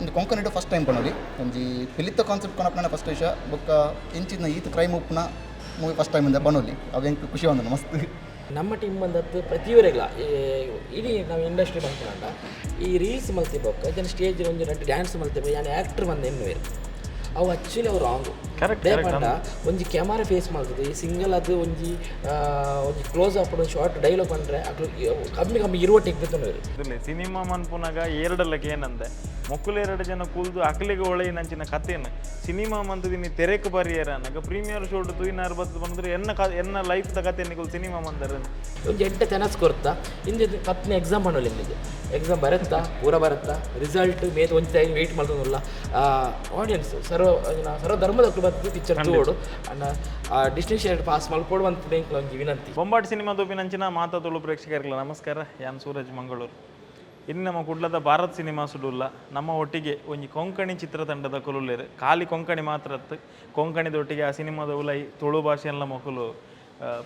ಒಂದು ಕೊಂಕಣಿಡ್ first time ಪನೊಲಿ. ಒಂಜಿ ಪಿಲಿತ್ತ concept Konappana first ವಿಷಯ. ಬೊಕ್ಕ ಇಂಚಿನ ಈತ್ ಕ್ರೈಮ್ ಉಪ್ಪುನ ಮೂವಿ ಫಸ್ಟ್ ಟೈಮ್ ಇಂದ ಪನೊಲಿ. ಅವು ಎಂಕ್ ಖುಷಿ ಆವೊಂದುಂಡು ಮಸ್ತ್. ನಮ್ಮ ಟೀಮ್ ಬಂದತ್ತು ಪ್ರತಿಯೊರೆಗ್ಲ ಇಡೀ ನಾವು ಇಂಡಸ್ಟ್ರಿ ಬಂದ್ಕೊಂಡ ಈ ರೀಲ್ಸ್ ಮಲ್ತಿ ಬೊಕ್ಕ ಜನ ಸ್ಟೇಜ್ ಒಂಜಿ ರಡ್ಡ್ ಡ್ಯಾನ್ಸ್ ಮಲ್ತಿ ಯಾನ್ ಆ್ಯಕ್ಟ್ರ್ ಬಂದು ಎನ್ನುವೆರ್. ಅವು ಆಕ್ಚುಲಿ ಅವು ರಾಂಗ್. ಪಂಡ ಒಂಜಿ ಕ್ಯಾಮರಾ ಫೇಸ್ ಮಲ್ತದೆ ಈ ಸಿಂಗಲ್ ಅದು ಒಂಜಿ ಒಂಜಿ ಕ್ಲೋಸ್ ಅಪ್, ಒಂಜಿ ಶಾರ್ಟ್ ಡೈಲಾಗ್ ಪಂಡ್ರೆ ಅಕ್ಲು ಕಮ್ಮಿ ಕಮ್ಮಿ 20 ಟೇಕ್ ದೆತ್ತೊನುವೆರ್. ಸಿನಿಮಾ ಮನ್ಪುನಾಗ ಎರಡಲ್ಲಕ್ಕೆ ಏನಂದೆ, ಮೊಕ್ಕುಲು ಎರಡು ಜನ ಕೂಲ್ದು ಅಕ್ಲಿಗೆ ಒಳೆಯಿನಂಚಿನ ಕಥೆನು ಸಿನಿಮಾ ಮಂತದಿನಿ ತೆರೆಕ್ ಬರಿಯರ ಅನ್ನಗ ಪ್ರೀಮಿಯರ್ ಶೋಟ್ ತೂಯಿನಾರು ಬತ್ತದ ಬಂದ್ರೆ ಎನ್ನ ಎನ್ನ ಲೈಫ್ದ ಕತೆ ನಿಕುಲು ಸಿನಿಮಾ ಮಂದರ್. ಒಂಜಿ ಎಡ್ಡೆ ತೆನಸ್ ಕೊರ್ತಾ ಇಂದು ಪತ್ನಿ ಎಕ್ಸಾಮ್ ಪನ್ನೊಲಿ. ಇಂದಿಗೆ ಎಕ್ಸಾಮ್ ಬರುತ್ತಾ, ಪೂರ ಬರುತ್ತಾ, ರಿಸಲ್ಟ್ ಮೇತ್ ಒಂಜಿ ಟೈಮ್ ವೆಯ್ಟ್ ಮಲ್ತೊಂದುಲ್ಲ. ಆಡಿಯನ್ಸ್ ಸರ್ವ ಸರ್ವ ಧರ್ಮದಕ್ಲು ಬತ್ತು ಪಿಕ್ಚರ್ ತೂವೊಡು ಅಂಡ ಡಿಸ್ಟಿಂಕ್ಷನ್ ಪಾಸ್ ಮಲ್ಪೊಡು ಅಂತ ಎಂಕ್ಲ ಒಂಜಿ ವಿನಂತಿ. ಬೊಂಬಾಟ್ ಸಿನಿಮಾ ತೂಪಿನಂಚಿನ ಮಾತಾ ತುಳು ಪ್ರೇಕ್ಷಕರಿಗೆ ನಮಸ್ಕಾರ. ಯಾನ್ ಸೂರಜ್ ಮಂಗಳೂರು. ಇನ್ನು ನಮ್ಮ ಕುಡ್ಲದ ಭಾರತ್ ಸಿನಿಮಾ ಸುಡುಲ್ಲ. ನಮ್ಮ ಒಟ್ಟಿಗೆ ಒಂಜಿ ಕೊಂಕಣಿ ಚಿತ್ರತಂಡದ ಕುಲುಲ್ಲೆರ್. ಖಾಲಿ ಕೊಂಕಣಿ ಮಾತ್ರ ಅತ್ತು, ಕೊಂಕಣಿದೊಟ್ಟಿಗೆ ಆ ಸಿನಿಮಾದ ಉಲೈ ತುಳು ಭಾಷೆಲ್ಲ ಮೊಕುಲು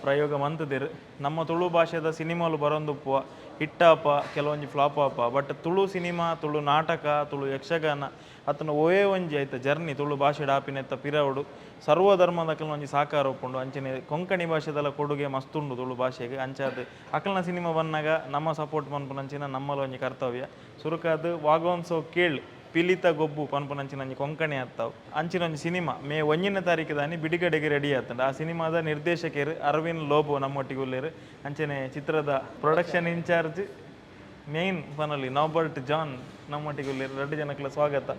ಪ್ರಯೋಗ ಮಂತುದೆರ್. ನಮ್ಮ ತುಳು ಭಾಷೆದ ಸಿನಿಮಾಲು ಬರೊಂದುಪ್ಪುವ, ಹಿಟ್ಟಾಪ, ಕೆಲವೊಂಜಿ ಫ್ಲಾಪ್ ಆಪ. ಬಟ್ ತುಳು ಸಿನಿಮಾ, ತುಳು ನಾಟಕ, ತುಳು ಯಕ್ಷಗಾನ ಅತ್ತನ ಒವೇ ಒಂಜಿ ಐತ ಜರ್ನಿ ತುಳು ಭಾಷೆಡ್ ಆಪಿನೆತ್ತ ಪಿರವುಡು ಸರ್ವ ಧರ್ಮದಕಲ್ನ ಒಂಜಿ ಸಾಕಾರ ಉಪ್ಪುಂಡು. ಅಂಚನೆ ಕೊಂಕಣಿ ಭಾಷೆದಲ ಕೊಡುಗೆ ಮಸ್ತ್ ಉಂಡು ತುಳು ಭಾಷೆಗೆ. ಅಂಚಾದ್ ಅಕಲ್ನ ಸಿನಿಮಾ ಬನ್ನಗ ನಮ್ಮ ಸಪೋರ್ಟ್ ಪನ್ಪುನಂಚಿನ ನಮ್ಮಲ ಒಂಜಿ ಕರ್ತವ್ಯ. ಸುರುಕಾದ್ ವಾಗೋನ್ಸೋ ಕೇಳ್ ಪಿಲಿತ ಗೊಬ್ಬು ಪನ್ಪುನಂಚಿನ ಒಂಜಿ ಕೊಂಕಣಿ ಆತ್ತಾವ್ ಅಂಚಿನ ಒಂಜಿ ಸಿನಿಮಾ ಮೇ 1ನೇ ತಾರೀಕು ದಾನಿ ಬಿಡುಗಡೆಗೆ ರೆಡಿ ಆತಂಡ. ಆ ಸಿನಿಮಾದ ನಿರ್ದೇಶಕರು ಅರವಿಂದ್ ಲೋಬೋ ನಮ್ಮೊಟ್ಟಿಗೆ ಉಲ್ಲೆರ್. ಅಂಚನೆ ಚಿತ್ರದ ಪ್ರೊಡಕ್ಷನ್ ಇನ್ಚಾರ್ಜ್, ಮೇನ್ ಪನೊಲಿ, ನಾಬರ್ಟ್ ಜಾನ್ ನಮ್ಮೊಟ್ಟಿಗೆ ಉಲ್ಲೆರ್. ರಡ್ಡ್ ಜನಕ್ಲ ಸ್ವಾಗತ.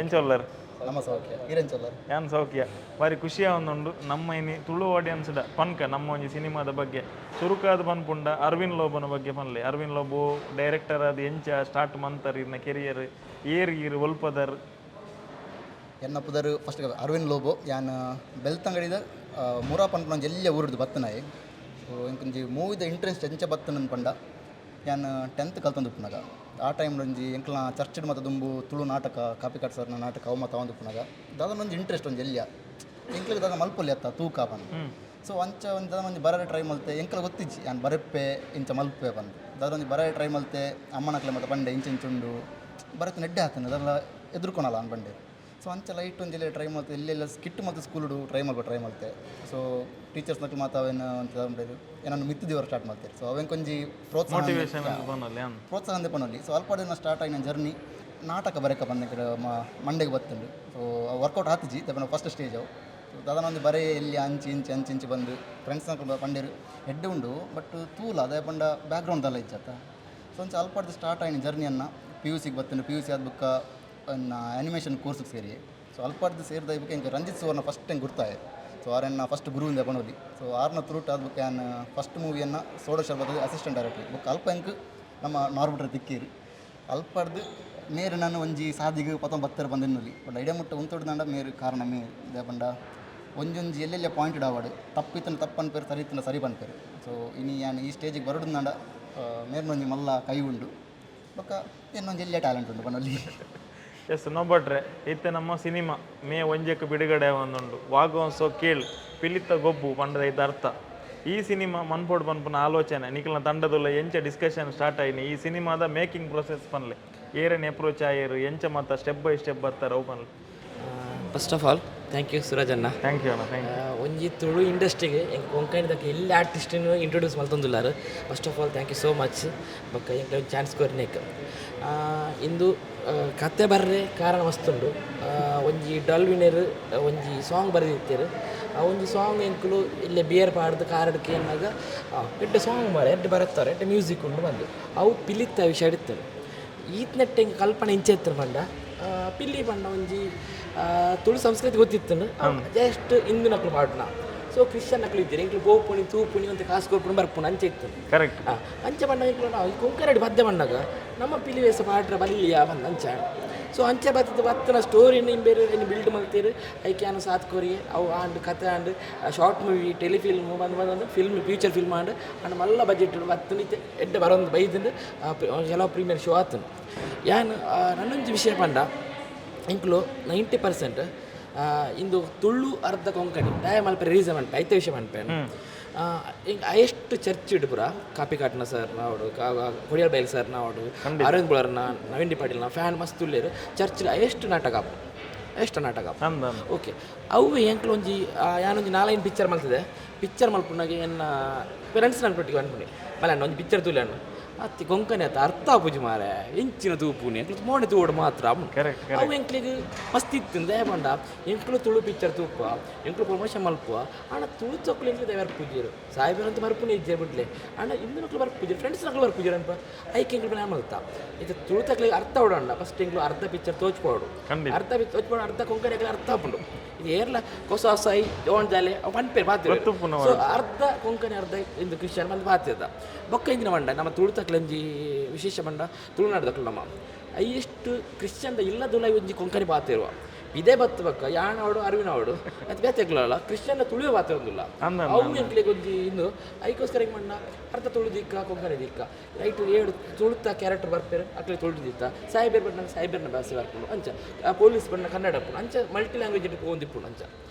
ಎಂಚ ಉಲ್ಲರ್? ನಮ್ಮ ಸೌಖ್ಯ. ಈರೆಂಚೊಲ್ಲರ್? ಯಾನ್ ಸೌಖ್ಯ. ಬಾರಿ ಖುಷಿ ಆವೊಂದುಂಡು. ನಮ್ಮ ಇನಿ ತುಳು ಆಡಿಯನ್ಸ್ ಪನ್ಕ ನಮ್ಮ ಒಂಜಿ ಸಿನಿಮಾದ ಬಗ್ಗೆ. ಸುರುಕಾದ್ ಪನ್ಪುಂಡ ಅರವಿಂದ್ ಲೋಬೋನ ಬಗ್ಗೆ ಪನ್ಲೆ. ಅರವಿಂದ್ ಲೋಬೋ ಡೈರೆಕ್ಟರ್ ಆದ್ ಎಂಚ ಸ್ಟಾರ್ಟ್ ಮಂತರ್ ಇರ್ನ ಕೆರಿಯರ್? ಏರ್ ಈರ್, ಒಲ್ಪದರ್? ಎನ್ನ ಪುದರ್ ಫಸ್ಟ್ ಅರವಿಂದ್ ಲೋಬೋ. ಯಾನ್ ಬೆಳ್ತಂಗಡಿದ ಮುರಾ ಪನ್ಪುನ ಒಂಜಿ ಎಲ್ಯ ಊರುಡ್ದು ಬತ್ತನಾಯೆ. ಸೊ ಎಂಕೊಂಜಿ ಮೂವಿದ ಇಂಟ್ರೆಸ್ಟ್ ಎಂಚ ಬತ್ತನಂದ್ ಪಂಡ, ಯಾನ್ 10th ಕಲ್ತೊಂದು ಉಪ್ಪುನಗ ಆ ಟೈಮ್ ಒಂಜಿ ಎಂಕ್ಲ ಚರ್ಚ್ಡ್ ಮಾತ ದುಂಬು ತುಳು ನಾಟಕ, ಕಾಪಿಕಾಡ್ ಸರ್ನ ನಾಟಕ ಅವು ಮಾತ ಆವೊಂದು ಉಪ್ಪುನಗ ದಾದನ ಒಂಜಿ ಇಂಟ್ರೆಸ್ಟ್, ಒಂಜಿ ಎಲ್ಯ ಎಂಕ್ಲೆಗ್ ದಾದ ಮಲ್ಪೊಲಿ ಅತ್ತ ತೂಕ ಪಂದ್. ಸೊ ಅಂಚ ಒಂಜಿ ದಾದ ಒಂಜಿ ಬರರೆ ಟ್ರೈ ಮಲ್ತೆ. ಎಂಕ್ಲ ಗೊತ್ತಿಜ್ಜಿ ಯಾನ್ ಬರೆಪ್ಪೆ, ಇಂಚ ಮಲ್ಪೆ ಪಂದ್. ದಾದ ಒಂಜಿ ಬರರೆ ಟ್ರೈ ಮಲ್ತೆ. ಅಮ್ಮನಕ್ಲೆ ಮಾತ ಪಂಡೆ, ಇಂಚ ಇಂಚ ಉಂಡು, ಬರತ್ ನೆಡ್ಡೆ ಆತನ, ಅದೆಲ್ಲ ಎದುರ್ಕೊನಲ್ಲ ಅನ್ ಪಂಡೆ. ಸೊ ಅಂಚ ಲೈಟ್ ಒಂಜಿ ಟ್ರೈ ಮಲ್ತೆ. ಎಲ್ಲೆಲ್ಲ ಸ್ಕಿಟ್ ಮತ್ತು ಸ್ಕೂಲುಡು ಟ್ರೈ ಮಲ್ತೆ. ಸೊ ಟೀಚರ್ಸ್ ನಕ್ಲು ಮಾತ ಅವೇನು ಅಂತ ಏನನ್ನು ಮಿತ್ತು ದೇವರು ಸ್ಟಾರ್ಟ್ ಮಾಡ್ತಾರೆ. ಸೊ ಅವೆನ್ ಕೊಂಜಿ ಪ್ರೋತ್ಸಾಹ ಮೋಟಿವೇಶನ್ ಪನೊಲಿ. ಪ್ರೋತ್ಸಾಹ ಅಂದೆ ಪನೊಲಿ. ಸೊ ಅಲ್ಪ ಸ್ಟಾರ್ಟ್ ಆಯಿನ ಜರ್ನಿ ನಾಟಕ ಬರೆಕ ಬಂದ ಮಂಡೆಗೆ ಬತ್ತುಂಡು. ಸೊ ವರ್ಕೌಟ್ ಆತಿಜಿ ದಪನ ಫಸ್ಟ್ ಸ್ಟೇಜ್ ಅವು. ಸೊ ದಾದನ ಒಂದು ಬರೇ ಎಲ್ಲಿ ಅಂಚಿ ಇಂಚಿ ಅಂಚಿ ಇಂಚಿ ಬಂದು ಫ್ರೆಂಡ್ಸ್ ಪಂಡೇರು ಎಡ್ಡೆ ಉಂಡು, ಬಟ್ ತೂಲ ಅದೇ ಪಂಡ ಬ್ಯಾಕ್ಗ್ರೌಂಡ್ ದಲ್ಲ ಇಜ್ಜತ್ತ. ಸೊ ಒಂಚ ಅಲ್ಪಡ್ದು ಸ್ಟಾರ್ಟ್ ಆಯಿನ ಜರ್ನಿಯನ್ನು ಪಿ ಯು ಸಿಗೆ ಬತ್ತುಂಡು. ಪಿ ಯು ಸಿ ಆದ ಬುಕ್ಕ ಆ್ಯನಿಮೇಷನ್ ಕೋರ್ಸ್ಗೆ ಸೇರಿ. ಸೊ ಅಲ್ಪಡ್ದು ಸೇರಿದ ಬುಕ್ಕ ಎಂಕ್ ರಂಜಿತ್ ಸುವರ್ಣ ಫಸ್ಟ್ ಟೈಮ್ ಗುರ್ತಾಯ. ಸೊ ಆರನ್ನ ಫಸ್ಟ್ ಗುರು ಇಂದ ಪನೊಲಿ. ಸೊ ಆರ್ನ ತ್ರೂಟ್ ಆದ ಬುಕ್ಕ ಯಾನ್ ಫಸ್ಟ್ ಮೂವಿಯನ್ನು ಸೋಡ ಶರ್ಬತ್ ಅಸಿಸ್ಟೆಂಟ್ ಡೈರೆಕ್ಟರ್. ಬುಕ್ಕ ಅಲ್ಪ ಎಂಕ್ ನಮ್ಮ ನಾರ್ಬುಟ್ರೆ ತಿಕ್ಕೀರು. ಅಲ್ಪಡ್ದು ಮೇರು ನಾನು ಒಂಜಿ ಸಾದಿಗೆ ಪತೊಂದು ಬತ್ತರ ಬಂದೆನ್ನುಲಿ. ಬಟ್ ಐಡಿಯಾ ಮುಟ್ಟ ಉಂತೊಡ್ದಾಂಡ ಮೇರು ಕಾರಣ. ಮೇರು ದಾಯೆ ಪಂಡ ಒಂಜೊಂಜಿ ಎಲ್ಲೆಲ್ಲ ಪಾಯಿಂಟ್ ಆವಡ್, ತಪ್ಪಿತ್ತನ ತಪ್ಪು ಪನ್ಪೇರು, ಸರಿ ಇತ್ತನ ಸರಿ ಪನ್ಪೇರು. ಸೊ ಇನಿ ಯಾನ್ ಈ ಸ್ಟೇಜಿಗೆ ಬರೊಡುಂದಾಂಡ ಮೇರ್ನೊಂಜಿ ಮಲ್ಲ ಕೈ ಉಂಡು. ಬೊಕ್ಕ ಇನ್ನೊಂಜಿ ಎಲ್ಲಿಯ ಟ್ಯಾಲೆಂಟ್ ಉಂಡು ಪನೊಲಿ. ಎಸ್ ನೋಬಟ್ರೆ, ಇತ್ತೆ ನಮ್ಮ ಸಿನಿಮಾ ಮೇ 1ಕ್ಕೆ ಬಿಡುಗಡೆ ಒಂದುಂಡು. ವಾಗೋನ್ಸೋ ಕೇಳ್ ಪಿಲಿತ್ತ ಗೊಬ್ಬು ಪಂಡದ ಐತ ಅರ್ಥ. ಈ ಸಿನಿಮಾ ಮನ್ಪೋಡ್ ಪನ್ಪುನ ಆಲೋಚನೆ ನಿಕಲ್ನ ತಂಡದುಲ್ಲ ಎಂಚ ಡಿಸ್ಕಷನ್ ಸ್ಟಾರ್ಟ್ ಆಯಿನಿ? ಈ ಸಿನಿಮಾದ ಮೇಕಿಂಗ್ ಪ್ರೊಸೆಸ್ ಪನ್ಲೆ. ಏರನ್ ಅಪ್ರೋಚ್ ಆಯೇರು, ಎಂಚ ಮತ್ತ ಸ್ಟೆಪ್ ಬೈ ಸ್ಟೆಪ್ ಬರ್ತಾರ, ಅವು ಪನ್ಲೆ. First of all, thank you Suraj ಅಣ್ಣ. Thank you ಅಣ್ಣ, thank you. ಒಂಜಿ ತುಳು ಇಂಡಸ್ಟ್ರಿಗೆ ಕೊಂಕಣಿದಕ್ಕೆ ಎಲ್ಲಿ ಆರ್ಟಿಸ್ಟನ್ನು introduce ಮಲ್ತೊಂದುಲ್ಲಾರು. First of all, thank you so much. ಬೊಕ್ಕ ಎಂಕ್ಲೆ ಒಂಜಿ ಚಾನ್ಸ್ ಕೊರ್ನೇಕ್. ಇಂದು ಕತೆ ಬರ್ರೆ ಕಾರಣ ಮಸ್ತುಂಡು. ಒಂಜಿ ಡಾಲ್ವಿನರ್ ಒಂಜಿ ಸಾಂಗ್ ಬರೆದಿತ್ತೆರ್. ಆ ಒಂಜಿ ಸಾಂಗ್ ಎಂಕುಲು ಇಲ್ಲೇ ಬಿಯರ್ ಪಾಡ್ದು ಕಾರಡ್ ಕೇನ್ನಗ, ಎಡ್ಡೆ ಸಾಂಗ್ ಮಾರೆ, ಎಡ್ಡೆ ಬರತ್ತಾರೆ, ಎಡ್ಡೆ ಮ್ಯೂಸಿಕ್ ಉಂಡು ಬಂದು ಅವು ಪಿಲಿತ್ತ ವಿಷಯ ಇತ್ತಾರೆ. ಈತ್ನೆಟ್ಟ ಎಂಕ್ ಕಲ್ಪನೆ ಇಂಚ ಇತ್ತು ಪಂಡ, ಪಿಲ್ಲಿ ಪಂಡ ಒಂಜಿ ತುಳು ಸಂಸ್ಕೃತಿ ಗೊತ್ತಿತ್ತು, ಜಸ್ಟ್ ಹಿಂದಿನಕ್ಲು ಪಾಡುನ. ಸೊ ಕ್ರಿಶ್ಚಿಯನ್ ನಕ್ಲು ಇದ್ದೀರಿ, ಎಂಕ್ಲು ಪೋಪುಣಿ ತೂಪುಣಿ ಅಂತ ಕಾಸು ಕೊರ್ಪುಣಿ ಬರ್ಪುಣಿ ಅಂಚೆ ಇತ್ತು. ಅಂಚೆ ಪಂಡ ಎಂಕ್ಲು ನಾವು ಕೊಂಕರಡಿ ಪದ್ಯ ಪಣ್ಣಾಗ ನಮ್ಮ ಪಿಲಿ ವೇಸ ಪಾಡ್ರ ಬಲ್ಲಿಯ ಬಂದ ಅಂಚ. ಸೊ ಅಂಚೆ ಬತ್ತದ ಬತ್ತನ ಸ್ಟೋರಿನ ಬೇರೆ ಇನ್ನು ಬಿಲ್ಡ್ ಮಲ್ತೀರು. ಐಕೆ ಯಾನು ಸಾತ್ ಕೊರಿಯೆ. ಅವು ಆಂಡ್ ಕತೆ ಆಂಡ್ ಶಾರ್ಟ್ ಮೂವಿ, ಟೆಲಿಫಿಲ್ಮ್ ಬಂದು ಬಂದು ಫಿಲ್ಮ್, ಫ್ಯೂಚರ್ ಫಿಲ್ಮ್ ಆಂಡ್ ಅಂಡ್ ಮಲ್ಲ ಬಜೆಟ್ ಬತ್ತನ. ಇತ್ತೆ ಎಡ್ಡೆ ಬರೊಂದು ಬೈದಂಡು ಕೆಲವು ಪ್ರೀಮಿಯರ್ ಶೋ ಆತನು. ಯಾನ್ ನನ್ನೊಂಜಿ ವಿಷಯ ಪಂಡ, ಎಂಕ್ಲು 90% ಇಂದು ತುಳು ಅರ್ಧ ಕೊಂಕಣಿ ದಾಯ ಮಲ್ಪರೆ ರೀಸನ್ ಪನ್ಪೆ, ಐತ ವಿಷಯ ಪನ್ಪೆ. ಎಷ್ಟು ಚರ್ಚ್ ಇಡು ಪೂರ ಕಾಪಿಕಾಟ್ನ ಸರ್ ನಾವಡು, ಕೊಡಿಯಾಲ್ ಬೈಲ್ ಸರ್ ನಾವಡು, ಅರವಿಂದ್ ಬುಳರ್ನ, ನವೀನ್ ಡಿ ಪಾಟೀಲ್ನ ಫ್ಯಾನ್ ಮಸ್ತ್ ಉಲ್ಲೇರು. ಚರ್ಚ್ ಎಷ್ಟು ನಾಟಕ ಆಪು, ಎಷ್ಟು ನಾಟಕ ಆಪು. ಅಂದ ಅಂದ. ಓಕೆ, ಅವು ಎಂಕ್ಲ ಒಂಜಿ ಯಾನೊಂಜಿ ನಾಲೈನ್ ಪಿಕ್ಚರ್ ಮಲ್ತಿದೆ. ಪಿಕ್ಚರ್ ಮಲ್ಪುನಾಗ ಎನ್ನ ಪೇರೆಂಟ್ಸ್ ನನ್ನ ಪಟ್ಟಿಗೆ ಅನ್ಪುಣಿ ಮಲ್ಲ ಒಂಜಿ ಪಿಕ್ಚರ್ ತೂಲೆ ಅಣ್ಣ ಅತ್ತಿ ಕೊಂಕಣಿ ಅತ್ತ ಅರ್ಥ ಆಪುಜಿ ಮಾರೆ, ಎಂಚಿನ ತೂಪುನಿ ಎಂಕ್ಲು ಮೋನೆ ತೂವಡು ಮಾತ್ರ. Correct. ಅವು ಎಂಕ್ಲಿಗ್ ಮಸ್ತ್ ಇತ್ತು. ದಯ ಪಂಡ ಎಂಕ್ಲು ತುಳು ಪಿಕ್ಚರ್ ತೂಪ, ಎಂಕ್ಲು ಪ್ರಮೋಷನ್ ಮಲ್ಪುವ. ಆಂಡ ತುಳು ತೊಕ್ಲು ಎಂಕ್ಲು ದಯ ಬರ್ಪುಜೆರು, ಸಾಹೇಬರಂತೂ ಬರ್ಪುನಿ ಇಜ್ಜೆ ಬಿಡ್ಲೆ. ಆಂಡ ಇಂದು ನಕ್ಲು ಬರ್ಪುಜೆರು, ಫ್ರೆಂಡ್ಸ್ ನಕ್ಲು ಬರ್ಪುಜೆರು ಅನ್ಪ. ಐಕ್ ಎಂಕ್ಲು ಪ್ಲಾನ್ ಮಲ್ತ ಇದು ತುಳು ತಕ್ಲಿಗೆ ಅರ್ಥ ಉಡೋಣ. ಫಸ್ಟ್ ಎಂಕ್ಲು ಅರ್ಧ ಪಿಕ್ಚರ್ ತೋಚ್ಕೊಡು. ಖಂಡಿತ. ಅರ್ಧ ತೋಚ್ಕೊಡು, ಅರ್ಧ ಕೊಂಕಣಿ ಅಕ್ಲೆ ಅರ್ಥ ಆಪುಂಡು. ಇದು ಏರ್ಲ ಹೊಸ ಹೊಸ I ಓಣ್ ಜಾಲೆ ಅವು ಪನ್ಪೇರು ಪಾತೆರ. ಗೊತ್ತುಪ್ಪುನ. ಸೊ ಅರ್ಧ ಕೊಂಕಣಿ ಅರ್ಧ ಇಂದು ಕ್ರಿಶ್ಚಿಯನ್ ಬಂದು ಪಾತೆದ. ಬೊಕ್ಕ ಇಂದಿನ ಮಂಡ ನಮ್ಮ ತುಳುತಕ್ಲಂಜಿ ವಿಶೇಷ ಮಂಡ ತುಳುನಾಡ್ದಕ್ಲು ನಮ್ಮ ಎಷ್ಟು ಕ್ರಿಶ್ಚಿಯನ್ದ ಇಲ್ಲದುಲ ಒಂಜಿ ಕೊಂಕಣಿ ಪಾತೆರುವ ಇದೇ ಬತ್ತು. ಬಕ್ಕ ಯಾಣವಡು ಅರಿವಿನವಡು ಅದು ಬೇತೆಗ್ಲಲ್ಲ, ಕ್ರಿಶ್ಚಿಯನ್ ತುಳುವೆ ಪಾತೆರೊಂದುಲ್ಲ. ಅಂದ. ಅವು ಎಂಕ್ಲೆಗ್ ಒಂಜಿ ಇಂದು ಐಕೋಸ್ಕರ ಹೆಂಗ್ ಮಣ್ಣ ಅರ್ಧ ತುಳು ದಿಕ್ಕ ಕೊಂಕಣಿ ದಿಕ್ಕ ರೈಟ್ ಏಳು ತುಳುತ ಕ್ಯಾರೆಕ್ಟರ್ ಬರ್ಪೇರು ಅಕ್ಲೆ ತುಳು ದಿತ್ತ, ಸಾಹೇಬರ್ ಬಣ್ಣ ಸಾಹೇಬರ್ನ ಭಾಷೆ ಬರ್ಪುಂಡು ಅಂಚ, ಆ ಪೊಲೀಸ್ ಬಣ್ಣ ಕನ್ನಡ ಉಪ್ಪುಂಡು ಅಂಚ, ಮಲ್ಟಿ ಲ್ಯಾಂಗ್ವೇಜ್ ಪೋವೊಂದಿಪ್ಪುಂಡು ಅಂಚ.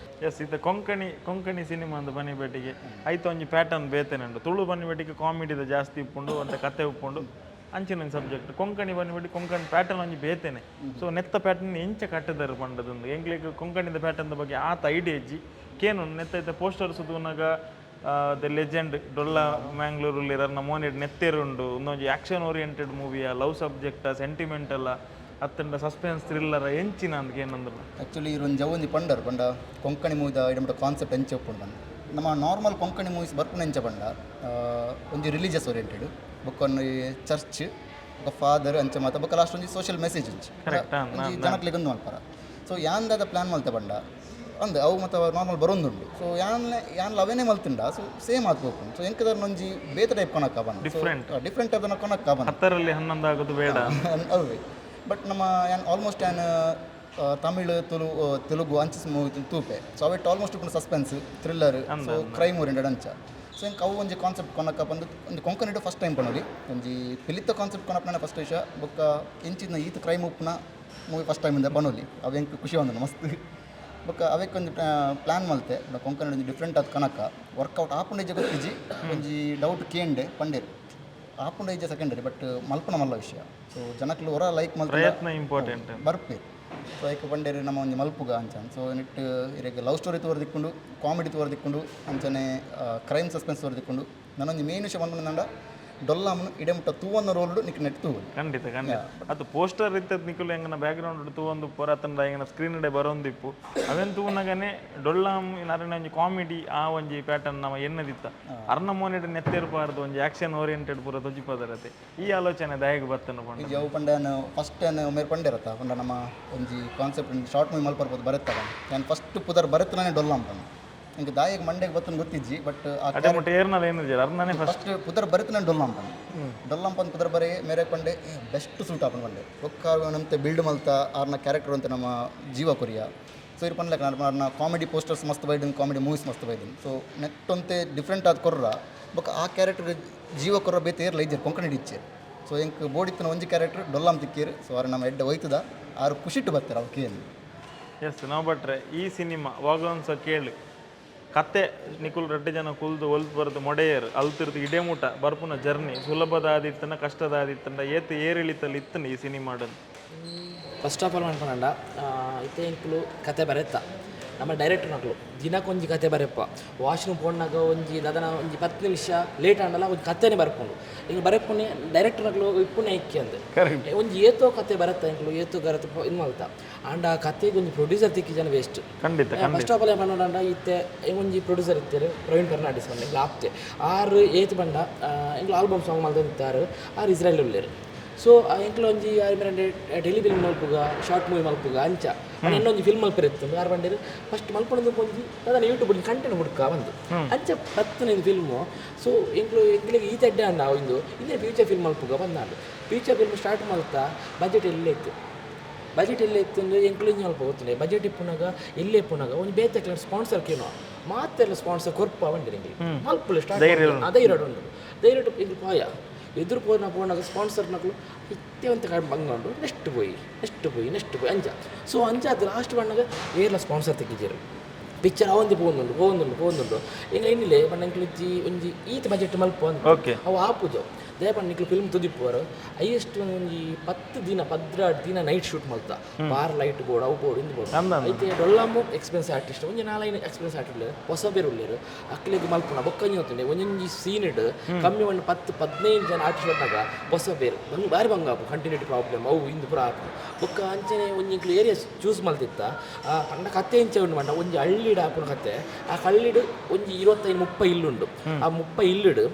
ಎಸ್, ಇತ್ತ ಕೊಂಕಣಿ ಕೊಂಕಣಿ ಸಿನಿಮಾ ಅಂದ್ ಬನ್ನಿ ಬೇಟಿಗೆ ಐತ ಒಂಜಿ ಪ್ಯಾಟರ್ನ್ ಬೇತೆನೆ. ತುಳು ಬನ್ನಿ ಬೇಟಿಗೆ ಕಾಮಿಡಿದ ಜಾಸ್ತಿ ಇಪ್ಪುಂಡು ಅಂತ ಕತೆ ಉಪ್ಪುಂಡು ಅಂಚಿನ ಸಬ್ಜೆಕ್ಟ್. ಕೊಂಕಣಿ ಬನ್ನಿ ಬೇಟಿ ಕೊಂಕಣಿ ಪ್ಯಾಟರ್ನ್ ಒಂಜಿ ಬೇತೆನೆ. ಸೊ ನೆತ್ತ ಪ್ಯಾಟರ್ನ್ ಎಂಚ ಕಟ್ಟದಾರ ಪಂಡದಂದು ಎಂಕ್ಲೆಗ್ ಕೊಂಕಣಿದ ಪ್ಯಾಟರ್ನ್ ಬಗ್ಗೆ ಆತ ಐಡಿಯಾ ಇಜ್ಜಿ. ಕೇನು ನೆತ್ತ ಇತ್ತ ಪೋಸ್ಟರ್ ಸುತ್ತುನಾಗ the legend Dolla Mangalore ಇರರ್ನ ಮೋನಿಡ್ ನೆತ್ತೇರುಂಡು. ಒಂದೊಂಜಿ ಆಕ್ಷನ್ ಓರಿಯೆಂಟೆಡ್ ಮೂವಿಯ, ಲವ್ ಸಬ್ಜೆಕ್ಟ, ಸೆಂಟಿಮೆಂಟಲ್ಲ ಅತ್ತಂಡ ಸಸ್ಪೆನ್ಸ್ ಥ್ರಿಲ್ಲರ ಎಂಚಿನ ಅಂದ್ ಕೇನಂದ್ರಲ್ಲ. ಆ್ಯಕ್ಚುಲಿ ಇರು ಒಂಜಿ ಒಂಜಿ ಪಂಡರ್ ಪಂಡ ಕೊಂಕಣಿ ಮೂವಿದ ಇಡಮಟ ಕಾನ್ಸೆಪ್ಟ್ ಎಂಚ ಉಪ್ಪುಂಡು ಪಂಡ, ನಮ್ಮ ನಾರ್ಮಲ್ ಕೊಂಕಣಿ ಮೂವೀಸ್ ಬರ್ಪುನ ಎಂಚ ಪಂಡ ಒಂಜಿ ರಿಲಿಜಿಯಸ್ ಓರಿಯೆಂಟೆಡ್, ಬೊಕ್ಕ ಒಂಜಿ ಚರ್ಚ್, ಬೊಕ್ಕ ಫಾದರ್ ಅಂಚ ಮಾತ, ಬೊಕ್ಕ ಲಾಸ್ಟ್ ಒಂಜಿ ಸೋಷಿಯಲ್ ಮೆಸೇಜ್ ಒಂಜಿ ಒಂಜಿ ಜನಕ್ಲೆಗ್ ಒಂದು ಮಲ್ಪರ. ಸೊ ಯಾನ್ದಾದ ಪ್ಲ್ಯಾನ್ ಮಲ್ತ ಪಂಡ ಅಂದ್ ಅವು ಮತ್ತು ನಾರ್ಮಲ್ ಬರೊಂದುಂಡು. ಸೊ ಯಾನ್ ಯಾನ್ಲ ಅವೇನೇ ಮಲ್ತುಂಡ, ಸೊ ಸೇಮ್ ಆತ್ ಪೋಪುಂಡು. ಸೊ ಎಂಕದರ್ನ ಒಂಜಿ ಬೇತೆ ಟೈಪ್ ಕೊನಕ್ಕ ಬಂದ. Different. Different type ಕೊನಕ್ಕ ಬಂದ. 10ರಲ್ಲಿ 11 ಆಗೋದು ಬೇಡ. ಅವೇ. ಬಟ್ ನಮ್ಮ ಯಾನ್ ಆಲ್ಮೋಸ್ಟ್ ಯಾನ್ ತಮಿಳು, ತುಳು, ತೆಲುಗು ಅಂಚ ಮೂವಿ ತೂಪೆ. ಸೊ ಅವೆಟ್ ಆಲ್ಮೋಸ್ಟ್ ಉಪ್ಪುಂಡು suspense, thriller, so crime oriented ಅಂಚ. ಸೊ ಎಂಕ್ ಅವು ಒಂಜಿ ಕಾನ್ಸೆಪ್ಟ್ ಕೊನಕ್ಕ ಬಂದು ಒಂಜಿ ಕೊಂಕಣಿಡು ಫಸ್ಟ್ ಟೈಮ್ ಪನೊಲಿ. ಒಂಜಿ ಪಿಲಿತ ಕಾನ್ಸೆಪ್ಟ್ ಕೊನಪ್ಪನ ಫಸ್ಟ್ ವಿಷಯ. ಬೊಕ್ಕ ಇಂಚಿನ ಈತ್ ಕ್ರೈಮ್ ಉಪ್ಪುನ ಮೂವಿ ಫಸ್ಟ್ ಟೈಮ್ ಇಂದ ಪನೊಲಿ. ಅವು ಎಂಕ್ ಖುಷಿ ಒಂದು ಮಸ್ತ್. ಬೊಕ್ಕ ಅವೆಕ್ ಒಂಜಿ ಪ್ಲ್ಯಾನ್ ಮಲ್ತೆ ಕೊಂಕಣಿ ಒಂಜಿ ಡಿಫ್ರೆಂಟ್ ಆದ್ ಕನಕ. ವರ್ಕೌಟ್ ಆಪುಂಡು ಇಜ್ಜ ಗೊತ್ತಿಜ್ಜಿ. ಒಂಜಿ ಡೌಟ್ ಕೇಂಡೆ, ಪಂಡೇರು ಆಪುಂಡ ಇಜ್ಜ ಸೆಕೆಂಡರಿ, ಬಟ್ ಮಲ್ಪುನ ಮಲ್ಲ ವಿಷಯ. ಸೊ ಜನಕ್ಲು ಹೊರ ಲೈಕ್ ಮಲ್ತ ಪ್ರಯತ್ನ ಇಂಪಾರ್ಟೆಂಟ್. ಬರ್ಪೇರು. ಸೊ ಐಕ್ ಪಂಡೇರು ನಮ್ಮ ಒಂಜಿ ಮಲ್ಪುಗ ಅಂಚ. ಸೊ ನೆಟ್ ಇರೆಗ್ ಲವ್ ಸ್ಟೋರಿ ತೋರ್ ದಿಕ್ಕುಂಡು, ಕಾಮಿಡಿ ತೋರ್ ದಿಕ್ಕುಂಡು, ಅಂಚನೆ ಕ್ರೈಮ್ ಸಸ್ಪೆನ್ಸ್ ತೋರ್ ದಿಕ್ಕುಂಡು. ನಾನೊಂಜಿ ಮೇನ್ ವಿಷಯ ಪನ್ಪುನಂಡ ಡೊಲ್ಲಾಮನು ಇಡೆ ಮುಟ್ಟ ತೂವನ್ನ ರೋಲ್ಡು ನಿಕ್ ನೆಟ್ ತೂವು. ಖಂಡಿತ ಖಂಡಿತ. ಅದು ಪೋಸ್ಟರ್ ಇತ್ತದ ನಿಕುಲು ಎಂಗನ ಬ್ಯಾಕ್ ಗ್ರೌಂಡ್ ತೂವೊಂದು ಪೊರತಂಡ ಎಂಗನ ಸ್ಕ್ರೀನ್ ಇಡೆ ಬರೋಂದಿಪ್ಪು. ಅವೆನ್ ತೂವನಗನೆ ಡೊಳ್ಳಾಮ್ ನರನ ಒಂಜಿ ಕಾಮಿಡಿ ಆ ಒಂಜಿ ಪ್ಯಾಟರ್ನ್ ನಮ್ಮ ಎನ್ನದಿತ್ತ. ಅರ್ನ ಮೋನೆಡ್ ನೆತ್ತೆರ್ಪಾರ್ದು ಒಂಜಿ ಆಕ್ಷನ್ ಓರಿಯೆಂಟೆಡ್ ಪೂರ ತೊಜಿಪದರತೆ. ಈ ಆಲೋಚನೆ ದಾಯೆಗ್ ಬತ್ತನ ಪಂಡ? ಈ ಅವು ಪಂಡ ನಾನು ಫಸ್ಟ್ ಏನು ಮೇರ್ ಪಂಡೇರತ್ತ ಪಂಡ ನಮ್ಮ ಒಂಜಿ ಕಾನ್ಸೆಪ್ಟ್ ಶಾರ್ಟ್ ಮೂವಿ ಮಲ್ಪರ್ಬೋದು ಬರುತ್ತಲ್ಲ, ನಾನು ಫಸ್ಟ್ ಪುದರ್ ಬರುತ್ತನೇ ಡೊಲ್ಲಾಮ್ ಪಂಡ. ಇಂಕ ದಾಯೆಗ್ ಮಂಡೆಗೆ ಬತ್ತನ ಗೊತ್ತಿಜ್ಜಿ, ಬಟ್ ಆ ಅದೇ ಮುಟ್ಟ ಏರ್ನಲ್ಲ ಏನು ಅರ್ನನೇ ಫಸ್ಟ್. ಫಸ್ಟ್ ಪುದರ್ ಬರುತ್ತನೇ ಡೊಲ್ಲಾಮ್ ಪಂಡ. ಡೊಲ್ಲಾಮ್ ಪಂದ್ ಪುದರ್ ಬರೇ ಮೇರೆ ಪಂಡೆ ಬೆಸ್ಟ್ ಸೂಟ್ ಆಪನ್ ಪಂಡೆ. ಬೊಕ್ಕ ನಮ್ತೆ ಬಿಲ್ಡ್ ಮಲ್ತ ಆರ್ನ ಕ್ಯಾರೆಕ್ಟರ್ ಅಂತ ನಮ್ಮ ಜೀವ ಕೊರಿಯ. ಸೊ ಇರ್ ಪನ್ಲೆಕ್ಕ ಆರ್ನ ಕಾಮಿಡಿ ಪೋಸ್ಟರ್ಸ್ ಮಸ್ತ್ ಬೈದನ್, ಕಾಮಿಡಿ ಮೂವೀಸ್ ಮಸ್ತ್ ಬೈದನ್. ಸೊ ನೆಟ್ ಒಂತೆ ಡಿಫ್ರೆಂಟ್ ಆದ್ ಕೊರ್ರ. ಬೊಕ್ಕ ಆ ಕ್ಯಾರೆಕ್ಟರ್ ಜೀವ ಕೊರ್ರ ಬೇತೆ ಏರ್ಲ ಇಜ್ಜೆರ್ ಕೊಂಕಣಿ ಇಚ್ಚೆ. ಸೊ ಎಂಕ್ ಬೋಡಿತ್ತನ ಒಂಜಿ ಕ್ಯಾರೆಕ್ಟರ್ ಡೊಲ್ಲಾಮ್ ತಿಕ್ಕೀರ್. ಸೊ ಆರ್ ನಮ್ಮ ಎಡ್ಡೆ ಒಯ್ತದ ಆರು ಖುಷಿಟ್ಟು ಬರ್ತಾರೆ ಅವು ಕೇಳಿ. ಎಸ್, ನಾವು ಭಟ್ರೆ ಈ ಸಿನಿಮಾ ವಾಗನ್ಸ ಕೇಳು ಕತೆ ನಿಕುಲ್ ರಡ್ಡು ಜನ ಕುಲ್ದು ಒಲ್ತು ಬರೆದು ಮೊಡೆಯರ್ ಅಲ್ತಿರ್ದು ಇಡೇ ಮುಟ ಬರ್ಪುನ ಜರ್ನಿ ಸುಲಭದ ಆದಿತ್ತನ ಕಷ್ಟದ ಆದಿತ್ತನ ಏತ್ ಏರಿಳಿತಲ್ಲಿ ಇತ್ತನ ಈ ಸಿನಿಮಾಡನ್? ಫಸ್ಟ್ ಆಫ್ ಆಲ್ ಮನ್ಪನಂಡ ಇತ್ತೆ ಎಂಕುಲು ಕತೆ ಬರೆತ್ತ ನಮ್ಮ ಡೈರೆಕ್ಟರ್ ನಕಲು ದಿನಕ್ಕೊಂಜಿ ಕತೆ ಬರೆಪ್ಪ. ವಾಶ್ರೂಮ್ ಪೋಣ್ಣಾಗ ಒಂಜಿ ದಾದನ ಒಂಜಿ 10 ನಿಮಿಷ ಲೇಟ್ ಆಂಡಲ ಒಂಜಿ ಕತೆನೇ ಬರ್ಪುಂಡು. ಈಗ ಬರೆಪುನೆ ಡೈರೆಕ್ಟರ್ ನಕಲು ಇಪ್ಪುನೆ ಐಕ್ಯ ಅಂದ್. ಒಂಜಿ ಏತೋ ಕತೆ ಬರತ್ತ, ಎಂಕುಲು ಏತೋ ಗರತ್ ಇದು ಮಲ್ತ. ಆಂಡ ಆ ಕತೆಗೆ ಒಂಜಿ ಪ್ರೊಡ್ಯೂಸರ್ ತಿಕ್ಕಿ ಜನ ವೇಸ್ಟ್. ಖಂಡಿತ. ಫಸ್ಟ್ ಆಫ್ ಆಲ್ ಪನ್ನೊಡಂಡ ಇತ್ತೆ ಒಂಜಿ ಪ್ರೊಡ್ಯೂಸರ್ ಇತ್ತೆರ್, ಪ್ರವೀಣ್ ಫರ್ನಾಂಡಿಸ್ ಪಂಡ ಎಂಕ್ಲು ಆಪ್ತೆ. ಆರು ಏತ್ ಬಂಡ ಎಂಕ್ಲು ಆಲ್ಬಮ್ ಸಾಂಗ್ ಮಲ್ತೊಂದಿತ್ತಾರೆ. ಆರು ಇಸ್ರೇಲ್ ಉಲ್ಲೆರ್. ಸೊ ಎಂಕ್ಲು ಒಂಜಿ ಟೆಲಿ ಫಿಲ್ಮ್ ಮಲ್ಪುಗ, ಶಾರ್ಟ್ ಮೂವಿ ಮಲ್ಪುಗ ಅಂಚ ಇನ್ನೊಂಜಿ ಫಿಲ್ಮ್ ಮಲ್ಪೆರೆ ಇತ್ತು. ಆರು ಬಂಡೇರು ಫಸ್ಟ್ ಮಲ್ಪೊಂದು ಒಂಜಿ ಅದನ್ನ ಯೂಟ್ಯೂಬ್ ಕಂಟೆಂಟ್ ಹುಡ್ಕ ಬಂದು ಅಂಚ ಪತ್ತನ ಫಿಲ್ಮು. ಸೊ ಎಂಕ್ಲು ಎಂಕ್ಲಿಗೆ ಈ ತಡ್ಡೆ ಅಂಡ ಇಂದು ಇಂದೇ ಫ್ಯೂಚರ್ ಫಿಲ್ಮ್ ಮಲ್ಪುಗ ಬಂದಾಂಡು. ಫ್ಯೂಚರ್ ಫಿಲ್ಮ್ ಸ್ಟಾರ್ಟ್ ಮಲ್ತಾ ಬಜೆಟ್ ಎಲ್ಲೇ ಇತ್ತು, ಬಜೆಟ್ ಎಲ್ಲೇ ಇತ್ತು ಅಂದರೆ ಎಂಕ್ಲು ಇಂಜಿ ಮಲ್ಪ ಗೊತ್ತಿಲ್ಲ. ಬಜೆಟ್ ಇಪ್ಪುನಾಗ ಎಲ್ಲೇ ಇಪ್ಪುನಾಗ ಒಂಜಿ ಬೇತೆ ಸ್ಪಾನ್ಸರ್ ಕೇನೋ ಮಾತೆಲ್ಲ ಸ್ಪಾನ್ಸರ್ ಕೊರ್ಪ ಬಂದಿರಿ ಎಂಕ್ಲಿಗೆ ಮಲ್ಪುಲೆ ಸ್ಟಾರ್ಟ್. ಧೈರ್ಯ ಉಂಟು, ಧೈರ್ಯ ಎಂಕ್ಲು ಪಾಯ ಎದುರು ಪೋನ ಪೋನಾಗ ಸ್ಪಾನ್ಸರ್ ನಕಲು ಇತ್ತೆ ಅಂತ ಬಂಗಂಡು ನೆಕ್ಸ್ಟ್ ಪೋಯಿ, ನೆಕ್ಸ್ಟ್ ಪೋಯಿ, ನೆಕ್ಸ್ಟ್ ಪೋಯಿ ಅಂಚ. ಸೊ ಅಂಚ ಅದು ಲಾಸ್ಟ್ ಬಂದಾಗ ಏರ್ಲ ಸ್ಪಾನ್ಸರ್ ತೆಗಿಜೇರು. ಪಿಕ್ಚರ್ ಅವಂದಿ ಪೋವೊಂದುಂಡು ಪೋವೊಂದುಂಡು ಪೋವೊಂದುಂಡು. ಎಂಕ್ಲ ಇನ್ನಿಲೆ ಪಂಡ ಎಂಕ್ಲು ಇಜ್ಜಿ ಒಂಜಿ ಈತ್ ಬಜೆಟ್ ಮಲ್ಪ. ಅವು ಆಪುಜು. ದಾಯೆ ಪಂಡ ನಿಕ್ಲು ಫಿಲ್ಮ್ ತುದಿಪ್ಪುವರು, ಹೈಯೆಸ್ಟ್ ಒಂಜಿ 10 ದಿನ, 12 ದಿನ ನೈಟ್ ಶೂಟ್ ಮಲ್ತ. ಬಾರ್ ಲೈಟ್ ಬೋಡು, ಅವು ಬೋಡು, ಇಂದು ಬೋಡು. ಐತೆ ಡೊಲ್ಲಮ್ಮು ಎಕ್ಸ್ಪೀರಿಯನ್ಸ್ ಆರ್ಟಿಸ್ಟ್, ಒಂಜಿ ನಾಲೈದು ಎಕ್ಸ್ಪೀರಿಯನ್ಸ್ ಆರ್ಟಿಸ್ಟ್ ಉಲ್ಲೆರ್, ಹೊಸ ಬೇರೆ ಉಲ್ಲೆರ್. ಅಕ್ಲೆಗ್ ಮಲ್ಪುನ ಬೊಕ್ಕ ಒಂಜಿ ಗೊತ್ತುಂಡೆ, ಒಂಜೊಂಜಿ ಸೀನ್ ಕಮ್ಮಿ ಒಂದು 10, 15 ಜನ ಆರ್ಟಿಸ್ಟ್ ಬಂದಾಗ ಹೊಸ ಬೇರೆ ಬಂಗ್ ಬಾರಿ ಬಂಗ ಆಪು, ಕಂಟಿನ್ಯೂಟಿ ಪ್ರಾಬ್ಲಮ್ ಅವು ಇಂದು ಪೂರ ಆಪು. ಬೊಕ್ಕ ಅಂಚನೆ ಒಂಜಿ ಎಂಕ್ಲು ಏರಿಯಾ ಚೂಸ್ ಮಲ್ತಿತ್ತ. ಪಂಡ ಕತೆ ಇಂಚ ಉಂಡು ಪಂಡ, ಒಂಜಿ ಹಳ್ಳಿಡ್ ಆಪುನ ಕತೆ. ಆ ಹಳ್ಳಿಡ್ ಒಂಜಿ 25, 30 ಇಲ್ಲುಂಡು. ಆ 30 ಇಲ್ಲುಡು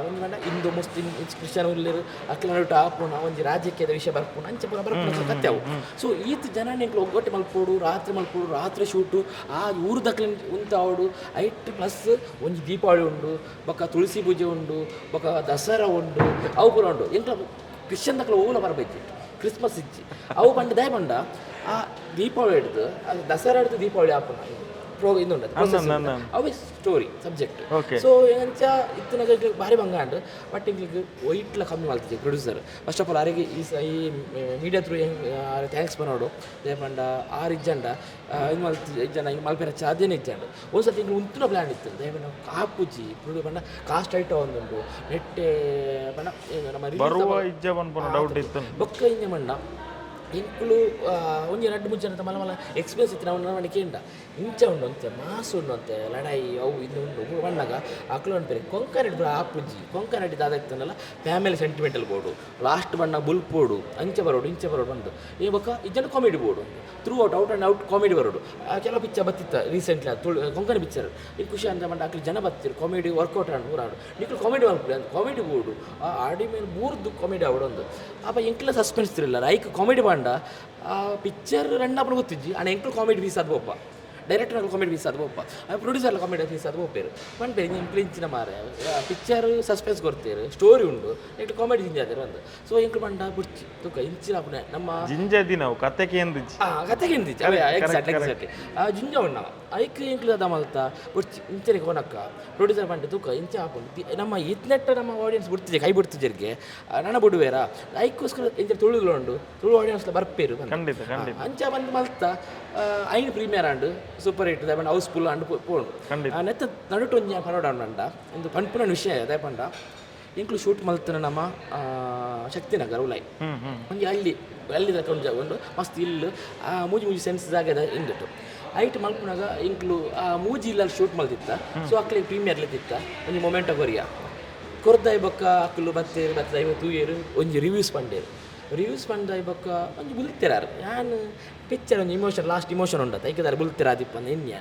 ಒಂಜಿ ಪಂಡ ಹಿಂದೂ, ಮುಸ್ಲಿಂ, ಕ್ರಿಶ್ಚಿಯನ್ ಉಲ್ಲೆರ್. ಅಕ್ಲೆನ ನಡುಟು ಆಪುನ ಒಂಜಿ ರಾಜಕೀಯದ ವಿಷಯ ಬರ್ಪುನ, ಅಂಚ ಪೂರ ಬರ್ಪುನ ಕತೆ ಅವು. ಸೊ ಈತ್ ಜನ ಎಂಕ್ಲು ಒಗ್ಗಟ್ಟು ಮಲ್ಪೊಡು, ರಾತ್ರಿ ಮಲ್ಪೊಡು, ರಾತ್ರಿ ಶೂಟು, ಆ ಊರುದಕ್ಲೆನ್ ಉಂತಾವಡು. ಐಟ್ ಪ್ಲಸ್ ಒಂಜಿ ದೀಪಾವಳಿ ಉಂಡು, ಬೊಕ್ಕ ತುಳಸಿ ಪೂಜೆ ಉಂಡು, ಬೊಕ್ಕ ದಸರಾ ಉಂಡು, ಅವು ಪೂರ ಉಂಡು. ಎಂಕ್ಲ ಕ್ರಿಶ್ಚಿಯನ್ ದಕ್ಲ ಓಲ ಬರಬೇಕು, ಕ್ರಿಸ್ಮಸ್ ಇಜ್ಜಿ ಅವು ಪಂಡ. ದಾಯ ಪಂಡ ಆ ದೀಪಾವಳಿ ಹಿಡ್ದು, ಅದು ದಸರಾ ಹಿಡ್ದು ದೀಪಾವಳಿ ಆಪುನ ಪ್ರೋ ಇಂದುಂಡು, process ಉಂಡು. ಅವೇ ಸ್ಟೋರಿ ಸಬ್ಜೆಕ್ಟ್. ಸೊ ಎಂಚ ಇತ್ತಿನ ಭಾರಿ ಬಂಗ ಅಂಡ್, ಬಟ್ ಎಂಕ್ಲೆಗ್ ವೈಟ್ಲ ಕಮ್ಮಿ ಮಲ್ತಿದ್ದೆ ಪ್ರೊಡ್ಯೂಸರ್. ಫಸ್ಟ್ ಆಫ್ ಆಲ್ ಅರೆಗೆ ಈ ಮೀಡಿಯಾ ಥ್ರೂ thanks ಪನೋಡು. ದಾಯೆ ಪಂಡ ಆರ್ ಇಜ್ಜಂಡ ಇದು ಮಲ್ತಿ ಇಜ್ಜಂಡ ಹಿಂಗೆ ಮಲ್ಪೆರ ಸಾಧ್ಯನೇ ಇಜ್ಜಂಡ. ಒಂದು ಸರ್ತಿ ಎಂಕ್ಲು ಉಂತುನ ಪ್ಲ್ಯಾನ್ ಇತ್ತು. ದಾಯೆ ಪಂಡ ಆಪುಜಿ ಪಂಡ ಕಾಸ್ಟ್ ಐಟ ಒಂದುಂಡು ನೆಟ್ಟೆ ಪಂಡ ಏನು ನಮ್ಮ release ಬರುವ ಇಜ್ಜ ಪನ್ಪುನ ಡೌಟ್ ಇತ್ತು. ಬೊಕ್ಕ ಇಂಜ ಮಣ್ಣ ಎಂಕುಲು ಒಂಜಿ ರಡ್ಡ್ ಮೂಜಿ ಜನತ ಮಲ್ಲ ಮಲ್ಲ ಎಕ್ಸ್ಪೀರಿಯನ್ಸ್ ಇತ್ತು. ನಾವು ನಮ್ಮ ಕೇಂಡ ಇಂಚ ಉಂಡು ಅಂತೆ, ಮಾಸ್ ಉಂಡು ಅಂತೆ, ಲಡಾಯಿ ಅವು ಇದು ಉಂಡು ಪಣ್ಣಾಗ ಅಕ್ಲು ಅನ್ಪೇರು ಕೊಂಕಣಿ ಪೂರ ಆಪುಜಿ. ಕೊಂಕಣಿ ದಾದ ಇತ್ತಂದಲ್ಲ, ಫ್ಯಾಮಿಲಿ ಸೆಂಟಿಮೆಂಟಲ್ ಬೋಡು, ಲಾಸ್ಟ್ ಬಣ್ಣ ಬುಲ್ಪೋಡು, ಅಂಚೆ ಬರೋಡು, ಇಂಚೆ ಬರೋಡು ಬಂದು ಈ ಬೊಕ್ಕ ಇಜ್ಜಂಡ ಕಾಮಿಡಿ ಬೋಡು, through out out and out comedy ಬರೋಡು. ಕೆಲವು ಪಿಕ್ಚರ್ ಬತ್ತಿತ್ತ ರೀಸೆಂಟ್ಲಿ ತುಳು ಕೊಂಕಣಿ ಪಿಕ್ಚರ್. ಈ ಖುಷಿ ಅಂತ ಬಂಡ ಅಕ್ಲು ಜನ ಬತ್ತಿರು, ಕಾಮಿಡಿ ವರ್ಕೌಟ್ ಆಂಡ್ ಪೂರ ಆಡು. ನಿಕ್ಲು ಕಾಮಿಡಿ ಮಲ್ಪುಲೆ ಅಂತ ಕಾಮಿಡಿ ಬೋಡು. ಆ ಆಡಿ ಮೇಲೆ ಮೂರ್ದು ಕಾಮಿಡಿ ಆವಡೊಂದು ಅಪ್ಪ ಎಂಕ್ಲ ಸಸ್ಪೆನ್ಸ್ ತಿರಲ್ಲ. ಐಕ್ ಕಾಮಿಡಿ ಬಾಂಡ ಆ ಪಿಕ್ಚರ್ ರನ್ ಗೊತ್ತಿಜ್ಜಿ ಅಣ್ಣ. ಎಂಕ್ಲು ಕಾಮಿಡಿ ಪೀಸ್ ಅದು ಒಪ್ಪ, ಡೈರೆಕ್ಟರ್ ಕಾಮಿಡಿ ಪೀಸ್ ಅದು ಒಪ್ಪ, ಪ್ರೊಡ್ಯೂಸರ್ ಕಾಮಿಡಿ ಪೀಸ್ ಅದು ಒಪ್ಪೇರು ಪನ್ಪೇರು ಎಂಕ್ಲು ಇಂಚಿನ ಮಾರೆ ಪಿಕ್ಚರ್ ಸಸ್ಪೆನ್ಸ್ ಕೊಡ್ತೇರು, ಸ್ಟೋರಿ ಉಂಡು, ನೆಕ್ಸ್ಟ್ ಕಾಮಿಡಿ ಜಿಂಜಾದೇರು ಅಂದು. ಸೊ ಎಂಕ್ಲು ಬಂಡ ಬುಡ್ಚಿ ತುಕ ಇಂಚಿನ ಅಪುನೆ ನಮ್ಮ ಜಿಂಜ ದಿನವು ಕತೆ ಕೇಂದಿಜ್ಜಿ. ಆ ಕತೆ ಕೇಂದಿಜ್ಜಿ ಅವೇ, ಎಕ್ಸಾಕ್ಟ್ ಎಕ್ಸಾಕ್ಟ್ಲಿ. ಆ ಜಿಂಜ ಉಣ್ಣವ ಐಕ್ ಎಂಕ್ಲು ಅದ ಮಲ್ತ ಬುಡ್ಚಿ ಇಂಚನೆ ಕೊನಕ್ಕ. ಪ್ರೊಡ್ಯೂಸರ್ ಪಂಡೆ ತೂಕ ಇಂಚ ಆಪುಂಡು, ನಮ್ಮ ಇತ್ನೆಟ್ಟ ನಮ್ಮ ಆಡಿಯನ್ಸ್ ಬಿಡ್ತಿದ್ದೆ, ಕೈ ಬಿಡ್ತಿದ್ದರಿಗೆ ನನ ಬಿಡುವೇರ. ಐಕ್ಕೋಸ್ಕರ ಇಂಚ ತುಳುಗಳು ಉಂಡು, ತುಳು ಆಡಿಯನ್ಸ್ ಬರ್ಪೇರು ಬಂದು. ಖಂಡಿತ ಖಂಡಿತ. ಅಂಚ ಬಂದು ಮಲ್ತ ಐನು ಪ್ರೀಮಿಯರ್ ಆಂಡ್, ಸೂಪರ್ ಹಿಟ್ ದಾಯೆ ಪಂಡ ಹೌಸ್ ಫುಲ್ ಆಂಡ್ ಪೋಂಡು. ನೆತ್ತ ನಡುಟು ಒಂಜಿ ಪನೋಡ ಉಂಡ ಇಂದು ಪನ್ಪುನ ವಿಷಯ. ದಾಯೆ ಪಂಡ ಎಂಕ್ಲು ಶೂಟ್ ಮಲ್ತನ ನಮ್ಮ ಶಕ್ತಿನಗರ ಉಲಾಯಿ ಹ್ಮ್ ಹ್ಮ್ ಒಂಜಿ ಹಳ್ಳಿ, ಹಳ್ಳಿ ತಕ್ಕ ಒಂಜಿ ಜಾಗ ಉಂಡು, ಮಸ್ತ್ ಇಲ್ಲು, ಆ ಮೂಜಿ ಮೂಜಿ ಸೆನ್ಸ್ ಜಾಗದ ಇಂದುಟ್ಟು. ಐಟ್ ಮಲ್ಪುನಾಗ ಇಂಕ್ಲು ಆ ಮೂಜಿ ಇಲ್ಲಲ್ಲಿ ಶೂಟ್ ಮಲ್ತಿತ್ತ. ಸೊ ಅಕ್ಲೆಗ್ ಪ್ರೀಮಿಯರ್ ಲೆತ್ತಿತ್ತ ಒಂಜಿ ಮೊಮೆಂಟ ಕೊರಿಯ ಕೊರ್ದಾಯಿ. ಬೊಕ್ಕ ಅಕ್ಲು ಬತ್ತೇರು, ಬತ್ತದ ಐವ ತೂಯೇರು, ಒಂಜಿ ರಿವ್ಯೂಸ್ ಪಂಡೇರು. ರಿವ್ಯೂಸ್ ಪಂಡಾಯಿ ಬೊಕ್ಕ ಒಂಜಿ ಬುಲ್ತೆರಾರು. ಯಾನ್ ಪಿಕ್ಚರ್ ಒಂಜಿ ಇಮೋಷನ್, ಲಾಸ್ಟ್ ಇಮೋಷನ್ ಉಂಡತ್ತ, ಐಕೆದಾರ ಬುಲ್ತೆರ ಆದಿಪ್ಪ ಇನ್ಯ.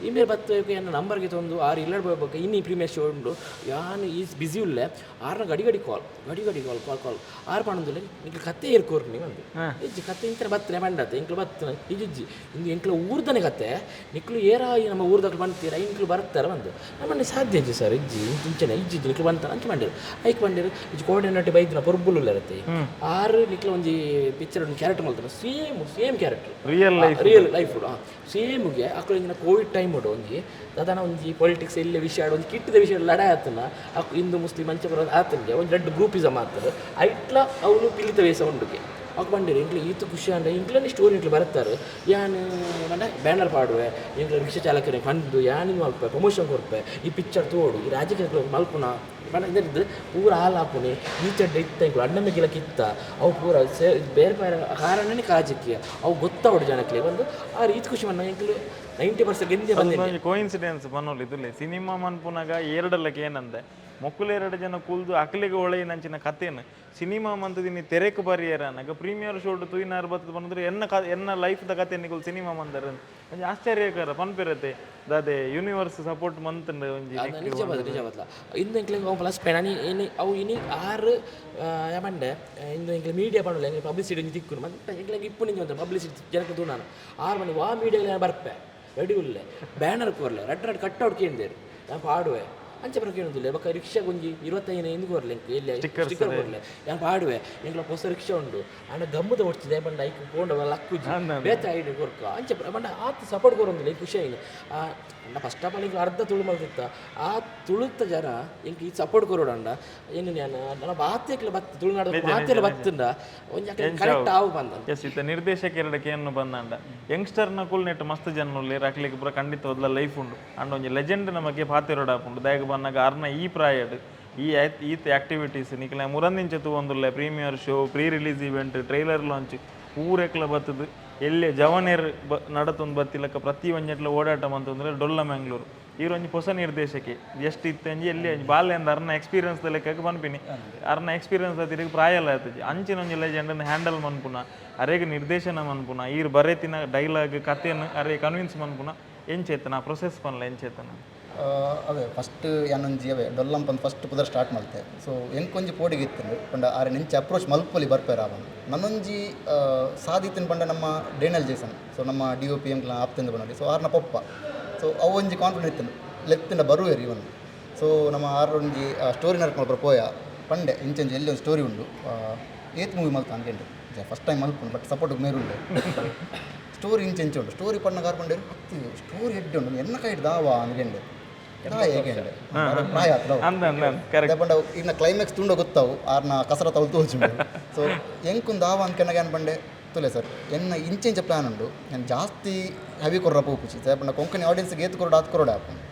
ಇಮೇಲ್ ಬತ್ತು ಎನ್ನ ನಂಬರ್ಗೆ ತಂದು ಆರು ಇಲ್ಲಡ್ ಬೋಯ್ಬೇಕು. ಇನ್ನಿ ಪ್ರೀಮಿಯರ್ ಶೋ ಉಂಡು, ಯಾನ್ is busy ಉಲ್ಲೆ. ಆರ್ನ ಗಡಿ ಗಡಿ ಕಾಲ್, ಗಡಿ ಗಡಿ ಕಾಲ್ ಕಾಲ್ ಕಾಲ್. ಆರು ಪಣಂದುಲ್ಲೆ, ನಿಂಗೆ ಕತೆ ಏರ್ಕೋರ್ ನೀವು ಅಂದು. ಇಜ್ಜಿ, ಕತೆ ಇಂತರ ಬತ್ತನೆ ಬಂಡತ್ತೆ ಎಂಕ್ಲು ಬತ್ತನೆ ಇಜ್ಜಿ ಇಂದು ಎಂಕ್ಲು ಊರ್ದನೆ ಕತೆ, ನಿಕ್ಲು ಏರ ಈ ನಮ್ಮ ಊರ್ದಕ್ಲು ಬಂತೀರ, ಇಂಕ್ಲು ಬರ್ತಾರೆ ಬಂದು. ನಮ್ಮನೆ ಸಾಧ್ಯ ಇಜ್ಜಿ ಸರ್, ಇಜ್ಜಿ ಇಂಚನೆ ಇಜ್ಜಿ ಇಜ್ಜಿ ನಿಕ್ಲು ಬಂತಾರ ಅಂಚ ಮಂಡಿರು. ಐಕ್ ಬಂಡಿರು ಇಜ್ಜಿ ಕೋರ್ಡಿನೇಟ್ ಬೈದಿನ ಪೊರ್ಬುಲು ಇರುತ್ತೆ. ಆರು ನಿಕ್ಲು ಒಂಜಿ ಪಿಕ್ಚರ್ ಒಂದು ಕ್ಯಾರೆಕ್ಟರ್ ಮಲ್ತಾರೆ, same same character. Real life. Real life ಸೇಮ್ಗೆ. ಅಕ್ಲು ಇಂಚಿನ ಕೋವಿಡ್ ಟೈಮ್ ಉಂಡು, ಒಂಜಿ ದಾದಾನ ಒಂಜಿ ಪೊಲಿಟಿಕ್ಸ್ ಎಲ್ಲ ವಿಷಯ, ಒಂಜಿ ಕಿಟ್ಟದ ವಿಷಯ ಲಡಾಯಿ ಆತನ, ಅಕ್ ಹಿಂದೂ ಮುಸ್ಲಿಂ ಅಂಚೆ ಬರೋದು ಆತನಿಗೆ ಒಂದು ರೆಡ್ ಗ್ರೂಪಿಸಮ್ ಆತದೆ. ಐಟ್ಲ ಅವನು ಪಿಲಿತ ವೇಷ ಉಂಡುಗೆ. ಅಕ್ ಬಂಡಿರು ಎಂಕ್ಲು ಈತ ಖುಷಿ ಅಂಡ, ಎಂಕ್ಲನೆ ಸ್ಟೋರಿ ಇಂಕ್ಲು ಬರ್ತಾರೆ. ಯಾನ್ ಪಂಡ ಬ್ಯಾನರ್ ಪಾಡುವೆ, ಎಂಕ್ಲು ರಿಕ್ಷಾ ಚಾಲಕರಿಗೆ ಪಂಡು ಯಾನ್ ಮಲ್ಪೆ ಪ್ರಮೋಷನ್ ಕೊರ್ಪೆ, ಈ ಪಿಕ್ಚರ್ ತೋಡು, ಈ ರಾಜಕೀಯ ಮಲ್ಪುನ ಪಂಡ ಇದರದ್ದು ಪೂರ ಹಾಲು ಹಾಪುನಿ. ಈ ಚಡ್ಡ ಇತ್ತ ಎಂಕ್ಲು ಅಣ್ಣ ಗಿಲ ಕಿತ್ತ ಅವು ಪೂರ ಸೇ ಬೇರೆ ಬೇರೆ ಕಾರಣನೇ ರಾಜಕೀಯ, ಅವು ಗೊತ್ತಾವಡು ಜನಕ್ಕೆ ಒಂದು ಆ ರೀತಿ ಖುಷಿ ಮನ್ನ. ಎಂಕ್ಲು 90% ಗೆಂದೆ ಬಂದಿನಿ. ಒಂಜಿ ಕೋಇನ್ಸಿಡೆನ್ಸ್ ಪನೊಲಿ ಇದುಲೆ. ಸಿನಿಮಾ ಮನ್ಪುನಾಗ ಎರಡಲ್ಲಕ್ಕೆ ಏನಂದೆ, ಮೊಕ್ಕುಲು ಎರಡು ಜನ ಕೂಲ್ದು ಅಕ್ಲೆಗ್ ಒಳೆಯಿನಂಚಿನ ಕಥೆನ್ ಸಿನಿಮಾ ಮಂತದಿನಿ ತೆರೆಕ್ ಬರಿಯರ ಅನ್ನಗ ಪ್ರೀಮಿಯರ್ ಶೋಟ್ ತೂಯಿನಾರ್ ಬತ್ತದ ಪಂದ್ರೆ, ಎನ್ನ ಕ ಎನ್ನ ಲೈಫ್ದ ಕತೆ ನಿಕುಲು ಸಿನಿಮಾ ಮಂದರ್, ಒಂಜಿ ಆಶ್ಚರ್ಯಕರ ಪನ್ಪಿರತ್ತೆ. ದಾದೆ ಯೂನಿವರ್ಸ್ ಸಪೋರ್ಟ್ ಮಂತಂಡು ಒಂಜಿ ಅದು ನಿಜ ಬದ ನಿಜ ಬದಲ. ಇಂದು ಎಂಕ್ಲೆಗ್ ಅವು ಪ್ಲಸ್ ಪೇಣ ಇನಿ ಅವು ಇನಿ ಆರು ಯಮಂಡೆ. ಇಂದು ಎಂಕ್ಲೆ ಮೀಡಿಯಾ ಪಂಡಲ ಎಂಕ್ಲೆ ಪಬ್ಲಿಸಿಟಿ ಒಂಜಿ ತಿಕ್ಕುನು ಮತ್ತೆ ಎಂಕ್ಲೆಗ್ ಇಪ್ಪು ನಿಂಜ ಒಂಥರ ಪಬ್ಲಿಸಿಟಿ ಜನಕ್ಕೆ ತೂನಾನು. ಆರು ಮಣಿ ವಾ ಮೀಡಿಯಾ ಬರ್ಪೆ ರೆಡಿ ಉಲ್ಲೆ, ಬ್ಯಾನರ್ ಕೊರ್ಲೆ, ರೆಡ್ ರೆಡ್ ಕಟ್ಔಟ್ ಕೇಂದೇರು, ನಾನು ಪಾಡುವೆ. ಅಂಚ ಪರ ಕೇಳುದಿಲ್ಲ. ಬೊಕ್ಕ ರಿಕ್ಷಾಗ್ ಒಂಜಿ 25 ಇಂದು ಕೊರ್ಲೆ ಎಂಕ್ ಎಲ್ಲಿ ಸ್ಟಿಕ್ಕರ್ ಕೊರ್ಲೆ. ಯಾನ್ ಪಾಡುವೆ, ಎಂಕ್ಲ ಪೊಸ ರಿಕ್ಷಾ ಉಂಡು ಆಂಡ ಗಮ್ಮದ ಒಡ್ಚಿದೆ ಪಂಡ ಐಕ್ ಪೋಂಡ ಲಕ್ಕುಜಿ, ಬೇತೆ ಐಡಿ ಕೊರ್ಕ ಅಂಚ ಪೂರ ಪಂಡ ಆತ್ ಸಪೋರ್ಟ್ ಕೊರೊಂದಿಲ್ಲ. ಎಂಕ್ ಖುಷಿ ಆಯಿನ ಅಂಡ ಫಸ್ಟ್ ಆಫ್ ಆಲ್ ಎಂಕ್ ಅರ್ಧ ತುಳು ಮಲ್ತಿತ್ತ. ಆ ತುಳುತ್ತ ಜನ ಎಂಕ್ ಈ ಸಪೋರ್ಟ್ ಕೊರೊಡಂಡ ಏನು ಯಾನ್ ನನ್ನ ಬಾತೆಕ್ಲ ಬತ್ ತುಳುನಾಡ ಮಾತೆಲ್ಲ ಬತ್ತುಂಡ ಒಂಜಿ ಕರೆಕ್ಟ್ ಆವು ಪಂದ. ಎಸ್, ಇತ್ತ ನಿರ್ದೇಶಕೆರಡ ಕೇನು ಬಂದಂಡ ಯಂಗ್ಸ್ಟರ್ನ ಕುಲ್ ನೆಟ್ ಮಸ್ತ್ ಜನ ಉಲ್ಲೇರ್, ಅಕ್ಲೆಗ್ ಪೂರ ಖಂಡಿತ ಒದ್ಲ ಲೈಫ್ ಉಂಡು. ಅಂಡ ಒಂಜಿ ಲೆಜೆಂಡ್ ನಮಗೆ ಪಾತೆರೊಡ ಆಪುಂಡು. ದಾಯೆಗ್ ಬನ್ನಗ ಅರ್ನ ಈ ಪ್ರಾಯಡ್ ಈ ಈತ್ ಆಕ್ಟಿವಿಟೀಸ್ ನಿಕ್ಲೆ ಮುರಂದಿಂಚ ತೂವೊಂದುಲ್ಲೆ. Premiere show, pre release event, trailer launch ಪೂರೆಕ್ಲ ಬತ್ತದು. ಎಲ್ಲೆ ಜವನೆರ್ ನಡತೊಂದು ಬತ್ತಿಲಕ್ಕ ಪ್ರತಿ ಒಂಜೆಟ್ಲ ಓಡಾಟ ಮಂತೊಂದುಲ್ಲೆ. ಡೊಲ್ಲ ಮ್ಯಾಂಗ್ಳೂರು ಈರ್ ಒಂಜಿ ಪೊಸ ನಿರ್ದೇಶಕೆ ಎಷ್ಟು ಇತ್ತಂಜಿ ಎಲ್ಲಿ ಒಂಜಿ ಬಾಲ್ಯ ಅಂದ್ ಅರ್ನ ಎಕ್ಸ್ಪೀರಿಯನ್ಸ್ ದ ಲೆಕ್ಕಕ್ಕೆ ಪನ್ಪಿನಿ. ಅರ್ನ ಎಕ್ಸ್ಪೀರಿಯನ್ಸ್ ತಿರುಗಿ ಪ್ರಾಯ ಎಲ್ಲ ಆತಜಿ. ಅಂಚಿನ ಒಂಜಿ ಲೆಜೆಂಡ್ ಹ್ಯಾಂಡಲ್ ಮನ್ಪುನ, ಅರೆಗ್ ನಿರ್ದೇಶನ ಮನ್ಪುನ, ಈರ್ ಬರೆತಿನ ಡೈಲಾಗ್ ಕಥೆನ್ ಅರೆ ಕನ್ವಿನ್ಸ್ ಮನ್ಪುನ ಎಂಚೆತ್ತನ ಪ್ರೊಸೆಸ್ ಪನ್ಲ ಎಂಚೆತ್ತನ? ಅವೇ ಫಸ್ಟ್ ಯಾನೊಂಜಿ ಅವೇ ಡೊಲ್ಲಂಪಂದು ಫಸ್ಟ್ ಪುದರ್ ಸ್ಟಾರ್ಟ್ ಮಲ್ತೆ. ಸೊ ಎಂಕೊಂಜಿ ಪೋಡಿಗೆ ಇತ್ತುಂಡು ಪಂಡ ಆರೆ ನೆಂಚಿ ಅಪ್ರೋಚ್ ಮಲ್ಪೊಲಿ ಬರ್ಪೇರ ಅವನು. ನನ್ನೊಂಜಿ ಸಾದಿತ್ತಿನ ಪಂಡ ನಮ್ಮ ಡೇನಲ್ ಜೇಸನ್, ಸೊ ನಮ್ಮ ಡಿ ಒ ಪಿ ಎಂಕ್ಲ ಆಪ್ತಿಂದ ಪಂಡ, ಸೊ ಆರ್ನ ಪೊಪ್ಪ. ಸೊ ಅವು ಒಂಜಿ ಕಾನ್ಫಿಡೆಂಟ್ ಇತ್ತುಂಡು, ಲೆತ್ತಿಂಡ ಬರುವೇರು ಇವನ್. ಸೊ ನಮ್ಮ ಆರ್ ಒಂಜಿ ಸ್ಟೋರಿ ನಡ್ಕೊಂಡು ಮಲ್ಪ ಪೋಯ ಪಂಡೆ, ಇಂಚಂಜಿ ಎಲ್ಲಿ ಒಂದು ಸ್ಟೋರಿ ಉಂಡು, ಏತ್ ಮೂವಿ ಮಲ್ತ ಅನ್ಕೆಂಡು ಫಸ್ಟ್ ಟೈಮ್ ಮಲ್ಪುಂಡು, ಬಟ್ ಸಪೋರ್ಟ್ ಮೇರುಂಡು. ಸ್ಟೋರಿ ಇಂಚೆಂಚ ಉಂಡು ಸ್ಟೋರಿ ಪಣ್ಣ ಕಾರ್ಪಂಡೇರು ಅತ್ತು ಸ್ಟೋರಿ ಹೆಡ್ ಉಂಡು ಎನ್ನ ಕೈಟ್ ದಾವ ಅನ್ಗೆಂಡೆ ದಾ ಹೇಗೆಂಡೆ ಪ್ರಾಯ ಆತ್ರ ಅವು. ಅಂದ ಅಂದ ಕರೆಕ್ಟ್. ಪಂಡ ಇನ್ನ ಕ್ಲೈಮ್ಯಾಕ್ಸ್ ತುಂಡ ಗೊತ್ತಾವು, ಆರ್ನ ಕಸರತ್ ಅವ್ಲು ತೋಜುಂಡು. ಸೊ ಎಂಕುಂದು ದಾವ ಅನ್ಕೆನಗ ಏನ್ ಪಂಡೆ, ತುಲೆ ಸರ್, ಎನ್ನ ಇಂಚೆಂಚ ಪ್ಲಾನ್ ಉಂಡು, ನಾನು ಜಾಸ್ತಿ ಹೆವಿ ಕೊರ್ರ ಪೋಪುಚಿ ಪಂಡ ಕೊಂಕಣಿ ಆಡಿಯನ್ಸ್ಗೆ ಏತ್ ಕೊರಡ ಆತ್ ಕೊರಡ ಆಪುಂಡು.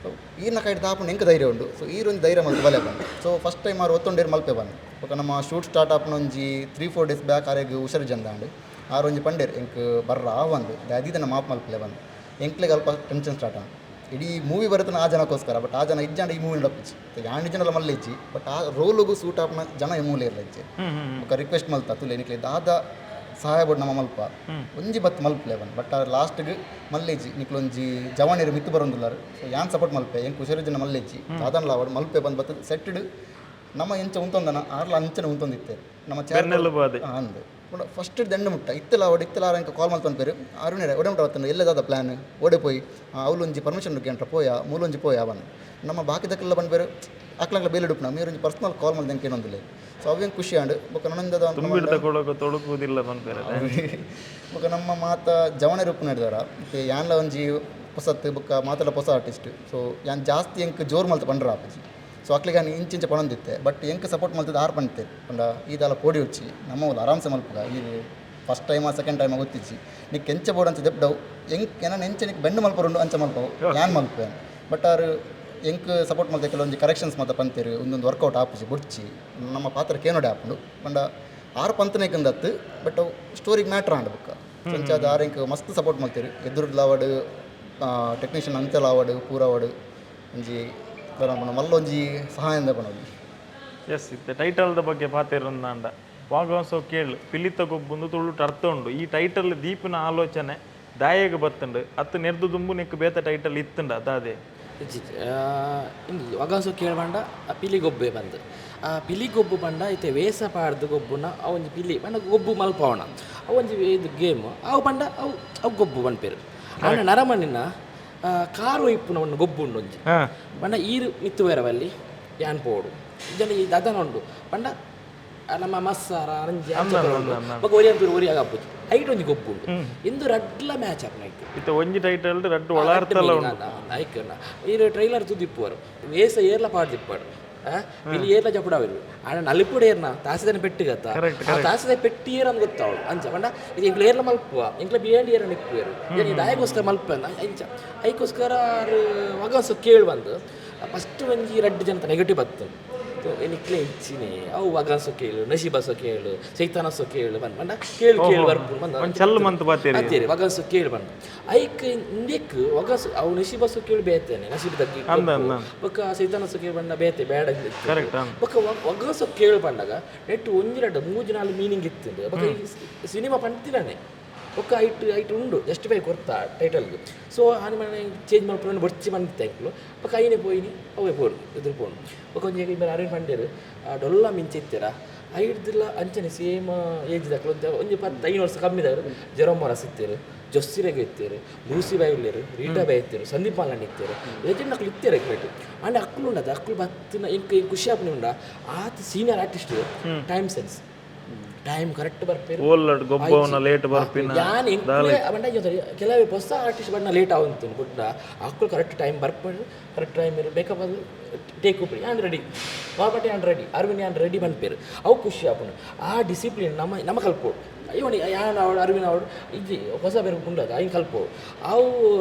ಸೊ ಈರ್ನ ಕೈಟ್ ದಾಪುಂಡು ಎಂಕ್ ಧೈರ್ಯ ಉಂಡು. ಸೊ ಈರೊಂದು ಧೈರ್ಯ ಮಲ್ತು ಬಲೆ ಬಂದು. ಸೊ ಫಸ್ಟ್ ಟೈಮ್ ಆರು ಒತ್ತೊಂಡೇರು ಮಲ್ಪೆ ಬಂದು. ಬೊಕ ನಮ್ಮ ಶೂಟ್ ಸ್ಟಾರ್ಟ್ ಆಪುನ ಒಂಜಿ 3-4 ಡೇಸ್ ಬ್ಯಾಕ್ ಆರೆಗ್ ಹುಷಾರು ಜಂದಾಂಡ್. ಆರು ಒಂಜಿ ಪಂಡೇರ್, ಎಂಕ್ ಬರ್ರ ಆವಂದು ದಾದಿದನ ಮಾಪ್ ಮಲ್ಪಲೆ ಬಂದು. ಎಂಕ್ಲೆಗ್ ಅಲ್ಪ ಟೆನ್ಷನ್ ಸ್ಟಾರ್ಟ್ ಆಂಡ್. ಇಡೀ ಮೂವಿ ಬರುತ್ತನ ಆ ಜನಕ್ಕೋಸ್ಕರ, ಬಟ್ ಆ ಜನ ಇಜ್ಜಾಂಡ ಈ ಮೂವಿ ನಡಪುಜಿ. ಯಾನ್ ಜನಲ ಮಲ್ಲೆ ಇಜ್ಜಿ, ಬಟ್ ಆ ರೋಲುಗು ಸೂಟ್ ಆಪುನ ಜನ ಈ ಮೂಲೆ ಇರ್ಲ ಇಜ್ಜಿ. ಬೊಕ ರಿಕ್ವೆಸ್ಟ್ ಮಲ್ತ, ತುಲೆ ನಿಕ್ಲೆ ದಾದ ಸಹಾಯ ಬೋಡು ನಮ್ಮ ಮಲ್ಪ, ಒಂಜಿ ಬತ್ ಮಲ್ಪಲೆ ಬಂದು. ಬಟ್ ಆ ಲಾಸ್ಟ್ಗೆ ಮಲ್ಲೆಜ್ಜಿ, ನಿಕ್ಲೊಂಜಿ ಜವಾನಿರು ಮಿತ್ತು ಬರೋಂದುಲ್ಲಾರು. ಸೊ ಯಾನ್ ಸಪೋರ್ಟ್ ಮಲ್ಪೆ, ಎಂಕ್ ಹುಷಾರು ಜನ ಮಲ್ಲೆಜ್ಜಿ, ದಾದನ್ಲ ಆವಡ್ ಮಲ್ಪೆ ಬಂದು. ಬತ್ತದ ಸೆಟ್ಟಡ್ ನಮ್ಮ ಎಂಚ ಉಂತೊಂದನ ಆರ್ಲ ಅಂಚನೆ ಉಂತೊಂದಿತ್ತೆ ನಮ್ಮ ಚೇರ್. ಬೆನ್ನೆಲುಬು ಅದೇ. ಅಂದ್ ಫಸ್ಟ್ ದಂಡ ಮುಟ್ಟ ಇತ್ತಲ ಅವಡು ಇತ್ತಲ ಆರ್ ಎಂಕ ಕಾಲ್ ಮಲ್ತೊಂದು ಪೇರು, ಅರುಣೆ ಒಡೆ ಮುಟ್ಟ ಬತ್ತಂಡು, ಎಲ್ಲೆ ದಾದ ಪ್ಲಾನ್, ಓಡೆ ಪೋಯಿ, ಅವ್ಲೊಂಜಿ ಪರ್ಮಿಷನ್ ಕೇಂದ್ರ ಪೋಯ, ಮೂಲೊಂಜಿ ಪೋಯ ಅವನ್. ನಮ್ಮ ಬಾಕಿದಕ್ಕೆಲ್ಲ ಬಂದು ಬೇರೆ ಅಕ್ಲಂಗ್ಲ ಬೇಲೆ ಉಡುಪುನ ಮೀರೊಂಜಿ ಪರ್ಸನಲ್ ಕಾಲ್ ಮಲ್ದ ಎಂಕೇನೊಂದುಲೆ. ಸೊ ಅವೇನು ಖುಷಿ ಆಂಡ್. ಬೊಕ ನನ್ನೊಂದದ ತುಂಬಿಡ್ದ ಕೊಡಕ ತೊಡುಕುವುದಿಲ್ಲ ಪನ್ಪೇರೆ. ಬೊಕ ನಮ್ಮ ಮಾತ ಜವನ ರೂಪ ನಡೆದಾರ. ಮತ್ತೆ ಯಾನ್ಲ ಒಂಜಿ ಪೊಸತ್ತು ಬೊಕ್ಕ ಮಾತೆಲ್ಲ ಹೊಸ ಆರ್ಟಿಸ್ಟ್. ಸೊ ಯಾನ್ ಜಾಸ್ತಿ ಎಂಕ್ ಜೋರು ಮಲ್ತ ಪಂಡ್ರ ಆಪುಜಿ. ಸೊ ಅಕ್ಲಿಗೆ ಯಾನ್ ಇಂಚಿಂಚ ಪಣೊಂದಿತ್ತೆ, ಬಟ್ ಎಂಕ್ ಸಪೋರ್ಟ್ ಮಲ್ತದ ಆರ್ ಪಂತೆ ಪಂಡ, ಈ ದಾಲ ಪೋಡಿ ಉಚ್ಚಿ, ನಮ್ಮ ಊಲು ಆರಾಮ್ಸೆ ಮಲ್ಪುಗ, ಈ ಫಸ್ಟ್ ಟೈಮ್ ಸೆಕೆಂಡ್ ಟೈಮ್ ಗೊತ್ತಿಜ್ಜಿ, ನಿಕ್ ಎಂಚ ಬೋಡು ಅಂಚ ದೆಪ್ಡವು, ಎಂಕ್ ಎನ ಎಂಚ ನಿಕ್ ಬೆಂಡ್ ಮಲ್ಪರುಂಡು ಅಂಚ ಮಲ್ಪವು, ಯಾನ್ ಮಲ್ಪೆ. ಬಟ್ ಆರ್ ಎಂಕ್ ಸಪೋರ್ಟ್ ಮಲ್ತೆ ಕೆಲವೊಂಜಿ ಕರೆಕ್ಷನ್ಸ್ ಮಾತ ಪಂತೆರ್, ಒಂದೊಂದು ವರ್ಕೌಟ್ ಆಪುಜಿ ಬುಡ್ಚಿ, ನಮ್ಮ ಪಾತ್ರ ಕೇನೋಡೆ ಆಪುಂಡು ಪಂಡ ಆರ್ ಪಂತನೇಕಂದತ್ತು. ಬಟ್ ಅವು ಸ್ಟೋರಿಗೆ ಮ್ಯಾಟ್ರ್ ಆಂಡ್. ಬೊಕ್ಕ ಅಂಚಾದ್ ಆರ್ ಎಂಕ್ ಮಸ್ತ್ ಸಪೋರ್ಟ್ ಮಲ್ತೆರ್. ಎದುರುಡ್ಲಾವಡ್, ಟೆಕ್ನಿಷಿಯನ್ ಅಂತೆಲಾವಡ್, ಪೂರಾವಡ್ ಒಂಜಿ ದಾದ ಪಂಡ ಮಲ್ಲ ಒಂಜಿ ಸಹಾಯ ಅಂದ ಪನೊಲಿ. ಎಸ್, ಇತ್ತೆ ಟೈಟಲ್ದ ಬಗ್ಗೆ ಪಾತೆರೊಂದಾಂಡ, ವಾಗಂಸೋ ಕೇಳು ಪಿಲಿತ ಗೊಬ್ಬುಂದು ತುಳುಟು ಅರ್ಥ ಉಂಡು. ಈ ಟೈಟಲ್ ದೀಪಿನ ಆಲೋಚನೆ ದಾಯೆಗ್ ಬತ್ತುಂಡು? ಅತ್ತು ನೆರ್ದು ದುಂಬು ನಿಕ್ ಬೇತ ಟೈಟಲ್ ಇತ್ತುಂಡ ದಾದೆ? ಇಜ್ಜಿ. ಇಂದು ವಗಂಸು ಕೇಳ್ಬಂಡ ಆ ಪಿಲಿ ಗೊಬ್ಬೆ ಬಂದು. ಆ ಪಿಲಿ ಗೊಬ್ಬು ಪಂಡ ಇತ್ತೆ ವೇಸ ಪಾಡ್ದು ಗೊಬ್ಬುನ ಅವು ಒಂಜಿ ಪಿಲಿ ಪಂಡ ಗೊಬ್ಬು ಮಲ್ಪವಣ ಅವು ಒಂಜಿ ಇದು ಗೇಮ್. ಅವು ಪಂಡ ಅವು ಅವು ಗೊಬ್ಬು ಪನ್ಪೆರ್. ಆಂಡ ನರಮನಿನ ಕಾರು ಇಪ್ಪುನ ಒಂದು ಗೊಬ್ಬು ಉಂಡು ಒಂಜಿ. ಪಂಡ ಈರು ಮಿತ್ತು ಬೇರವಲ್ಲಿ ಯಾನ್ ಪೋಡು ಇಜ್ಜಂಡ ಈ ದದನ ಉಂಡು ಪಂಡ ಆ ನಮ್ಮ ಮಸ್ಸಾರ ಅಂಜಿ ಅಂಚ ಪೂರ ಉಂಡು. ಬೊಕ ಒರಿ ಅಂತೂರು ಒರಿ ಆಗಾಪುಜಿ, ಐಟ್ ಒಂಜಿ ಗೊಬ್ಬು ಉಂಡು. ಇಂದು ರಡ್ಲ ಮ್ಯಾಚ್ ಆಪುನ ಐಕ್. ಇತ್ತೆ ಒಂಜಿ ಟೈಟಲ್ ರಡ್ಡು ಒಳಾರ್ತಲ ಉಂಡು. ಐಕನ್ನ ಈರು ಟ್ರೈಲರ್ ತೂದಿಪ್ಪುವರು, ವೇಸ ಏರ್ಲ ಪಾಡ್ದಿಪ್ಪಡು, ಇಲ್ಲಿ ಏರ್ಲ ಜಪುಡಾವಿರು. ಆಂಡ ನಲಿಪುಡು ಏರ್ನ ತಾಸಿದನ ಪೆಟ್ಟು ಗತ್ತ, ಆ ತಾಸಿದ ಪೆಟ್ಟಿ ಏರ್ ಅಂದ್ ಗೊತ್ತಾವಳು ಅಂಚ. ಪಂಡ ಇದು ಎಂಕ್ಲ ಏರ್ಲ ಮಲ್ಪುವ, ಎಂಕ್ಲ ಬಿಯಂಡ್ ಏರ ನಿಪ್ಪುವೆರು ಇದು ದಾಯಗೋಸ್ಕರ ಮಲ್ಪ ಅಂಚ. ಐಕೋಸ್ಕರ ವಗಸು ಕೇಳು ಬಂದು. ಫಸ್ಟ್ ಒಂಜಿ ರಡ್ಡು ಜನತ ನೆಗೆಟಿವ್ ಬತ್ತು ನಿಕ್ಲೆ ಇಚ್ಚಿನೆ ಅವು ವಗಸು ಕೇಳು, ನಶಿಬಸು ಕೇಳು, ಚೈತನಸು ಕೇಳು ಬಂದ್ ಪಂಡ ಕೇಳು ಕೇಳು ಬರ್ಪು ಬಂದ. ಒಂಜಿ ಚಲ್ಲು ಮಂತ್ ಪಾತೆರಿ. ಅತ್ತೇರಿ ವಗಸು ಕೇಳು ಬಂದು. ಐಕ್ ಇಂದೆಕ್ ವಗಸು ಅವು ನಶಿಬಸು ಕೇಳು ಬೇತೇನೆ ನಶಿಬ ತಗ್ಗಿ. ಅಂದ ಅಂದ. ಬೊಕ್ಕ ಸೈತಾನಸು ಕೇಳು ಬಂಡ ಬೇತೆ ಬೇಡ. ಕರೆಕ್ಟ್ ಅಂದ್. ಬೊಕ್ಕ ವಗಸು ಕೇಳು ಪಂಡಗ ನೆಟ್ ಒಂಜಿ ರಡ್ಡು ಮೂಜಿ ನಾಲ್ ಮೀನಿಂಗ್ ಇತ್ತು. ಬೊಕ್ಕ ಈ ಸಿನಿಮಾ ಪಂತಿನಾನೆ ಬೊಕ್ಕ ಐಟ್ ಐಟ್ ಉಂಡು ಜಸ್ಟಿಫೈ ಕೊರ್ತಾ ಟೈಟಲ್ಗೆ. ಸೊ ಆನಿ ಮನೆ ಚೇಂಜ್ ಮಲ್ಪುನ ಬೊರ್ಚಿ ಬಂದಿತ್ತೆ ಎಂಕ್ಲು. ಬೊಕ್ಕ ಐನೆ ಪೋಯಿನಿ, ಅವೇ ಪೋನು ಎದುರು ಪೋನು. ಬೊಕ್ಕ ಒಂಜಿ ಇಬ್ಬರು ಅರೇಂಜ್ ಪಂಡೇರು ಡೊಲ್ಲ ಮಿಂಚೆ ಇತ್ತೀರ. ಐಡ್ದಿಲ್ಲ ಅಂಚನೆ ಸೇಮ್ ಏಜ್ ದಕ್ಲು, ಒಂಜಿ 10-5 ವರ್ಷ ಕಮ್ಮಿದವರು. ಜೆರೋಮ್ ಮೊರಾಸ್ ಇತ್ತೆರ್, ಜೊಸ್ಸಿರೆಗ್ ಇತ್ತೆರ್, ಲೂಸಿ ಬಾಯ್ ಉಲ್ಲೆರ್, ರೀಟಾ ಬಾಯ್ ಇತ್ತೆರ್, ಸಂದೀಪ್ ಮಾಲಂಡ್ ಇತ್ತೆರ್, ಲೆಜೆಂಡ್ ಅಕ್ಲು ಇತ್ತೆರ್ ಕ್ರೇಟ್. ಆಂಡ ಅಕ್ಲು ಉಂಡದ ಅಕ್ಲು ಬತ್ತಿನ ಎಂಕ್ ಖುಷಿ ಆಪುನ ಉಂಡ, ಆತ್ senior artist time sense, time correct ಬರ್ಪೇರು. ಓಲ್ಲಡ್ ಗೊಬ್ಬವನ ಲೇಟ್ ಬರ್ಪಿನ. ಯಾನ್ ಎಂಕುಲೆ ಪಂಡ ಕೆಲವೇ ಹೊಸ ಆರ್ಟಿಸ್ಟ್ ಬಣ್ಣ ಲೇಟ್ ಆವಂತು ಬುಡ್ಡ, ಅಕ್ಕುಲು ಕರೆಕ್ಟ್ ಟೈಮ್ ಬರ್ಪೇರು, ಕರೆಕ್ಟ್ ಟೈಮ್ ಬೇಕಾದ ಟೇಕ್ ಉಪ್ಪು ಯಾನ್ ರೆಡಿ, ಬಾಬಟೆ ಯಾನ್ ರೆಡಿ, ಅರವಿಂದ್ ಯಾನ್ ರೆಡಿ ಪನ್ಪೇರು. ಅವು ಖುಷಿ ಆಪುಂಡು. ಆ ಡಿಸಿಪ್ಲಿನ್ ನಮ್ಮ ನಮ್ಮ ಕಲ್ಪೋಡು. ಇವನು ಯಾನ್ ಅವಡು, ಅರವಿಂದ್ ಅವಡು, ಇಜ್ಜಿ ಹೊಸ ಬೇರೆ ಉಂಡದ ಐನ್ ಕಲ್ಪೋಡು. ಅವು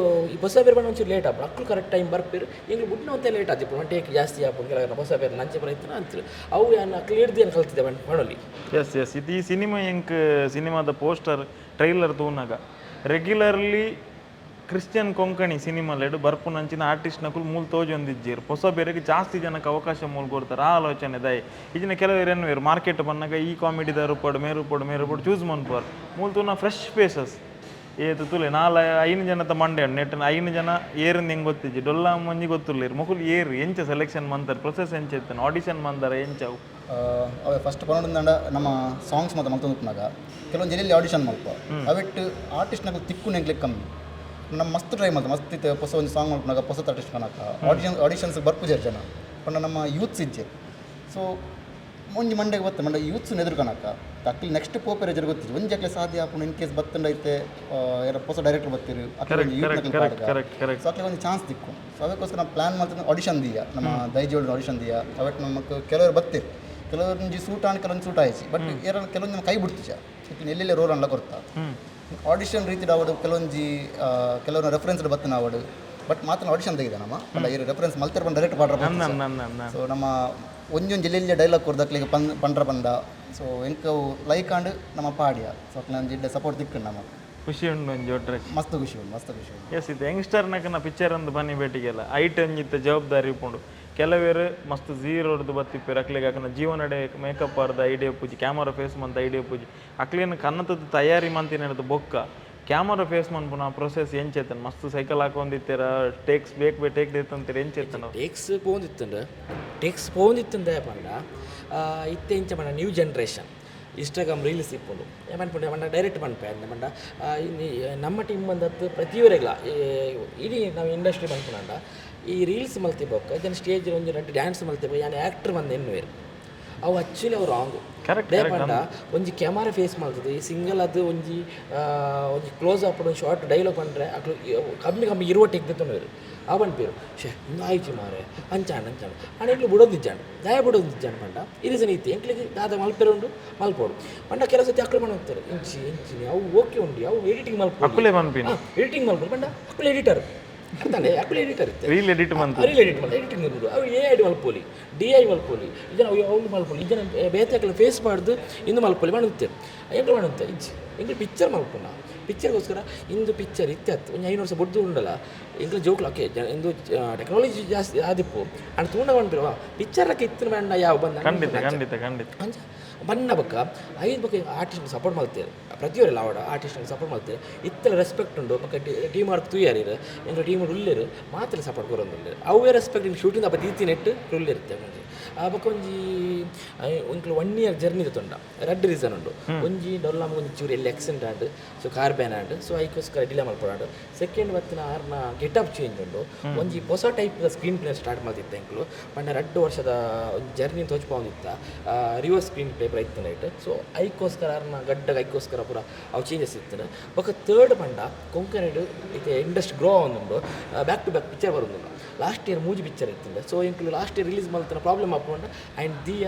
ಈ ಹೊಸ ಬೇರೆ ಬಣ್ಣ ಒಂಚೂರು ಲೇಟ್ ಆಪುಂಡು. ಅಕ್ಕುಲು ಕರೆಕ್ಟ್ ಟೈಮ್ ಬರ್ಪೇರು. ಎಂಕ್ಲು ಬುಡ್ನ ಒಂತೆ ಲೇಟ್ ಆತಿಪ್ಪು, ಟೇಕ್ ಜಾಸ್ತಿ ಆಪುಂಡು. ಕೆಲವು ಹೊಸ ಬೇರೆ ನಂಚೆ ಪ್ರಯತ್ನ ಅಂತಾರೆ. ಅವು ಯಾನ್ ಅಕ್ಲು ಹಿಡ್ದು ಏನು ಕಲ್ತಿದ್ದೆ ಪಣೊಲಿ. ಎಸ್ ಎಸ್ ಇದು ಈ ಸಿನಿಮಾ ಎಂಕ್ ಸಿನಿಮಾದ ಪೋಸ್ಟರ್ ಟ್ರೈಲರ್ ತೂನಗ ರೆಗ್ಯುಲರ್ಲಿ ಕ್ರಿಶ್ಚಿಯನ್ ಕೊಂಕಣಿ ಸಿನಿಮಾಲೆಡ್ ಬರ್ಪುನಂಚಿನ ಆರ್ಟಿಸ್ಟ್ ನಕುಲು ಮೂಲ ತೋಜೊಂದಿಜ್ಜೆರ್. ಹೊಸ ಬೇರೆಗ್ ಜಾಸ್ತಿ ಜನಕ್ಕೆ ಅವಕಾಶ ಮೂಲ ಕೊರ್ತಾರೆ, ಆ ಆಲೋಚನೆ ದಯ ಇಜಿನ ಕೆಲವರು ಎನ್ನುವೆರ್ ಮಾರ್ಕೆಟ್ ಬನ್ನಗ ಈ ಕಾಮಿಡಿದ ರೂಪಡ್ ಮೇರುಪೊಡು ಮೇರುಪೊಡು ಚೂಸ್ ಮನ್ಪುವರ್. ಮೂಲ ತೂನ ಫ್ರೆಶ್ ಫೇಸಸ್ ಏತು ತುಲೆ ನಾಲ ಐನು ಜನತ ಮಂಡೆ ನೆಟ್ ಐನು ಜನ ಏರಿಂದ ಹೆಂಗ್ ಗೊತ್ತಿಜ್ಜಿ, ಡೊಲ್ಲ ಮಂಜಿ ಗೊತ್ತಿರ್ಲಿರ್. ಮೊಕುಲು ಏರು ಎಂಚ ಸೆಲೆಕ್ಷನ್ ಮಂತಾರೆ, ಪ್ರೊಸೆಸ್ ಎಂಚ ಇತ್ತನ, ಆಡಿಷನ್ ಮಂದಾರ ಎಂಚವು? ಅವೆ ಫಸ್ಟ್ ಪನೊಂದಂಡ ನಮ್ಮ ಸಾಂಗ್ಸ್ ಮಾತ ಮಲ್ತೊಂದುಪ್ಪುನಗ ಕೆಲವೊಂದು ಜಿಲ್ಲೆಯಲ್ಲಿ ಆಡಿಷನ್ ಮಲ್ಪ ಅವೆಟ್ ಆರ್ಟಿಸ್ಟ್ನಕುಲು ತಿಕ್ಕು ನೆಗ್ಲಿಕ್ಕೆ ಕಮ್ಮಿ. ನಮ್ಮ ಮಸ್ತ್ ಟ್ರೈ ಮಲ್ತ ಮಸ್ತ್ ಇತ್ತೆ ಹೊಸ ಒಂದು ಸಾಂಗ್ ಮಲ್ಪುನಾಗ ಹೊಸ ಆರ್ಟಿಸ್ಟ್ ಕನಕ ಆಡಿಷನ್ಸ್ ಬರ್ಪುಜೆರ್ ಜನ ಪಂಡ ನಮ್ಮ ಯೂತ್ಸ್ ಇಜ್ಜೆ. ಸೊ ಒಂಜಿ ಮಂಡೆಗೆ ಬತ್ತ ಮಂಡ ಯೂತ್ಸ್ ಎದುರು ಕನಕ ಅಕ್ಲಿ ನೆಕ್ಸ್ಟ್ ಪೋಪೆರೆ ಜರ ಗೊತ್ತಿಜ್ಜಿ. ಒಂಜಿ ಅಕ್ಲೆ ಸಾಧ್ಯ ಆಪುಂಡು ಇನ್ ಕೇಸ್ ಬತ್ತಂಡ ಇತ್ತೆ ಯಾರ ಹೊಸ ಡೈರೆಕ್ಟರ್ ಬತ್ತೀರು ಅಕ್ಲೆ ಒಂಜಿ ಯೂತ್ ನಕಲು ಕರೆಕ್ಟ್ ಕರೆಕ್ಟ್ ಕರೆಕ್ಟ್. ಸೊ ಅಕ್ಲೆ ಒಂದು ಚಾನ್ಸ್ ತಿಕ್ಕು. ಸೊ ಅದಕ್ಕೋಸ್ಕರ ನಾವು ಪ್ಲಾನ್ ಮಾಡ್ತಿದ್ದೆ ಆಡಿಷನ್ ದೀಯ, ನಮ್ಮ ದೈಜೋಳು ಆಡಿಷನ್ ದೀಯ. ಅವತ್ತು ನಮಕ್ ಕೆಲವರು ಬತ್ತೀರು, ಕೆಲವರು ಒಂಜಿ ಸೂಟ್ ಆನ್, ಕೆಲವೊಂದು ಸೂಟ್ ಆಯ್ತು. ಬಟ್ ಏರ ಕೆಲವೊಂದು ನಮ್ಮ ಕೈ ಬಿಡ್ತಿಜ ಎಲ್ಲೆಲ್ಲಿ ರೋಲ್ ಅನ್ಲ ಕೊರ್ತಾ. ಆಡಿಷನ್ ರೀತಿ ಆವಡು ಕೆಲವೊಂಜಿ ಕೆಲವೊಂದು ರೆಫರೆನ್ಸ್ ಬತ್ತನ ಆವಡು. ಬಟ್ ಮಾತ್ರ ಆಡಿಷನ್ ತೆಗಿದೆ ನಮ್ಮ ಪಂಡ ಈ ರೆಫರೆನ್ಸ್ ಮಲ್ತಿರ್ ಬಂದು ಡೈರೆಕ್ಟ್ ಪಾಡ್ರ. ನನ್ನ ನನ್ನ ಸೊ ನಮ್ಮ ಒಂಜೊಂದು ಜಿಲ್ಲೆಯಲ್ಲಿ ಡೈಲಾಗ್ ಕೊರ್ದಕ್ಲಿಗೆ ಪನ್ ಪಂಡ್ರ ಬಂದ. ಸೊ ಎಂಕ ಲೈಕ್ ಆಂಡ್ ನಮ್ಮ ಪಾಡಿಯ. ಸೊ ಅಕ್ಲೆ ಒಂಜಿ ಸಪೋರ್ಟ್ ತಿಕ್ಕಂಡು ನಮ್ಮ. ಖುಷಿ ಉಂಡು ಒಂಜಿ ಒಟ್ರೆ. ಮಸ್ತ್ ಖುಷಿ ಉಂಡು, ಮಸ್ತ್ ಖುಷಿ ಉಂಡು. ಎಸ್, ಇದು ಯಂಗ್ಸ್ಟರ್ನಕನ ಪಿಕ್ಚರ್ ಅಂದ್ ಬನ್ನಿ ಭೇಟಿಗೆಲ್ಲ ಐಟ್ ಒಂಜಿತ್ತ ಜವಾಬ್ದಾರಿ ಉಪ್ಪುಂಡು. ಕೆಲವೇರು ಮಸ್ತ್ ಝೀರೋಡ್ದು ಬತ್ತಿಪ್ಪೇರು. ಅಕ್ಲೆಗ್ ಅಕನ ಜೀವನಡೆ ಮೇಕಪ್ ಆರ್ದ ಐಡಿಯಾ ಪೂಜಿ, ಕ್ಯಾಮರಾ ಫೇಸ್ ಮಂತ ಐಡಿಯಾ ಪೂಜಿ. ಅಕ್ಲೇನು ಕನ್ನತದ ತಯಾರಿ ಮಂತಿನ ಬೊಕ್ಕ ಕ್ಯಾಮರಾ ಫೇಸ್ ಮನ್ಪುನ ಪ್ರೊಸೆಸ್ ಎಂಚೆತ್ತನ? ಮಸ್ತ್ ಸೈಕಲ್ ಹಾಕೊಂಡಿತ್ತೀರ, ಟೇಕ್ಸ್ ಬೇಕು ಬೇ ಟೇಕ್ ದೇತಂತೀರ, ಎಂಚೆತ್ತನ? ಟೇಕ್ಸ್ ಪೋಂದಿತ್ತುಂಡು, ಟೇಕ್ಸ್ ಪೋಂದಿತ್ತುಂದೆ ಪಂಡ ಇತ್ತೆ ಇಂಚ ಪಂಡ ನ್ಯೂ ಜನರೇಷನ್ ಇನ್ಸ್ಟಾಗ್ರಾಮ್ ರೀಲ್ಸ್ ಇಪ್ಪುಂಡು. ಪನ್ಪುಂಡು ಪಂಡ ಡೈರೆಕ್ಟ್ ಪನ್ಪೆ ಅಂದ ಪಂಡ ಇನ್ನು ನಮ್ಮ ಟೀಮ್ ಬಂದತ್ತು ಪ್ರತಿಯೊರೆಗ್ಲ ಇಡೀ ನಾವು ಇಂಡಸ್ಟ್ರಿ ಪನ್ಪುನಂಡ ಈ ರೀಲ್ಸ್ ಮಲ್ತಿ ಬೊಕ್ಕ ಜನ ಸ್ಟೇಜ್ ಒಂಜಿ ರಡ್ಡ್ ಡ್ಯಾನ್ಸ್ ಮಲ್ತಿ ಯಾನ್ ಆ್ಯಕ್ಟ್ರ್ ಬಂದು ಎನ್ನುವೆರ್. ಅವು ಆಕ್ಚುಲಿ ಅವು ರಾಂಗ್. Correct. ಪಂಡ ಒಂಜಿ ಕ್ಯಾಮರಾ ಫೇಸ್ ಮಲ್ತದೆ ಈ ಸಿಂಗಲ್ ಅದು ಒಂಜಿ ಒಂಜಿ ಕ್ಲೋಸ್ ಅಪ್ ಒಂಜಿ ಶಾರ್ಟ್ ಡೈಲಾಗ್ ಪಂಡ್ರೆ ಅಕ್ಲು ಕಮ್ಮಿ ಕಮ್ಮಿ ಇರುವ ಟೆಕ್ ದೆತ್ತೊನುವೆರ್. ಆ ಪನ್ಪೆರ್ ಶೇ ಇಂದು ಆಯ್ಚಿ ಮಾರೆ ಅಂಚಾಂಡ್ ಅಂಚಾಂಡ್. ಆಂಡ ಎಂಕ್ಲು ಬುಡೊಂದಿಜ್ಜಾಂಡ್. ದಾಯೆ ಬುಡೊಂದಿಜ್ಜಾಂಡ್ ಪಂಡ ಈ ರೀಸನ್ ಇತ್ತೆ ಎಂಕ್ಲಿಗ್ ದಾದ ಮಲ್ಪೆರೆ ಉಂಡು ಮಲ್ಪೊಡು. ಪಂಡ ಕೆಲವು ಸರ್ತಿ ಅಕ್ಲು ಪನೊಂತಾರೆ ಇಂಚಿ ಇಂಚಿನಿ ಅವು ಓಕೆ ಉಂಡು, ಅವು ಎಡಿಟಿಂಗ್ ಮಲ್ಪೊಡು. ಅಕುಲೇ ಪನ್ಪಿನ? ಎಡಿಟಿಂಗ್ ಮಲ್ಪೊಡು ಪಂಡ ಅಕುಲು ಎಡಿಟರ್ ಅರ್ಥಾಂಡೆ, ಅಕುಲು ಎಡಿಟರ್ ಇತ್ತೆ. ರೀಲ್ ಎಡಿಟ್ ಮಂತ್. ರೀಲ್ ಎಡಿಟ್ ಮಲ್ತ ಎಡಿಟಿಂಗ್ ಇರ್ಬೋದು. ಅವು ಎ ಐಡಿ ಮಲ್ಪೊಲಿ, ಡಿ I ಮಲ್ಪೊಲಿ, ಇದನ್ನ ಅವು ಅವ್ಲು ಮಲ್ಪೊಲಿ, ಇದನ್ನ ಬೇತೆ ಅಕ್ಲೆನ ಫೇಸ್ ಮಾಡ್ದು ಇಂದು ಮಲ್ಪೊಲಿ ಪಂಡುತ್ತೆ. ಎಂಕ್ಲು ಪಂಡುತ್ತೆ ಇಜ್ಜಿ, ಎಂಕ್ಲು ಪಿಕ್ಚರ್ ಮಲ್ಪುನ ಪಿಕ್ಚರ್ಗೋಸ್ಕರ. ಇಂದು ಪಿಕ್ಚರ್ ಇತ್ತೆ ಅತ್ತು ಒಂಜಿ 5 ವರ್ಷ ಬುಡ್ದು ಉಂಡಲ್ಲ ಎಂಕ್ಲು ಜೋಕ್ಲು ಓಕೆ. ಇಂದು ಟೆಕ್ನಾಲಜಿ ಜಾಸ್ತಿ ಆದಿಪ್ಪು. ಅಂಡ್ ತೂಂಡ ಪನ್ಪಿರುವ ಪಿಕ್ಚರ್ ಇತ್ತಿನ ಬೇಂಡ ಯಾವ ಬಂದ. ಖಂಡಿತ ಖಂಡಿತ ಖಂಡಿತ. ಅಂಚ ಬಣ್ಣ ಬೊಕ್ಕ ಐದು ಬೊಕ್ಕ ಆರ್ಟಿಸ್ಟ್ ಸಪೋರ್ಟ್ ಮಲ್ತೇರು. ಪ್ರತಿಯೊರಿಲ ಆವಡ ಆರ್ಟಿಸ್ಟ್ ಸಪೋರ್ಟ್ ಮಲ್ತೇರು. ಇತ್ತಲ ರೆಸ್ಪೆಕ್ಟ್ ಉಂಡು. ಬೊಕ್ಕ ಟೀಮ್ ವರ್ಕ್ ತೂಯರಿರು, ಎಂಕ್ಲ ಟೀಮ್ ಉಲ್ಲೆರ್ ಮಾತ್ರ ಸಪೋರ್ಟ್ ಕೊರೊಂದುಲ್ಲೆರ್. ಅವೇ ರೆಸ್ಪೆಕ್ಟ್ ಶೂಟಿಂಗ್ ಅಪ್ಪ ದೀತಿ ನೆಟ್ ಉಲ್ಲೆರುತ್ತೆ ಒಂಜಿ. ಆ ಬೊಕ್ಕ ಒಂಜಿ ಎಂಕ್ಲು 1 ಇಯರ್ ಜರ್ನಿ ತೊಂಡ ರಡ್ಡ್ ರೀಸನ್ ಉಂಡು. ಒಂಜಿ ಡೊಲ್ಲಾಮ ಒಂಜಿ ಚೂರು ಎಲ್ಲಿ accident and, so car ban and, so ಐಕೋಸ್ಕರ ಡಿಲೇ ಮಲ್ಪೊಡಾಂಡ್. ಸೆಕೆಂಡ್ ಬತ್ತಿನ ಆರ್ನ ಗೆಟಪ್ ಚೇಂಜ್ ಉಂಡು. ಒಂಜಿ ಹೊಸ ಟೈಪ್ ಸ್ಕ್ರೀನ್ ಪ್ಲೇ ಸ್ಟಾರ್ಟ್ ಮಲ್ತಿತ್ತೆ ಎಂಕ್ಲು. ಪಂಡ 2 ವರ್ಷದ ಒಂಜಿ ಜರ್ನಿ ತೋಜ್ಪಾವೊಂದಿತ್ತ ರಿವರ್ಸ್ ಸ್ಕ್ರೀನ್ ಪ್ಲೇ ಪ್ರಯತ್ನ ನೈಟ್. ಸೊ ಐಕೋಸ್ಕರ ಆರ್ನ ಗಡ್ಡಗ ಐಕೋಸ್ಕರ ಪೂರ ಅವು ಚೇಂಜಸ್ ಇತ್ತು. ಬೊಕ್ಕ ತರ್ಡ್ ಪಂಡ ಕೊಂಕಣಿಡ್ ಇತ್ತೆ ಇಂಡಸ್ಟ್ರಿ ಗ್ರೋ ಆವೊಂದುಂಡು. ಬ್ಯಾಕ್ ಟು ಬ್ಯಾಕ್ ಪಿಕ್ಚರ್ ಬರೋದುಂಡು. ಲಾಸ್ಟ್ ಇಯರ್ ಮೂಜಿ ಪಿಕ್ಚರ್ ಇತ್ತು. ಸೊ ಎಂಕ್ಲು ಲಾಸ್ಟ್ ಇಯರ್ ರಿಲೀಸ್ ಮಲ್ತನ ಪ್ರಾಬ್ಲಮ್ ಆಪುಂಡ. ಆ್ಯಂಡ್ ದಿಯ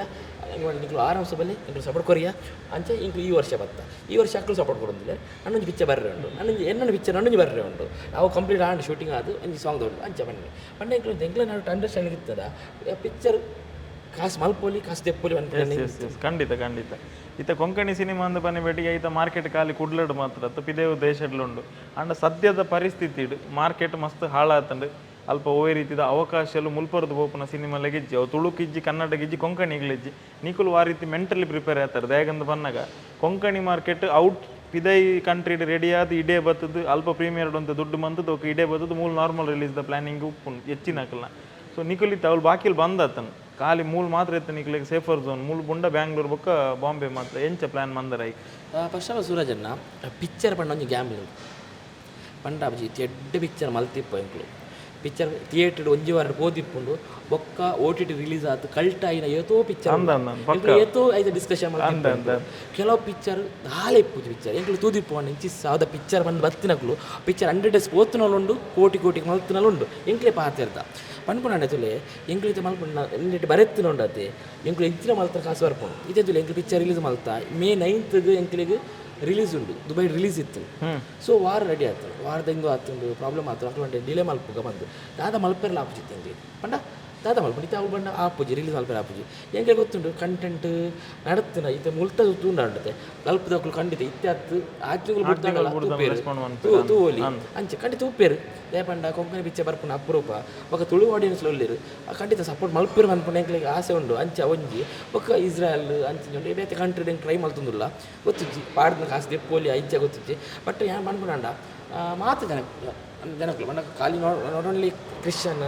ನಿಕ್ಲು ಆರಾಮ್ಸ ಬಲ್ಲಿ, ಎಂಕ್ಲು ಸಪೋರ್ಟ್ ಕೊರಿಯ ಅಂಚ ಇಂಕ್ಲು ಈ ವರ್ಷ ಬತ್ತ. ಈ ವರ್ಷ ಅಕ್ಲು ಸಪೋರ್ಟ್ ಕೊಡೊಂದಿಲ್ಲ. ನನ್ನೊಂಜಿ ಪಿಕ್ಚರ್ ಬರ್ರೆ ಉಂಡು, ನನ್ನೊಂಜಿ ಎನ್ನೊಂದು ಪಿಕ್ಚರ್ ನನ್ನೊಂಜಿ ಬರ್ರೆ ಉಂಡು. ಅವು ಕಂಪ್ಲೀಟ್ ಆಂಡ್ ಶೂಟಿಂಗ್ ಆದ್ ಒಂಜಿ ಸಾಂಗ್ ಉಂಡು. ಅಂಚ ಬನ್ನಿ ಪಂಡ ಎಂಕ್ಲು ಎಂಕ್ಲ ನಡುಟ್ ಅಂಡರ್ಸ್ಟ್ಯಾಂಡಿಂಗ್ ಇತ್ತದ. ಪಿಕ್ಚರ್ ಕಾಸು ಮಲ್ಪೊಲಿ, ಕಾಸು ದೆಪ್ಪೊಲಿ ಪನ್ಪಿನ. ಎಸ್ ಎಸ್, ಖಂಡಿತ ಖಂಡಿತ. ಇತ್ತ ಕೊಂಕಣಿ ಸಿನಿಮಾ ಅಂದ್ ಪನಿ ಬೇಟಿಗೆ ಐತ ಮಾರ್ಕೆಟ್ ಖಾಲಿ ಕುಡ್ಲಡ್ ಮಾತ್ರ ಅತ್ತ ಪಿದೇವು ದೇಶಡ್ಲು ಉಂಡು. ಅಂಡ ಸದ್ಯದ ಪರಿಸ್ಥಿತಿ ಮಾರ್ಕೆಟ್ ಮಸ್ತ್ ಹಾಳಾತಂಡು. ಅಲ್ಪ ಒವ್ವೇ ರೀತಿದ ಅವಕಾಶಲು ಮುಲ್ಪರ್ದು ಪೋಪುನ ಸಿನಿಮಾ ಲೆಗಿಜ್ಜಿ. ಅವು ತುಳುಕಿಜ್ಜಿ, ಕನ್ನಡಗಿಜ್ಜಿ, ಕೊಂಕಣಿಗ್ಲಿಜ್ಜಿ. ನಿಕುಲು ಆ ರೀತಿ ಮೆಂಟಲಿ ಪ್ರಿಪೇರ್ ಆತಾರೆ ದಾಯೆಗಂದ್ ಪನ್ನಗ ಕೊಂಕಣಿ ಮಾರ್ಕೆಟ್ ಔಟ್ ಪಿದೈ ಕಂಟ್ರಿಡ್ ರೆಡಿ ಆದ್ ಇಡೇ ಬತ್ತದು ಅಲ್ಪ ಪ್ರೀಮಿಯರ್ ಒಂತೆ ದುಡ್ಡು ಮಂತದ್ದು ఒక ಇಡೇ ಬತ್ತದು ಮೂಲು ನಾರ್ಮಲ್ ರಿಲೀಸ್ ದ ಪ್ಲಾನಿಂಗ್ ಉಪ್ಪುಂಡು ಹೆಚ್ಚಿನಕಲ್ನ. ಸೊ ನಿಕುಲಿತ್ತ ಅವಳು ಬಾಕಿಲ್ ಬಂದತ್ತನ್ ಖಾಲಿ ಮೂಲ ಮಾತ್ರ ಇತ್ತು ನಿಕ್ಲೆಗ್ ಸೇಫರ್ ಝೋನ್. ಮೂಲು ಬುಂಡ ಬ್ಯಾಂಗ್ಳೂರ್ ಬೊಕ್ಕ ಬಾಂಬೆ ಮಾತ್ರ. ಎಂಚ ಪ್ಲಾನ್ ಮಂದರ ಐಕ್? ಫಸ್ಟ್ ಆಫ್ ಆಲ್ ಸೂರಜನ್ನ, ಪಿಕ್ಚರ್ ಪಂಡ ಒಂಜಿ ಗ್ಯಾಂಬ್ಲಿಂಗ್ ಪಂಡ ಅಬ್ಜಿ. ಎಡ್ಡೆ ಪಿಕ್ಚರ್ ಮಲ್ತಿಪ್ಪ ಎಂಕ್ಲು. ಪಿಕ್ಚರ್ ಥಿಯೇಟರ್ ಒಂಜಿ ವಾರ ಪೋದಿಪ್ಪುಂಡು, ಬೊಕ್ಕ ಓಟಿಟಿ ರಿಲೀಸ್ ಆತು ಕಲ್ಟ್ ಆಯಿನ ಏತೋ ಪಿಕ್ಚರ್. ಅಂದ ಅಂದ ಅಂದ್. ಏತೋ ಐತ ಡಿಸ್ಕಷನ್. ಕೆಲವು ಪಿಕ್ಚರ್ ದಾಲ ಇಪ್ಪುಜಿ. ಪಿಕ್ಚರ್ ಎಂಕ್ಲು ತೂದಿಪ್ಪು ಇಂಚಿ ಸಾವ್ದ ಪಿಕ್ಚರ್ ಬಂದು ಬತ್ತಿನಕ್ಲು ಪಿಕ್ಚರ್ 100 ಡೇಸ್ ಪೋತುನಲುಂಡು, ಕೋಟಿ ಕೋಟಿ ಮಲ್ತಿನಲುಂಡು. ಎಂಕ್ಲೆ ಪಾತೆರ್ದ ಪನ್ಪುಂಡ ತುಲೆ, ಎಂಕ್ಲು ಇತ್ತೆ ಮಲ್ಪುಂಡ ಎಲ್ಲಿಟ್ಟು ಬರೆತ್ತಿನ ಉಂಡತೆ. ಎಂಕ್ಲು ಎಂಚಿನ ಮಲ್ತ ಕಾಸು ಬರ್ಪುಂಡು. ಇತ್ತೆ ತುಲೆ, ಎಂಕ್ಲು ಪಿಕ್ಚರ್ ರಿಲೀಸ್ ಮಲ್ತ, ಮೇ 9ಗೆ ಎಂಕ್ಲೆಗ್ ರಿಲೀಸ್ ಉಂಡು. ದುಬೈ ರಿಲೀಸ್ ಇತ್ತು. ಸೊ ವಾರ ರೆಡಿ ಆಯ್ತು, ವಾರದ ಹಿಂಗು ಆತುಂಡು, ಪ್ರಾಬ್ಲಮ್ ಆತು. ಅಕ್ಲು ಡಿಲೇ ಮಲ್ಪುಗ ಬಂದು ದಾದ ಮಲ್ಪೆರ್ಲ ಆಪುಜಿತ್ತು ಎಂಕ್ಲೆಗ್. ಪಂಡ ದಾದ ಮಲ್ಪುಂಡು ಇತ್ತೆ? ಅವು ಬಂಡ ಆಪುಜಿ, ರಿಲೀಸ್ ಮಲ್ಪೆರ ಆಪುಜಿ. ಎಂಕ್ಲೆ ಗೊತ್ತುಂಡು ಕಂಟೆಂಟ್ ನಡತ್ತಿನ. ಇತ್ತೆ ಮುಲ್ತ ತೂಂಡ ಉಂಡತೆ ಅಲ್ಪದಕ್ಲು ಖಂಡಿತ ಇತ್ತೆ ಅತ್ತು ಆರು ತಿಂಗಳು respond. ತೂವೊಲಿ ಅಂಚೆ ಖಂಡಿತ ಉಪ್ಪೇರು. ದಾಯೆ ಪಂಡ ಕೊಂಕಣಿ ಪಿಕ್ಚರ್ ಬರ್ಪುನ ಅಪರೂಪ. ಬೊಕ್ಕ ತುಳು ಆಡಿಯನ್ಸ್ ಉಲ್ಲೆರ್, ಖಂಡಿತ ಸಪೋರ್ಟ್ ಮಲ್ಪೆರ್ ಪನ್ಪುನ ಎಂಕ್ಲೆಗ್ ಆಸೆ ಉಂಡು. ಅಂಚ ಒಂಜಿ ಬೊಕ್ಕ ಇಸ್ರಾಯಲ್ ಅಂಚ ಉಂಡು, ಬೇತೆ ಕಂಟ್ರಿ ಟ್ರೈ ಮಲ್ತೊಂದುಲ್ಲ. ಗೊತ್ತುಜ್ಜಿ, ಪಾಡ್ದನ ಕಾಸು ದೆಪ್ಪೊಲಿ ಇಂಚ ಗೊತ್ತುಜ್ಜಿ. ಬಟ್ ಯಾನ್ ಪನ್ಪುನಾಂಡ ಮಾತ ಜನ ಜನಕ್ಕಲು ಪಂಡ ಖಾಲಿ not only Christian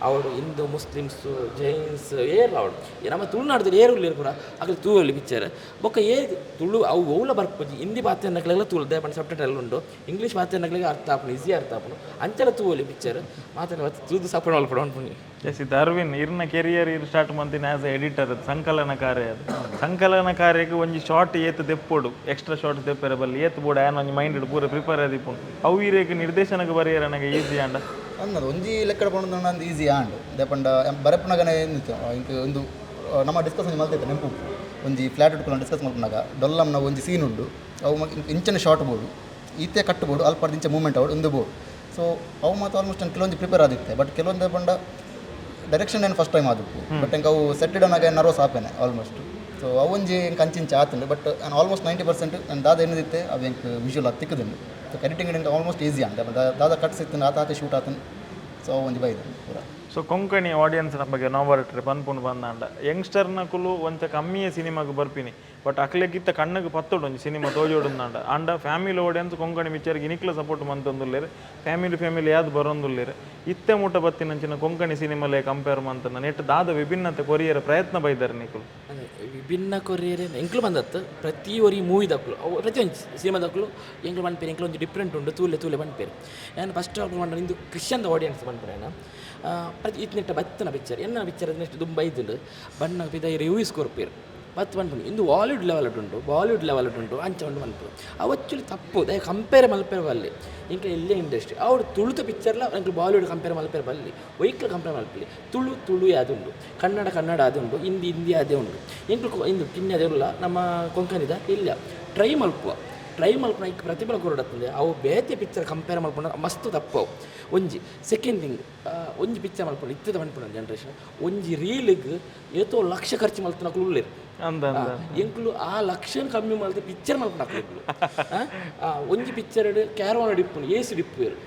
ಅವಳು, ಹಿಂದೂ, ಮುಸ್ಲಿಮ್ಸು, ಜೈನ್ಸ್ ಏರ್ಲ ಅವಳು, ಈ ನಮ್ಮ ತುಳುನಾಡ್ದಲ್ಲಿ ಏರು ಉಲ್ಲೆರ್ ಪೂರ ಅಕುಲು ತೂವೊಲಿ ಪಿಕ್ಚರ್. ಬೊಕ್ಕ ಏರ್ ತುಳು ಅವು ಒವ್ಲ ಬರ್ಪುಜಿ, ಹಿಂದಿ ಪಾತೆರ್ನಕ್ಲೆಗ್ಲ ತೂಲು. ದಾಯೆ ಪಂಡ ಸಬ್ ಉಂಡು. ಇಂಗ್ಲೀಷ್ ಪಾತೆರ್ನಕ್ಲೆಗ್ ಅರ್ಥ ಆಪುಂಡು, ಈಸಿ ಅರ್ಥ ಆಪುಂಡು. ಅಂಚಲ ತೂವೊಲಿ ಪಿಕ್ಚರ್. ಮಾತೆರ್ಲ ತೂದು ಸಪೋರ್ಟ್ ಮಲ್ಪೊಡು ಪನ್ಪುನಿ. ಎಸ್, ಇದು ಅರವಿಂದ್, ಇರ್ನ ಕೆರಿಯರ್ ಇರ್ ಸ್ಟಾರ್ಟ್ ಮಂತಿನ ಆಸ್ ಎಡಿಟರ್, ಸಂಕಲನ ಕಾರ್ಯ. ಅದು ಸಂಕಲನ ಕಾರ್ಯಕ್ಕೆ ಒಂಜಿ ಶಾರ್ಟ್ ಏತ್ ದೆಪ್ಪೊಡು, ಎಕ್ಸ್ಟ್ರಾ ಶಾರ್ಟ್ ದೆಪ್ಪೆರೆ ಬಲ್ಲಿ, ಏತ್ ಬೋಡು, ಆನ್ ಒಂಜಿ ಮೈಂಡ್ ಪೂರ ಪ್ರಿಪೇರ್ ಆದಿಪ್ಪುಂಡು. ಅವು ಇರೇಗ್ ನಿರ್ದೇಶನಕ್ಕೆ ಬರೆಯರ ನನಗೆ ಈಸಿ ಆಂಡ? ಅನ್ನದು ಒಂಜಿ ಲೆಕ್ಕಡ ಪಂಡ ಅಂದ್ ಈಸಿ ಆಂಡ್. ದಾಯೆ ಪಂಡ ಬರೆಪುನಗನೆ ಇಂದಿತ್ತು ಇಂಕ್ ಒಂದು ನಮ್ಮ ಡಿಸ್ಕಸ್ ಒಂಜಿ ಮಲ್ತಿತ್ತು ನೆಂಪು. ಒಂಜಿ ಫ್ಲಾಟ್ ಇಟ್ಕೊಂಡು ಡಿಸ್ಕಸ್ ಮಲ್ಪುನಾಗ ಡೊಲ್ಲಮ್ನ ಒಂಜಿ ಸೀನ್ ಉಂಡು. ಅವು ಇಂಚನೆ ಶಾರ್ಟ್ ಬೋಡು, ಈತೆ ಕಟ್ ಬೋಡು, ಅಲ್ಪ ಇಂಚ ಮೂವ್ಮೆಂಟ್ ಅವಡು ಒಂದು ಬೋಡು. ಸೊ ಅವು ಮಾತ್ರ ಆಲ್ಮೋಸ್ಟ್ ನಾನು ಕೆಲವೊಂದು ಪ್ರಿಪೇರ್ ಆದಿತ್ತೆ. ಬಟ್ ಕೆಲವೊಂದು ಪಂಡ ಡೈರೆಕ್ಷನ್ ಏನು ಫಸ್ಟ್ ಟೈಮ್ ಆದಿಪ್ಪು. ಬಟ್ ಎಂಕ್ ಅವು ಸೆಟ್ ಇಡೋನಾಗ ನರ್ವಸ್ ಆಪೇನೆ ಆಲ್ಮೋಸ್ಟ್. ಸೊ ಅವೊಂಜಿ ಎಂಕ್ ಅಂಚಿಂಚ ಆತುಂಡು. ಬಟ್ ನಾನು ಆಲ್ಮೋಸ್ಟ್ 90% ನಾನು ದಾದ ಏನಿದಿತ್ತೆ ಅವು ಎಂಕ್ ವಿಜುವಲ್ ಅದು ತಿಕ್ಕುದುಂಡು. ಸೊ ಎಡಿಟಿಂಗ್ ಎಂಕ್ ಆಲ್ಮೋಸ್ಟ್ ಈಸಿ ಅಂಡ. ದಾದ ಕಟ್ಸ್ ಇತ್ತು ಆತ ಆತ ಶೂಟ್ ಆತನು. ಸೊ ಅವು ಒಂಜಿ ಬೈದು ಪೂರ. ಸೊ ಕೊಂಕಣಿ ಆಡಿಯನ್ಸ್ನ ಬಗ್ಗೆ ನಾವು ಪನ್ಪುಂಡು ಬಂದಾಂಡ, ಯಂಗ್ಸ್ಟರ್ನಕುಲು ಒಂತೆ ಕಮ್ಮಿಯೇ ಸಿನಿಮಾಗ್ ಬರ್ಪಿನಿ. ಬಟ್ ಅಕ್ಲೆಗಿತ್ತ ಕಣ್ಣಗೆ ಪತ್ತೊಡು ಒಂಜಿ ಸಿನಿಮಾ ತೋಜೋಡುಂದಾಂಡ. ಆಂಡ ಫ್ಯಾಮಿಲಿ ಆಡಿಯನ್ಸ್ ಕೊಂಕಣಿ ಪಿಕ್ಚರ್ಗೆ ಇನಿಕ್ಲ ಸಪೋರ್ಟ್ ಮಂತೊಂದುಲ್ಲೆರ್, ಫ್ಯಾಮಿಲಿ ಫ್ಯಾಮಿಲಿ ಯಾದ್ ಬರೋಂದುಲ್ಲೆರ್. ಇತ್ತೆ ಮುಟ್ಟ ಬತ್ತಿನಂಚಿನ ಕೊಂಕಣಿ ಸಿನಿಮಾಲೆ ಕಂಪೇರ್ ಮಂತನ ನೆಟ್ ದಾದ ವಿಭಿನ್ನತೆ ಕೊರಿಯರ ಪ್ರಯತ್ನ ಬೈದಾರೆ ನಿಕುಲು? ಅದೇ ವಿಭಿನ್ನ ಕೊರಿಯರ್ ಎಂಕ್ಲು ಬಂದತ್ತು. ಪ್ರತಿ ಒರಿ ಮೂವಿ ದಕ್ಲು, ಅವು ಪ್ರತಿ ಒಂಜಿ ಸಿನಿಮಾ ದಕ್ಲು ಎಂಕ್ಲು ಪನ್ಪೇರು, ಎಂಕ್ಲು ಒಂಜಿ ಡಿಫ್ರೆಂಟ್ ಉಂಡು, ತೂಲೆ ತೂಲೆ ಪನ್ಪೇರು. ಯಾನ್ ಫಸ್ಟ್ ಆಫ್ ಪಂಡ ಇಂದು ಕ್ರಿಶ್ಚಿಯನ್ ಆಡಿಯನ್ಸ್ ಪನ್ಪುನ. ಪ್ರತಿ ಇತ್ನೆಟ್ಟ ಬತ್ತನ ಪಿಕ್ಚರ್ ಎನ್ನ ಪಿಕ್ಚರ್ ನೆಕ್ಸ್ಟ್ ದುಂಬ ಐದುಂಡು ಬಣ್ಣ ಪಿದಾಯಿ ರಿವ್ಯೂಸ್ ಕೊರ್ಪೇರು. ಬತ್ ಪನ್ಪುಂಡು, ಇಂದು ಹಾಲಿವುಡ್ ಲೆವೆಲ್ ಉಂಟು, ಬಾಲಿವುಡ್ ಲೆವೆಲ್ ಉಂಟು, ಅಂಚ ಉಂಟು ಪನ್ಪುಂಡು. ಅವು ಆಕ್ಚುಲಿ ತಪ್ಪು. ದಾಯೆ ಕಂಪೇರ್ ಮಲ್ಪೆರೆ ಬಲ್ಲಿ. ಎಂಕ್ಲೆ ಎಲ್ಲೇ ಇಂಡಸ್ಟ್ರಿ ಅವ್ರು ತುಳುತ ಪಿಕ್ಚರ್ಲ ಎಂಕ್ಲು ಬಾಲಿವುಡ್ ಕಂಪೇರ್ ಮಲ್ಪೆರೆ ಬಲ್ಲಿ, ಒಯ್ಕ್ಲ ಕಂಪೇರ್ ಮಲ್ಪಲಿ. ತುಳು ತುಳು ಆದುಂಡು, ಕನ್ನಡ ಕನ್ನಡ ಆದುಂಡು, ಹಿಂದಿ ಹಿಂದಿ ಅದೇ ಉಂಡು. ಎಂಕ್ಲು ಇಂದು ಕಿನ್ನಿ ಅದೇ ಉಲ್ಲ. ನಮ್ಮ ಕೊಂಕಣಿದ ಇಲ್ಲ ಟ್ರೈ ಮಲ್ಪುವ. ಟ್ರೈ ಮಲ್ಪುನ ಐಕ್ ಪ್ರತಿಫಲ ಕೊರಡತ್ತಂದೆ ಅವು ಬೇತೆ ಪಿಕ್ಚರ್ ಕಂಪೇರ್ ಮಲ್ಪುನ ಮಸ್ತ್ ತಪ್ಪು ಅವು ಒಂಜಿ. ಸೆಕೆಂಡ್ ಥಿಂಗ್, ಒಂಜಿ ಪಿಕ್ಚರ್ ಮಲ್ಪುಂಡು ಇತ್ತದ ಪನ್ಪುನ ಜನ್ರೇಷನ್ ಒಂಜಿ ರೀಲಿಗ್ ಏತೋ ಲಕ್ಷ ಖರ್ಚು ಮಲ್ತನಕುಲು ಉಲ್ಲೆರ್. ಅಂದ ಅಂದ. ಎಂಕ್ಲು ಆ ಲಕ್ಷನ್ ಕಮ್ಮಿ ಮಲ್ತು ಪಿಕ್ಚರ್ ಮಲ್ಪುನಕುಲು ಎಂಕ್ಲು. ಒಂಜಿ ಪಿಕ್ಚರ್ ಕ್ಯಾರವಾನ್ ಡಿಪ್ಪುನು, ಎಸಿ ಡಿಪ್ಪುವೆರ್.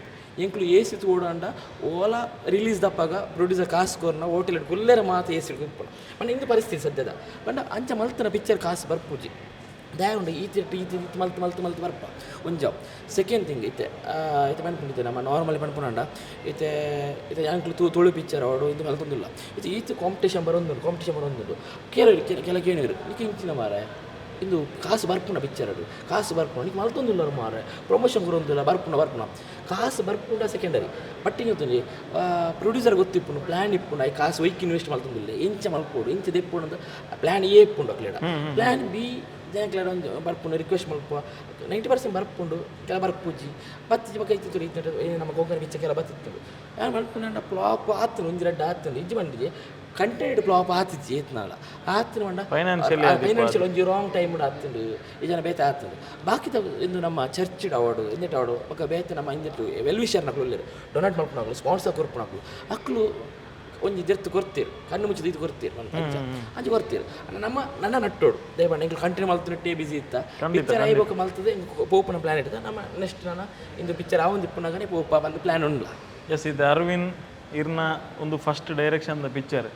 ಎಂಕ್ಲು ಎಸಿ ತೂಡಂಡ ಓಲಾ ರಿಲೀಸ್ ದಪ್ಪಾಗ ಪ್ರೊಡ್ಯೂಸರ್ ಕಾಸು ಕೊರ್ನ ಹೋಟೆಲ್ ಕುಲ್ಲೆರ ಮಾತ ಎಸಿ ಇಪ್ಪುನ ಪಂಡ ಇಂದು ಪರಿಸ್ಥಿತಿ ಸದ್ಯದ. ಪಂಡ ಅಂಚ ಮಲ್ತನ ಪಿಕ್ಚರ್ ಕಾಸು ಬರ್ಪುಜಿ. ದಾಯ ಉಂಡು ಈ ತಿರ್ಟ್ ಈ ತಿರ್ಟ್ ಮಲ್ತು ಮಲ್ತು ಮಲ್ತು ಬರ್ಪ ಒಂಜಾವ್. ಸೆಕೆಂಡ್ ಥಿಂಗ್, ಇತ್ತೆ ಇತ್ತೆ ಪನ್ಪುಂಡು, ನಮ್ಮ ನಾರ್ಮಲಿ ಪನ್ಪುನಂಡ ಇತ್ತೆ ಇತ್ತೆ ಎಂಕ್ಲು ತುಳು ಪಿಕ್ಚರ್ ಅವಡು ಇಂದು ಮಲ್ತೊಂದುಲ್ಲ. ಇತ್ತೆ ಈತ್ ಕಾಂಪಿಟೇಷನ್ ಬರೋಂದುಂಡು, ಕಾಂಪಿಟೇಷನ್ ಬರೋಂದುಂಡು. ಕೆಲವರು ಕೆಲ ಕೇಳಿರು, ನಿಕ್ ಇಂಚಿನ ಮಾರೆ, ಇಂದು ಕಾಸು ಬರ್ಪುಂಡ ಪಿಕ್ಚರ್ ಅದು, ಕಾಸು ಬರ್ಪುಂಡ, ನಿಕ್ ಮಲ್ತೊಂದುಲ್ಲ ಮಾರೆ, ಪ್ರಮೋಷನ್ ಕೊರೊಂದುಲ್ಲ, ಬರ್ಪುಂಡ ಬರ್ಪುಂಡ. ಕಾಸು ಬರ್ಪುಂಡ ಸೆಕೆಂಡರಿ. ಬಟ್ ಇಂಗ್ ಪ್ರೊಡ್ಯೂಸರ್ ಗೊತ್ತಿಪ್ಪುಂಡು, ಪ್ಲ್ಯಾನ್ ಇಪ್ಪುಂಡು. I ಕಾಸು ಒಯ್ಕ್ ಇನ್ವೆಸ್ಟ್ ಮಲ್ತೊಂದುಲ್ಲ, ಎಂಚ ಮಲ್ಪೊಡು, ಎಂಚ ದೆಪ್ಪೊಡು ಅಂತ ಪ್ಲ್ಯಾನ್ ಎ ಇಪ್ಪುಂಡು ಅಕ್ಲೆಡ. ಪ್ಲ್ಯಾನ್ ಬಿ ಜನಕ್ಲೆಡ ಒಂದು ಬರ್ಪುಂಡು, ರಿಕ್ವೆಸ್ಟ್ ಮಲ್ಪುವ. 90% ಬರ್ಪುಂಡು, ಕೆಲ ಬರ್ಪುಜಿ. ಬತ್ತಿಜಿ ಬೊಕ್ಕ ಇತ್ತಿತ್ತು ಇತ್ತು ನಮ್ಮ ಕೊಂಕಣಿ ಪಿಕ್ಚರ್ ಕೆಲ ಬತ್ತಿತ್ತು. ಯಾನ್ ಮಲ್ಪುಂಡ ಫ್ಲಾಪ್ ಆತುಂಡು, ಒಂಜಿ ರಡ್ಡ್ ಆತುಂಡು. ಇಜ್ಜಿ ಬಂಡಿಗೆ ಕಂಟೆಂಟ್ ಫ್ಲಾಪ್ ಆತಿಜ್ಜಿ ಏತ್ನಾಲ ಆತುಂಡು ಪಂಡ Financially. Financial ಒಂಜಿ ರಾಂಗ್ ಟೈಮ್ ಆತುಂಡು, ಈ ಜನ ಬೇತೆ ಆತುಂಡು. ಬಾಕಿದ ಇಂದು ನಮ್ಮ ಚರ್ಚ್ ಅವಡು ಇಂದೆಟ್ ಅವಡು ಬೊಕ್ಕ ಬೇತೆ ನಮ್ಮ ಇಂದೆಟ್ ವೆಲ್ ವಿಷರ್ನಕುಲು ಉಲ್ಲೆರ್, ಡೊನೇಟ್ ಮಲ್ಪುನಕುಲು, ಸ್ಪಾನ್ಸರ್ ಕೊರ್ಪುನಕುಲು. ಅಕ್ಲು ಒಂಜಿ ದೆರ್ತ್ ಕೊರ್ತೀರ್, ಕಣ್ಣು ಮುಚ್ಚಿದ ಇದು ಕೊರ್ತೀರ್, ಅಂಚ ಅಂಚ ಕೊರ್ತೀರ್. ನಮ್ಮ ನನ್ನ ನಟ್ಟೋಡು ದೇವಣ್ಣ ಎಂಕ್ಲು ಕಂಟಿನ್ಯೂ ಮಲ್ತುನಟ್ಟೇ ಬಿಸಿ ಇತ್ತ. ಪಿಕ್ಚರ್ ಆಯಿ ಬೊಕ್ಕ ಮಲ್ತದೆ ಪೋಪುನ ಪ್ಲಾನ್ ಇರ್ತದೆ. ನಮ್ಮ ನೆಕ್ಸ್ಟ್ ನನ್ನ ಇಂದು ಪಿಕ್ಚರ್ ಆವೊಂದು ಇಪ್ಪುನಗನೇ ಪೋಪ ಬಂದು ಪ್ಲಾನ್ ಉಂಡ್ಲ. ಎಸ್, ಇದು ಅರವಿಂದ್, ಇರ್ನ ಒಂದು ಫಸ್ಟ್ ಡೈರೆಕ್ಷನ್ the picture.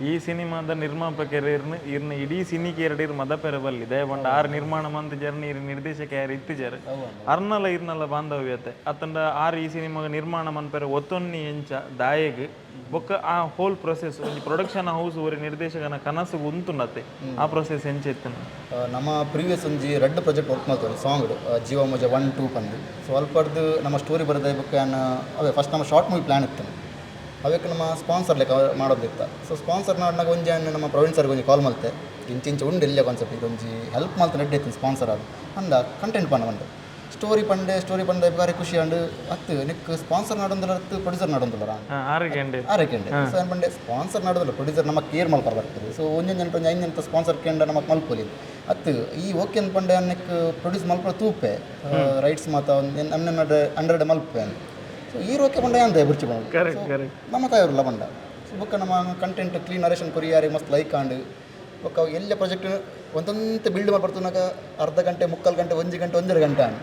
ಈ ಸಿನಿಮಾದ ನಿರ್ಮಾಪಕರು ಇರ್ನ ಇರ್ನ ಇಡೀ ಸಿನಿ ಕೇರಡಿರ್ ಮದಪೆರ ಬಲ್ಲಿ ದಯಪಂಡ ಆರ್ ನಿರ್ಮಾಣ ಮಂತ್ ಜರ್ನಿ ಇರ್ ನಿರ್ದೇಶಕ ಯಾರು ಇತ್ತಿಜಾರು ಅರ್ನಲ ಇರ್ನಲ ಬಾಂಧವ್ಯತೆ ಅತ್ತಂಡ ಆರ್ ಈ ಸಿನಿಮಾಗ ನಿರ್ಮಾಣ ಮನ್ಪೆರ ಒತ್ತೊನ್ನಿ ಎಂಚ ದಾಯೆಗ್ ಬೊಕ್ಕ ಆ ಹೋಲ್ ಪ್ರೊಸೆಸ್ ಒಂಜಿ ಪ್ರೊಡಕ್ಷನ್ ಹೌಸ್ ಒರಿ ನಿರ್ದೇಶಕನ ಕನಸು ಉಂತುಂಡತೆ ಆ ಪ್ರೊಸೆಸ್ ಎಂಚ ಇತ್ತನ? ನಮ್ಮ ಪ್ರೀವಿಯಸ್ ಒಂಜಿ ರಡ್ಡ್ ಪ್ರಾಜೆಕ್ಟ್ ವರ್ಕ್ ಮಾಡ್ತಾರೆ ಸಾಂಗ್ ಜೀವ ಮಜ 1 2 ಪಂದು. ಸೊ ಅಲ್ಪಡ್ದು ನಮ್ಮ ಸ್ಟೋರಿ ಬರೆದ ಬೊಕ್ಕ ಅವೇ ಫಸ್ಟ್ ನಮ್ಮ ಶಾರ್ಟ್ ಮೂವಿ ಪ್ಲ್ಯಾನ್ ಇತ್ತು. ಅವಕ್ಕೆ ನಮ್ಮ ಸ್ಪಾನ್ಸರ್ ಲೆಕ್ಕ ಮಾಡೋದಿತ್ತ. ಸೊ ಸ್ಪಾನ್ಸರ್ ನಾಡ್ನಾಗ ಒಂಜಿ ನಮ್ಮ ಪ್ರವೀಣ್ ಸರ್ಗೆ ಒಂಜಿ ಕಾಲ್ ಮಲ್ತೆ, ಇಂಚ ಇಂಚ ಉಂಡು ಎಲ್ಲ ಕಾನ್ಸೆಪ್ಟ್, ಇದೊಂಜಿ ಹೆಲ್ಪ್ ಮಲ್ತ ನಡ್ಡೆ ಇತ್ತು ಸ್ಪಾನ್ಸರ್ ಅದು ಅಂದ ಕಂಟೆಂಟ್ ಪಂಡ ಬಂದು ಸ್ಟೋರಿ ಪಂಡೆ. ಸ್ಟೋರಿ ಪಂಡ ಬಾರಿ ಖುಷಿ ಅಂಡು ಅತ್ತು ನಿಕ್ ಸ್ಪಾನ್ಸರ್ ನಾಡೊಂದುಲ್ಲ ಅತ್ತು ಪ್ರೊಡ್ಯೂಸರ್ ನಾಡೊಂದುಲ್ಲ. ಆರು ಗಂಟೆ. ಆರೈಕೆಂಡೆ. ಸೊ ಏನು ಪಂಡೆ, ಸ್ಪಾನ್ಸರ್ ನಾಡೋದಿಲ್ಲ, ಪ್ರೊಡ್ಯೂಸರ್ ನಮ್ಮ ಕೇರ್ ಮಲ್ಪರ ಬರ್ತದೆ. ಸೊ ಒಂಜೊಂದು ಜನ ಒಂಜಿ ಐದು ಜನ ಸ್ಪಾನ್ಸರ್ ಕೇಂದ್ರ ನಮಕ್ ಮಲ್ಪೊಲಿ ಅತ್ತು ಈ ಓಕೆ ಅಂದ್ಪಂಡೆ ಅನ್ನಕ್ಕೆ ಪ್ರೊಡ್ಯೂಸ್ ಮಲ್ಪರ ತೂಪೆ ರೈಟ್ಸ್ ಮಾತ ನಮ್ಮ ಅಂಡರ್ಡ್ ಮಲ್ಪೆ. ಸೊ ಈ ಓಕೆ ಪಂಡೆ ಅಂದೆ ಬುರ್ಚಿ ಬಂದು. ಕರೆಕ್ಟ್ ಕರೆಕ್ಟ್ ನಮ್ಮ ತಾಯವರಲ್ಲ ಬಂಡ. ಸೊ ಬೊಕ್ಕ ನಮ್ಮ ಕಂಟೆಂಟ್ ಕ್ಲೀನ್ ನರೇಷನ್ ಕೊರಿಯಾರಿ ಮಸ್ತ್ ಲೈಕ್ ಆಂಡ್. ಬೊಕ್ಕ ಎಲ್ಲ ಪ್ರಾಜೆಕ್ಟ್ ಒಂದೊಂದು ಬಿಲ್ಡ್ ಮಾಡ್ಬರ್ತುನಾಗ ಅರ್ಧ ಗಂಟೆ, ಮುಕ್ಕಾಲು ಗಂಟೆ, ಒಂಜಿ ಗಂಟೆ, ಒಂದರ ಗಂಟೆ ಆಂಡ್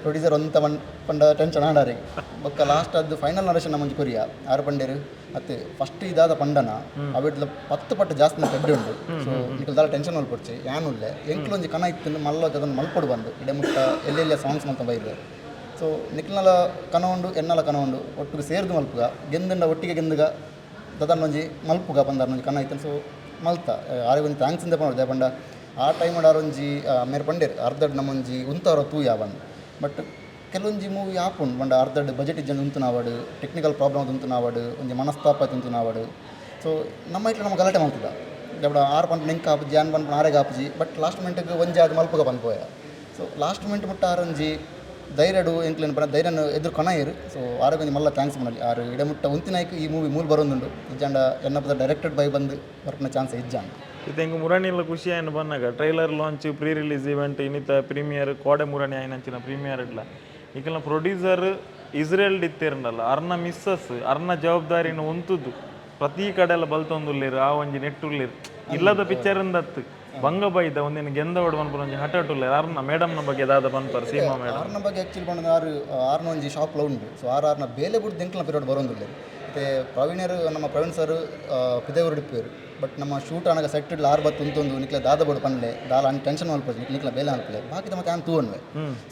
ಪ್ರೊಡ್ಯೂಸರ್ ಒಂತ ಮಣ್ ಪಂಡ ಟೆನ್ಷನ್ ಆಂಡಾರಿ. ಬೊಕ್ಕ ಲಾಸ್ಟ್ ಅದು ಫೈನಲ್ ನರೇಷನ್ ನಮ್ಮ ಒಂಜಿ ಕೊರಿಯಾ ಆರು ಪಂಡೇರು ಅತ್ತೆ ಫಸ್ಟ್ ಇದಾದ ಪಂಡನ ಅವಿಡ್ಲ 10 ಪಟ್ಟು ಜಾಸ್ತಿ ಎಡ್ಡೆ ಉಂಡು. ಸೊ ನಿಕಲ್ ದಾಲ ಟೆನ್ಷನ್ ಮಲ್ಪೊಡ್ಚಿ, ಯಾನುಲ್ಲೆ ಎಂಕ್ಲು ಒಂಜಿ ಕನ ಇತ್ತು ಮಲ್ಲ ಅದನ್ನು ಮಲ್ಪೊಡು ಬಂದು ಇಡೆ ಮುಟ್ಟ ಎಲ್ಲೆಲ್ಲ ಸಾಂಗ್ಸ್ ಮಲ್ತ ಬೈದೆ. ಸೊ ನಿಕ್ಲ್ನಲ ಕನ ಉಂಡು, ಎನ್ನಲ ಕನ ಉಂಡು, ಒಟ್ಟಿಗೆ ಸೇರ್ದು ಮಲ್ಪುಗ, ಗೆಂದುಂಡ ಒಟ್ಟಿಗೆ ಗೆಂದುಗ, ದದನ್ನೊಂಜಿ ಮಲ್ಪುಗ ಬಂದಾರನೊಂಜಿ ಕನ ಇತ್ತು. ಸೊ ಮಲ್ತ ಆರೆ ಒಂಜಿ thanks ಇಂದ ಪಂಡ ಪಂಡ ಆ ಟೈಮ್ ಆರೊಂಜಿ ಮೇರ್ ಪಂಡೇರ್ ಅರ್ಧಡ್ ನಮ್ಮೊಂಜಿ ಉಂತಾರ ತೂಯ ಬಂದು. ಬಟ್ ಕೆಲವೊಂಜಿ ಮೂವಿ ಆಪುಂಡು ಪಂಡ ಅರ್ಧಡ್ ಬಜೆಟ್ ಇಜ್ಜಂಡ ಉಂತುನಾವಡು, ಟೆಕ್ನಿಕಲ್ ಪ್ರಾಬ್ಲಮ್ ಉಂತುನಾವಡು, ಒಂಜಿ ಮನಸ್ತಾಪ ಉಂತುನಾವಡು. ಸೊ ನಮ್ಮ ಇಟ್ಲ ನಮ್ಮ ಗಲಾಟೆ ಮಲ್ತದ ದಬಡ ಆರು ಪಂಪ್ ನಿಂಕ್ ಆಪುಜಿ, ಆನ್ ಪಂಪ್ ಆರೆಗ್ ಆಪುಜಿ. ಬಟ್ ಲಾಸ್ಟ್ ಮಿನಿಟ್ಗೆ ಒಂಜಿ ಅದು ಮಲ್ಪುಗ ಪನ್ಪೋಯ. ಸೊ ಲಾಸ್ಟ್ ಮಿನಿಟ್ ಮುಟ್ಟ ಆರೊಂಜಿ ಧೈರ್ಯಡು ಎಂಕ್ಲೆನ್ ಪಂಡ ಧೈರ್ಯನ ಎದುರು ಕಣಯಿರು. ಸೊ ಆರೋಗ್ಯ ಒಂಜಿ ಮಲ್ಲ thanks ಮನಲ್ಲಿ ಆರು ಇಡ ಮುಟ್ಟ ಉಂತಿನಾಯ್ಕ್ ಈ ಮೂವಿ ಮೂಲ ಬರೋದುಂಡು. ಇಜ್ಜಾಂಡ ಎನ್ನಪದ ಡೈರೆಕ್ಟೆಡ್ ಬೈ ಬಂದು ಬರ್ಪುನ ಚಾನ್ಸ್ ಇಜ್ಜಾಂಡ. ಇದು ಹೆಂಗೆ ಮುರಾಣಿಲ್ಲ ಖುಷಿ ಆಯ್ನ ಬಂದಾಗ trailer launch, pre release event, ಇನ್ನಿತ premier ಕೋಡೆ ಮುರಾಣಿ ಆಯ್ನಂಚಿನ ಪ್ರೀಮಿಯರ್ ಇಡ್ಲ ಈಕಲ್ನ ಪ್ರೊಡ್ಯೂಸರ್ ಇಸ್ರೇಲ್ ಇತ್ತಿರಂಡಲ್ಲ ಅರ್ನ ಮಿಸ್ಸಸ್ ಅರ್ನ ಜವಾಬ್ದಾರಿನ ಉಂತುದು ಪ್ರತಿ ಕಡೆ ಎಲ್ಲ ಬಲ್ತೊಂದುಲ್ಲೇರು. ಆ ಒಂಜಿ ನೆಟ್ಟುಲ್ಲೇರು ಇಲ್ಲದ ಪಿಕ್ಚರ್ ಅಂದತ್ತು ಬಂಗ ಬೈದ ಒಂದಿನ ಗೆಂದವಡು ಮನ್ಪುರ ಒಂಜಿ ಹಠ ಉಲ್ಲೇರು. ಅರ್ನ ಮೇಡಮ್ನ ಬಗ್ಗೆ ದಾದ ಪನ್ಪರ್ ಸೀಮಾ ಮೇಡಮ್? ಆರ್ನ ಬಗ್ಗೆ ಆ್ಯಕ್ಚುಲಿ ಪಂಡ ಆರು ಆರ್ನ ಒಂಜಿ ಶಾಪ್ಲ ಉಂಡು. ಸೊ ಆರು ಆರ್ನ ಬೇಲೆ ಬುಡ್ದು ಎಂಕ್ಲನ ಪೀರಿಯಡ್ ಬರೋಂದುಲ್ಲೇರು. ಮತ್ತು ಪ್ರವೀಣರು ನಮ್ಮ ಪ್ರವೀಣ್ ಸರ್ ಪಿದೇವರು ಇಪ್ಪೇರು. ಬಟ್ ನಮ್ಮ ಶೂಟ್ ಆನಾಗ ಸೆಟ್ ಇಡ್ಲ ಆರು ಬತ್ತು ಉಂತೊಂದು ನಿಕ್ಲ ದಾದ ಬೋಡು ಪನ್ಲೆ ದಾಲ ಅನ್ ಟೆನ್ಷನ್ ಮಲ್ಪೊಡು, ನಿಕ್ಲ ಬೇಲೆ ಅನ್ಪಲೆ ಬಾಕಿದ ಮತ್ತೆ ಆನ್ ತೂವನ್ವೆ.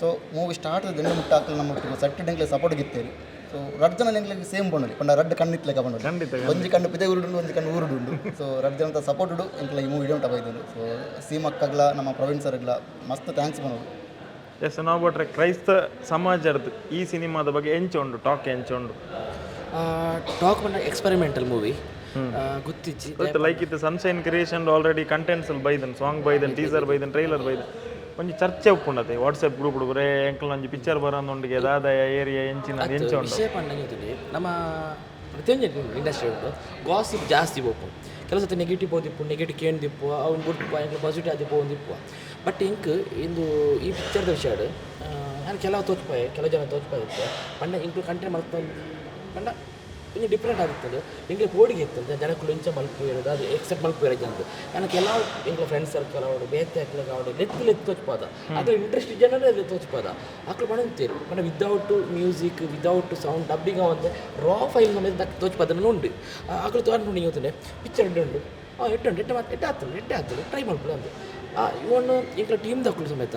ಸೊ ಮೂವಿ ಸ್ಟಾರ್ಟ್ ದಂಡ ಮುಟ್ಟ ಹಾಕಲು ನಮ್ಮ ಸೆಟ್ ಎಂಕ್ಲೆ ಸಪೋರ್ಟ್ ಗಿತ್ತೇರಿ. ಸೊ ರಡ್ಡ್ ಜನ ಎಂಕ್ಲೆಗ್ ಸೇಮ್ ಪಂಡೊಲಿ ಪಂಡ ರಡ್ಡ್ ಕಣ್ಣಿತ್ಲೆಕ ಪಂಡೊಲಿ. ಒಂಜಿ ಕಣ್ಣು ಪಿದೆ ಉರುಡುಂಡು, ಒಂಜಿ ಕಣ್ಣು ಊರುಡುಂಡು. ಸೊ ರಡ್ಡ್ ಜನತ ಸಪೋರ್ಟ್ ಉಡು ಎಂಕ್ಲ ಈ ಮೂವಿ ಉಂಟ ಬೈದುಂಡು. ಸೊ ಸೀಮಕ್ಕಗ್ಲ ನಮ್ಮ ಪ್ರವೀಣ್ ಸರ್ಗ್ಲ ಮಸ್ತ್ thanks ಪನೊಡು. ಎಸ್, ನಾವು ಭಟ್ರೆ ಕ್ರೈಸ್ತ ಸಮಾಜದ ಈ ಸಿನಿಮಾದ ಬಗ್ಗೆ ಎಂಚ ಉಂಡು ಟಾಕ್, ಎಂಚ ಉಂಡು? ಟಾಕ್ ಪಂಡ ಎಕ್ಸ್ಪೆರಿಮೆಂಟಲ್ ಮೂವಿ ಗೊತ್ತಿಜ್ಜಿ. ಗೊತ್ತು ಲೈಕ್ ಇತ್ತು ಸನ್ಶೈನ್ ಕ್ರಿಯೇಷನ್ ಆಲ್ರೆಡಿ ಕಂಟೆಂಟ್ಸ್ ಅಲ್ಲಿ ಬೈದನ್, ಸಾಂಗ್ ಬೈದನ್, ಟೀಸರ್ ಬೈದನ್, ಟ್ರೈಲರ್ ಬೈದನ್. ಒಂಜಿ ಚರ್ಚೆ ಉಪ್ಪುಂಡತೆ ವಾಟ್ಸ್ಆಪ್ ಗ್ರೂಪ್ ಬರೇ ಎಂಕಲ್ ಒಂಜಿ ಪಿಕ್ಚರ್ ಬರೋಂದುಂಡಿಗೆ ದಾದಯ ಏರಿಯಾ ಎಂಚಿನ ಎಂಚ ಉಂಡು? ವಿಷಯ ಪಂಡ ಗೊತ್ತಿದೆ, ನಮ್ಮ ಪ್ರತಿಯೊಂದು ಇಂಡಸ್ಟ್ರಿ ಉಂಟು ಗಾಸಿಪ್ ಜಾಸ್ತಿ ಪೋಪು. ಕೆಲವು ಸತಿ ನೆಗೆಟಿವ್ ಪೋದಿಪ್ಪು, ನೆಗೆಟಿವ್ ಕೇಂದಿಪ್ಪು, ಅವ್ನು ಬುಡ್ಪು ಎಂಕ್ ಪಾಸಿಟಿವ್ ಆದಿ ಪೋಂದಿಪ್ಪು. ಬಟ್ ಇಂಕ್ ಇಂದು ಈ ಪಿಕ್ಚರ್ದ ವಿಷಯ ನಾನು ಕೆಲವು ತೋಚ್ಪಾಯ, ಕೆಲವು ಜನ ತೋಚ್ಪಾಯ ಇತ್ತು ಪಂಡ ಇಂಕ್ ಕಂಟೆಂಟ್ ಮಲ್ತೊಂದು ಪಂಡ ಒಂಜಿ ಡಿಫ್ರೆಂಟ್ ಆದಿತ್ತದು. ಎಂಕ್ಲೆ ಪೋಡಿಗೆ ಇತ್ತು ಜನಕ್ಕುಲು ಇಂಚ ಮಲ್ಪು ಇರೋದು ಅದು ಎಕ್ಸೆಪ್ಟ್ ಮಲ್ಪು ಇರೋದು ಅಂತ. ನಾನು ಕೆಲವು ಎಂಕ್ಲೆ ಫ್ರೆಂಡ್ಸ್ ಸರ್ಕಲ್ ಅವಡು ಬೇತೆ ಅಕ್ಲೆಗ್ ಅವಡು ಲೆತ್ತು ಲೆತ್ತು ತೋಚ್ಪಾದ ಅದ್ರ ಇಂಟ್ರೆಸ್ಟ್ ಜನರೇ ಅದು ತೋಚ್ಪಾದ. ಅಕ್ಲು ಪಣಂತೀರು ಪಂಡ without music, without sound, dubbing ಅವಂತೆ ರಾ ಫೈಲ್ ನಮ್ಮ ದಕ್ ತೋಚ್ಪಾದನ ಉಂಡು. ಅಕ್ಲು ತೋರ್ಕೊಂಡು ಇವತ್ತೇ ಪಿಕ್ಚರ್ ಉಂಡು, ಹಾಂ ಎಟ್ಟು ಉಂಟು, ಎಟ್ಟೆ ಮಾತು ಎಟ್ಟೆ ಆಗ್ತದೆ, ಎಟ್ಟೆ ಆಗ್ತದೆ, ಟ್ರೈ ಮಲ್ಪುಡು ಅಂದು. ಇವನು ಎಂಕ್ಲ ಟೀಮ್ ದಕ್ಕಲು ಸಮೇತ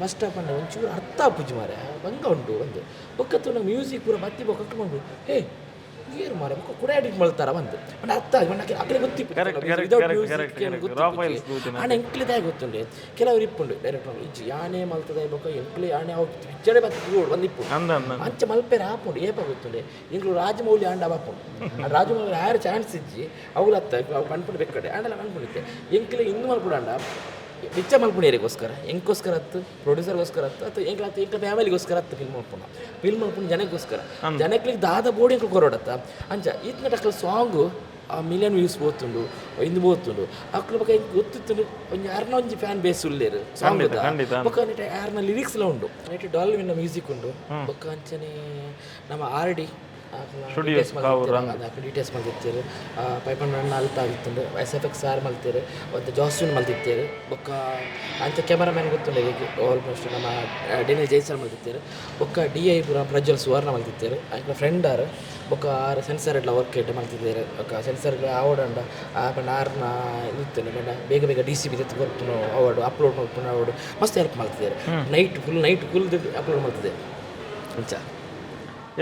ಫಸ್ಟ್ ಪಂಡ ಒಂಚೂರು ಅರ್ಥ ಆಪುಜಿ ಮಾರೆ, ಬಂಗ ಉಂಟು ಒಂದು ಬೊಕ್ಕ ಮ್ಯೂಸಿಕ್ ಪೂರ ಬತ್ತಿ ಬೊಕ್ಕ ಮಲ್ಪು ಹೇ ಏರು ಮಾರೆ ಬೊಕ್ಕ ಕೂಡ ಎಡಿಟ್ ಮಲ್ತಾರ ಬಂತು ಪಂಡ ಅರ್ಥ ಆಗಿ ಪಂಡ ಅಕ್ಲೆ ಗೊತ್ತಿಪ್ಪು ವಿದೌಟ್ ಮ್ಯೂಸಿಕ್. Raw files ಗೊತ್ತಿನ. ಆಂಡ ಎಂಕ್ಲೆದಾಯ ಗೊತ್ತುಂಡೆ ಕೆಲವರು ಇಪ್ಪುಂಡು ಡೈರೆಕ್ಟರ್ ಇಜ್ಜಿ ಯಾನೇ ಮಲ್ತದಾಯ ಬೊಕ್ಕ ಎಂಕ್ಲೆ ಯಾನೇ ಅವು ಪಿಕ್ಚರೇ ಬತ್ತಿ ಬಂದಿಪ್ಪು. ಅಂದ ಅಂದ. ಅಂಚ ಮಲ್ಪೆರೆ ಆಪುಂಡು. ಏಪ ಗೊತ್ತುಂಡೆ ಎಂಕ್ಲು ರಾಜಮೌಳಿ ಆಂಡ ಬಾಪುಂಡು. ರಾಜಮೌಳಿ ಆಯರ್ ಚಾನ್ಸ್ ಇಜ್ಜಿ ಅವುಲು ಅತ್ತ ಅವು ಪನ್ಪುಂಡು ಬೆಕ್ಕಡೆ ಆಂಡಲ ಪನ್ಪುಂಡಿತ್ತೆ. ಎಂಕ್ಲೆ ಇಂದು ಮಲ್ಪುಡು ಆಂಡ ಪಿಕ್ಚರ್ ಮಲ್ಪುಂಡು ಏರಿಗೋಸ್ಕರ ಎಂಕೋಸ್ಕರ ಹತ್ತು ಪ್ರೊಡ್ಯೂಸರ್ಗೋಸ್ಕರ ಹತ್ತು ಅಥವಾ ಎಂಕ್ಲ ಹತ್ತು ಎಂಕ್ಲ ಫ್ಯಾಮಿಲಿಗೋಸ್ಕರ ಹತ್ತು. ಫಿಲ್ಮ್ ಮಲ್ಪುಂಡು, ಫಿಲ್ಮ್ ಮಲ್ಪುಂಡು ಜನಕ್ಕೋಸ್ಕರ. ಜನಕ್ಲಿಗೆ ದಾದ ಬೋಡಿ ಎಂಕ್ಲು ಕೊರೊಡತ್ತ ಅಂಚ ಈತ್ನ ಟಕ್ಕಲ್ ಸಾಂಗು ಆ ಮಿಲಿಯನ್ ವ್ಯೂಸ್ ಪೋತುಂಡು ಇಂದು ಪೋತುಂಡು. ಅಕ್ಲು ಬೊಕ ಎಂಕ್ ಗೊತ್ತಿತ್ತುಂಡು ಒಂಜಿ ಅರ್ನ ಒಂಜಿ ಫ್ಯಾನ್ ಬೇಸ್ ಉಲ್ಲೇರು ಸಾಂಗ್. ಬೊಕ್ಕ ನೆಟ್ ಯಾರ್ನ ಲಿರಿಕ್ಸ್ ಲ ಉಂಡು, ನೆಟ್ ಡಾಲ್ವಿನ್ ಮ್ಯೂಸಿಕ್ ಉಂಡು. ಬೊಕ್ಕ ಅಂಚನೆ ನಮ್ಮ ಆರ್ ಡಿ ಡೀಟೇಲ್ಸ್ ಮಲ್ತಿತ್ತೆರ್. ಪೈಪನ್ ರನ್ ಅಲ್ತ ಆಗಿತ್ತುಂಡು. ಎಸ್ ಎಫ್ ಎಕ್ಸ್ ಆರ್ ಮಲ್ತೆರ್, ಒಂತೆ ಜಾಸ್ವಿನ್ ಮಲ್ತಿತ್ತೆರ್. ಬೊಕ್ಕ ಅಂಚ ಕ್ಯಾಮರಾಮ್ಯಾನ್ ಗೊತ್ತುಂಡು ಆಲ್ಮೋಸ್ಟ್, ನಮ್ಮ ಡೆನಿಲ್ ಜೈಸರ್ ಮಲ್ತಿತ್ತೆರ್. ಬೊಕ್ಕ ಡಿ I ಪೂರ ಪ್ರಜ್ವಲ್ ಸುವರ್ಣ ಮಲ್ತಿತ್ತೆರ್. ಐಕ್ಲ ಫ್ರೆಂಡ್ ಆರ್. ಬೊಕ್ಕ ಆರ್ ಸೆನ್ಸರ್ ಎಡ್ಲ ವರ್ಕ್ ಎಡ್ಡೆ ಮಲ್ತಿತ್ತೆರ್. ಬೊಕ್ಕ ಸೆನ್ಸರ್ ಆವಡಂಡ ಪಂಡ ಆರ್ನ ಇತ್ತುಂಡು ಪಂಡ ಬೇಗ ಬೇಗ ಡಿ ಸಿ ಪಿ ದೆತ್ತ್ ಕೊರ್ಪುನು ಆವಡ್, ಅಪ್ಲೋಡ್ ಮಲ್ಪುನ ಆವಡ್, ಮಸ್ತ್ ಹೆಲ್ಪ್ ಮಲ್ತಿದೆರ್. ನೈಟ್ ಫುಲ್ ನೈಟ್ ಕುಲ್ದು ಅಪ್ಲೋಡ್ ಮಲ್ತಿದೆ ಅಂಚ.